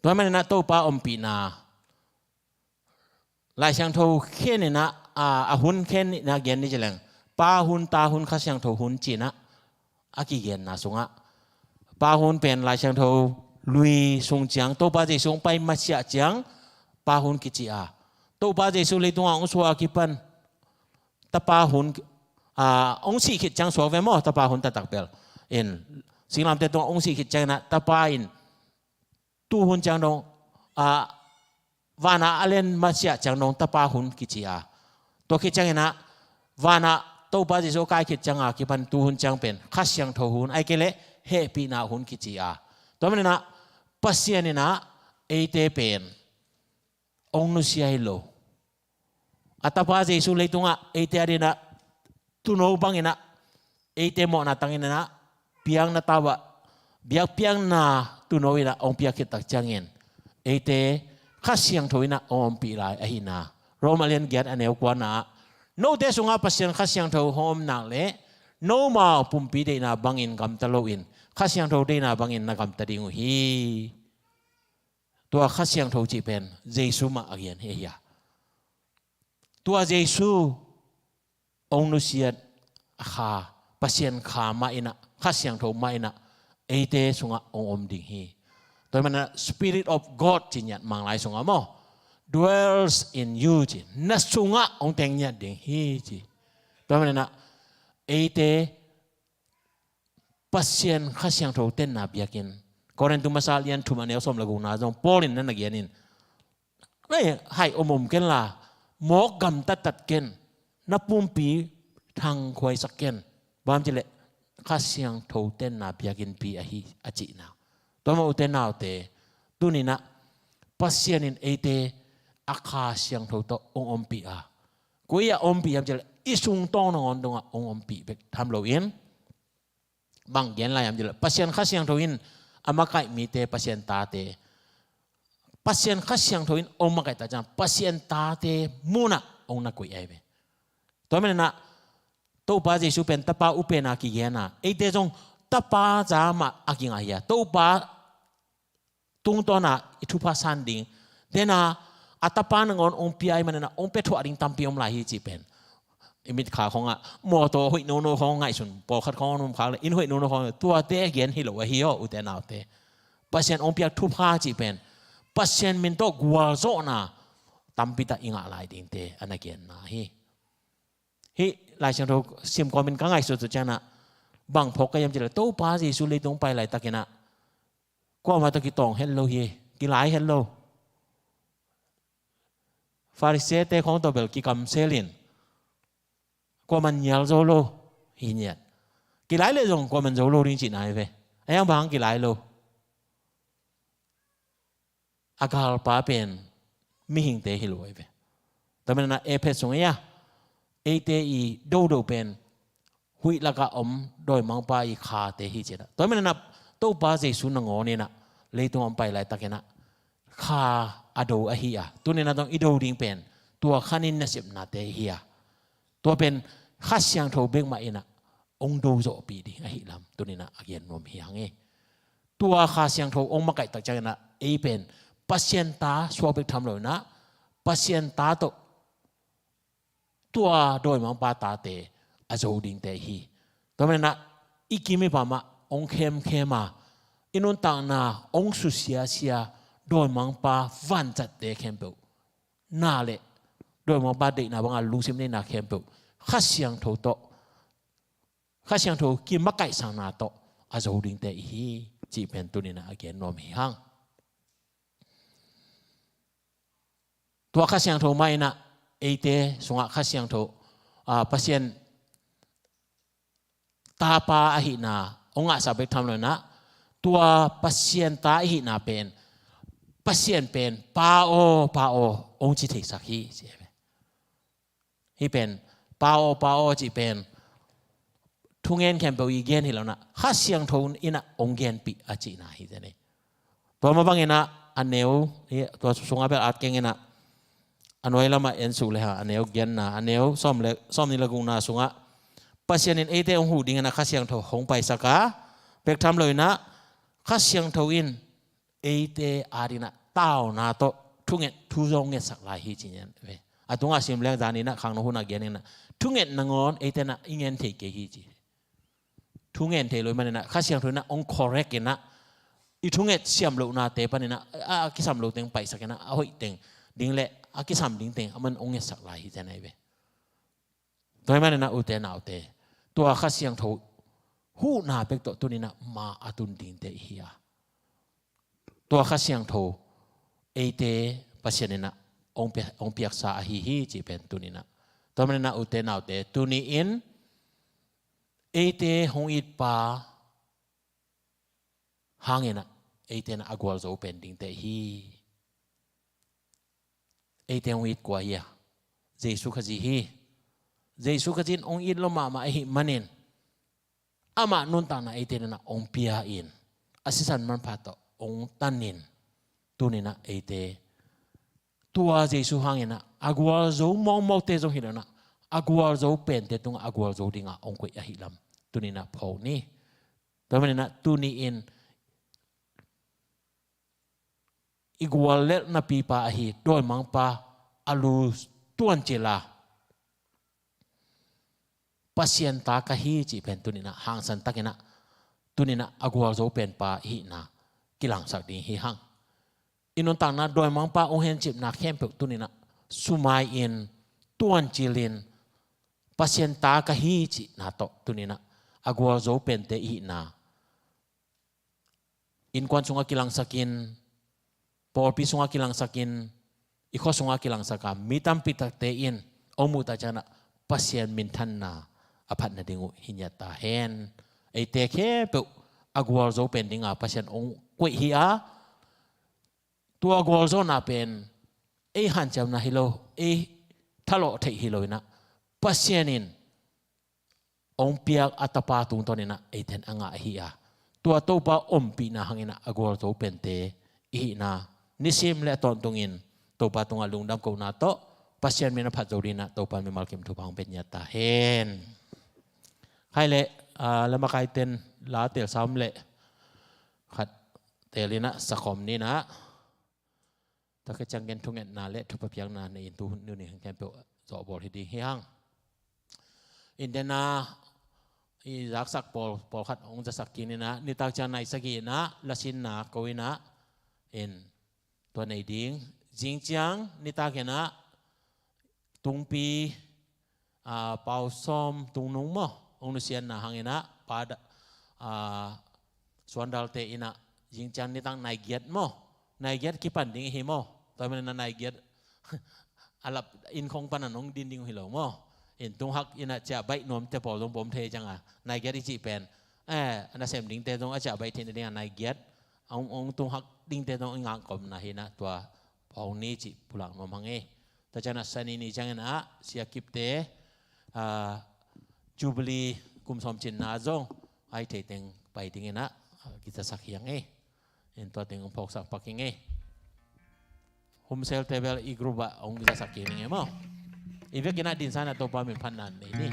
Tua manin ah Topa ompihna Lai Siangtho khen in ah, a, a hun khen in ah gen ni ci leng, Pa hun, Ta hun, Kha Siangtho hun ci-in ah a kigenna sungah Pa hun pen Lai Siangtho lui sung ciang, Topa Jesu hong pai masiah ciang Pa hun kici a, Topa Jesu leitungah hong suak a kipan Tapa hun, a, hong sih khit ciang suak ve maw, Tapa hun taktak bel in, singlamteh tungah hong sih khit ciangin ah Tapa in tu hun ciang dong, ah, vanah a len masiah ciang dong tapa hun kici a. Tua khit ciangin ah, vanah Topa Jesu a kai khit cianga kipan tu hun ciang pen Kha Siangtho hun, ahih kei leh hehpihna hun kici a. Tua manin ah Pasian in ah eite pen hong nusia hi lo. A tapa Jesu leitungah eite adingin ah tuuno bangin ah, eite mawhna tangin ah, piakna tau ah, biakpiakna tuuno in ah hong piak khit tak ciangin, eite Kha Siangtho in ah hong ompih lai ahihna. Rom a lian giat a neu kuana ah, note sungah Pasian Kha Siangtho hong om nak leh, nomau pumpi deihna bangin gamta loin, Kha Siangtho deihna bangin na gamta ding uh hi. Tua Kha Siangtho cih pen Jesu mah a gen hi a. Tua Jesu hong nusiat a Kha, Pasian Kha mah in ah, Kha Siangtho mah in ah, eite sungah hong om ding hi. Tua manin ah Spirit of God ci ngiat Manglai sungah maw, dwells in you ci, na sungah hong teng ngiat ding hi ci. Tua manin ah eite Pasian Kha Siangtho tenna biakinn, Korin tu masa lian thum a neu sawm le gukna zong Paul in na na gen in, na haih om om ken la, mawk gamtat tat ken, na pumpi thangkhuaisak ken. Bang hang hiam cih leh Kha Siangtho tenna biakinnpi ahi a cihna. Tua mah ute naute, tuni-in ah Pasian in eite a Kha Siangtho tawh hong ompih a. Koi ah ompih hiam cih leh i sungtawng nangawn dongah hong ompih bek tham loin, bang gen lai hiam cih leh Pasian Kha Siangtho in a makaih mite, Pasian tate, Pasian Kha Siangtho in hong makaih tak ciang Pasian tate munah hong na koih ahi ve. Tua manin ah Topa Jesu pen Tapa uh pen a kigen a, eite zong Tapa ca mah a kingah hi a, Topa tungtawn a i thupha san ding, den a, a Tapa nangawn hong pia ahih manin ah hong pia thuah ding tampi om lai hi cih pen i mitkha khawngah, mawtaw hoih nono khawng ngaihsun pawlkhat khawng om khak leh, inn hoih nono khawng, tuate a gen hi lo ahi aw ute naute. Pasian hong piak thupha cih pen Pasian min tawh gualzawhna tampi tak i ngah lai dingte a na genna hi. Hih Lai Siangtho sim kawmin ka ngaihsut uh ciangin ah, bang phawk ka hiam cih leh Topa Jesu leitung pai laitakin ah kuamah tawh kitawng het lo hi, kilai het lo. Pharisee-te khawng tawh bel kikamsel in, kuamah nial zo lo hi ngiat. Kilai leh zong kuamah zo lo ding cihna hi ve. A hiang bang hang kilai lo? A galpa pen mihingte hi lo ahi ve. Tua manin ah Efesa sungah, eite i dodo pen huih lakah om dawimangpa i khate hi ci-in ah. Tua manin ah Topa Jesu nangawn in ah leitung a hong pai laitakin ah kha a do ahi a, tuni-in ah zong i do ding pen tua kha in nasepnate hi a. Tua pen Kha Siangtho bek mah in ah hong do zawhpih ding ahih lam tuni-in ah a gen nuam hi hang e. Tua Kha Siangtho hong makaih tak ciangin ah ei pen Pasian ta suak bek tham loin ah, Pasian ta tawh tua dawimangpa tate a zo dingte hi. Tua manin ah i kim i pam ah hong khemkhem a, i nuntakna hong susiasia dawimangpa vanzatte khempeuh, na leh dawimangpa deihna banga lungsim neihna khempeuh Kha Siangtho tawh, Kha Siangtho kimakaihsakna tawh a zo dingte i hi cih pen tuni-in ah a gen nuam hi hang. Tua Kha Siangtho mah in ah eite sungah Kha Siangtho, ah, Pasian Tapa ahihna hong ngahsak bek tham loin ah, tua Pasian ta ahihna pen, Pasian pen Pa aw, Pa aw hong ci theisak hi ci hi ve. Hih pen Pa aw, Pa aw cih pen thungen khempeuh i gen hi lo-in ah, Kha Siangtho in ah hong genpih a cihna hi zen hi. Tua mah bangin ah a neu, tua sungah bel at keng in ah, a nuai lamah en suk le hang, a neu giatna, a neu sawm le, sawmnih le gukna sungah Pasian in eite hong huh dingin ah Kha Siangtho hong paisak a, bek tham loin ah Kha Siangtho in eite adingin ah tauna tawh thunget thu zong ngetsak lai hi ci ngiat ve. A tungah sim leng, zan in ah khangno hun ah gen in ah, thunget nangawn eite in ah i ngen thei kei hi ci. Thungen thei lo ahih manin ah Kha Siangtho in ah hong correct in ah, i thunget siam lohnate panin ah, a, a kisam lo teng paisak in ah, a hoih teng ding le a kisam ding teng aman hong ngetsak lai hi zen hi ve. Tua ahih manin ah ute naute, tua Kha Siangtho huhna bek tawh tuni-in ah ma a tun dingte i hi a. tua Kha Siangtho eite Pasian in ah hong pia-, hong piaksa ahi hi cih pen tuni-in ah. Tua manin ah ute naute, tuni-in eite hong it pa hangin ah eite in ah a gualzo pen dingte hi. Eite hong it kua hi a? Jesu Khazih hi. Jesu Khazih in hong it lo mahmah ahih manin, amah nuntakna eite in ah hong pia in, a sisan manpha tawh hong tan in, tuni-in ah eite tua Jesu hangin ah a gualzo mawkmawkte zong hi lo-in ah, a gualzo pente tungah a gualzo dingah hong koih ahih lam tuni-in ah phawk ni. Tua manin ah tuni-in i guallelhnapipa ahi dawimangpa a lu tuancil a, Pasian ta ka hi cih pen tuni-in ah hangsan takin ah, tuni-in ah a gualzo penpa i hihna kilangsak ding hi hang. I nuntakna dawimangpa hong hencipna khempeuh tuni-in ah sumai-in, tuancilin, Pasian ta ka hi cihna tawh tuni-in ah a gualzo pente i hihna innkuan sungah kilangsakin, pawlpi sungah kilangsakin, i khua sungah kilangsak a, mi tampi takte in hong muh tak ciangin ah Pasian minthanna a phat nading uh hi ngiat ta hen. Eite khempeuh a gualzo pen dinga Pasian hong koih hi a, tua gualzawhna pen ei hanciamna hi lo, ei thalawh theih hi lo-in ah, Pasian in hong piak a Tapa tungtawnin ah eite in a ngah ahi a, tua Topa ompihna hangin ah a gualzo pente i hihna nisim le a tawntungin Topa tungah lungdam kohna tawh Pasian min a phat zo dingin ah Topa mimal kim thupha hong pia ngiat ta hen. Khai le, aa, la makaite'n la telsa om leh khat telin ah sakhawm ni in ah, tak ciangin thungetna le thupha piakna nei-in tu hun ni khempeuh zawh bawl hi ding hi hang. India na i zaksak pawl, pawlkhat hong zasak kik ni in ah, nitak ciang nai sagih in ah lasinna ko in ah, in tua nei ding. Zing ciang nitak in ah tungpi, aa, Pau Sawm Tungnung maw, hong nusiatna hangin ah, Pa Da-, aa, Suan Dalte in ah zing ciang nitak nai giat maw, nai giat kipan ding hi maw. Tua manin ah nai giat a lap inn khong pan ah nong din ding hi lo maw. In tung hak in ah ciah baih nuamte pawl zong pom thei ciang a, nai giat i cih pen, eh, a nasem dingte zong a ciah baih theihna ding a nai giat, hong, hong tung hak dingte zong i ngak komna hi in ah, tua hong ni cih pulak nuam hang e. Tua ciang ah Sani ni ciangin ah Sia Kipte, aa, Jubilee kum sawm cinna zong a hi thei teng pai dingin ah, aa, kizasak hi hang e. In tua teng hong phawksak pak ing e. Home cell table i group ah hong kizasak kik ning e maw. I vekin ah dinsan ah Topa min phatna nei ni.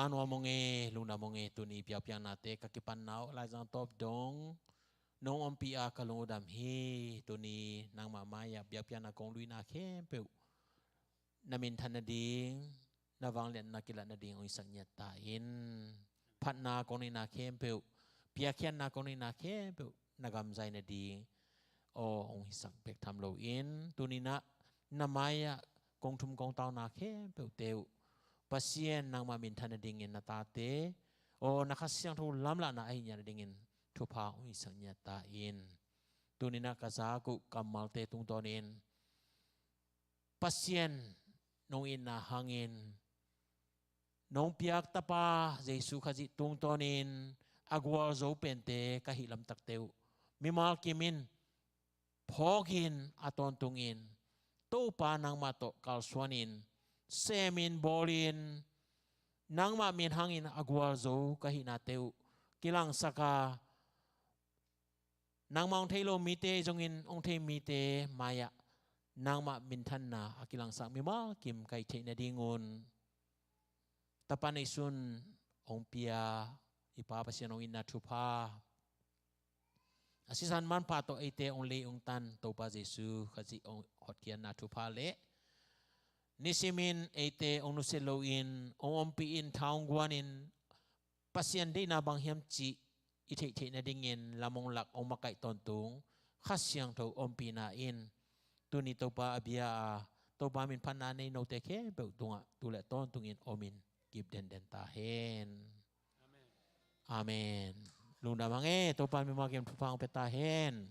Nuam ong e, lungdam ong e, tuni biakpiaknate ka kipan na uh, Laizang tawp dong nong ompih a ka lung uh dam hi. Tuni nangmah mai-ah biakpiakna kong luina khempeuh na minthan nading, na vangliatna kilat nading hong hisak ngiat ta in. Phatna kong neihna khempeuh, piakkhiatna kong neihna khempeuh na gamzai nading aw hong hisak bek tham loin, tuninah na mai-ah kong thum kong tauna khempeuhte uh Pasian nangmah minthan nadingin na tate aw na Kha Siangtho lamlahna ahi ngiat nadingin thupha hong hisak ngiat ta in. Tuninah ka zak uh kammalte tungtawnin Pasian nong itna hangin nong piak Tapa Jesu Khazih tungtawnin a gualzo pente ka hih lamtakte uh mimal kimin phawkin a tawntungin Topa nangmah tawh kalsuanin semin bawlin nangmah min hangin a gualzo ka hihnate uh kilangsaka nangmah hong thei lo mite zongin hong thei mite mai-ah nangmah minthanna a kilangsak mimal kim ka hih theih nadingun Tapa neisun hong pia i Pa Pasian hong itna thupha a sisan manpha tawh eite hong lei hong tan Topa Jesu Khazih hong hotkhiatna thupha le nisimin eite hong nusia loin hong ompih in tha hong guanin Pasian deihna bang hiam cih i theihtheih nadingin lam hong lak hong makaih tawntung Kha Siangtho ompihna in tuni Topa a bia a Topa min phatna nei note khempeuh tungah tu le tawntungin omin kip denden ta hen. Amen. Lungdam hang e, Topa mimal kim thupha hong pia ta hen.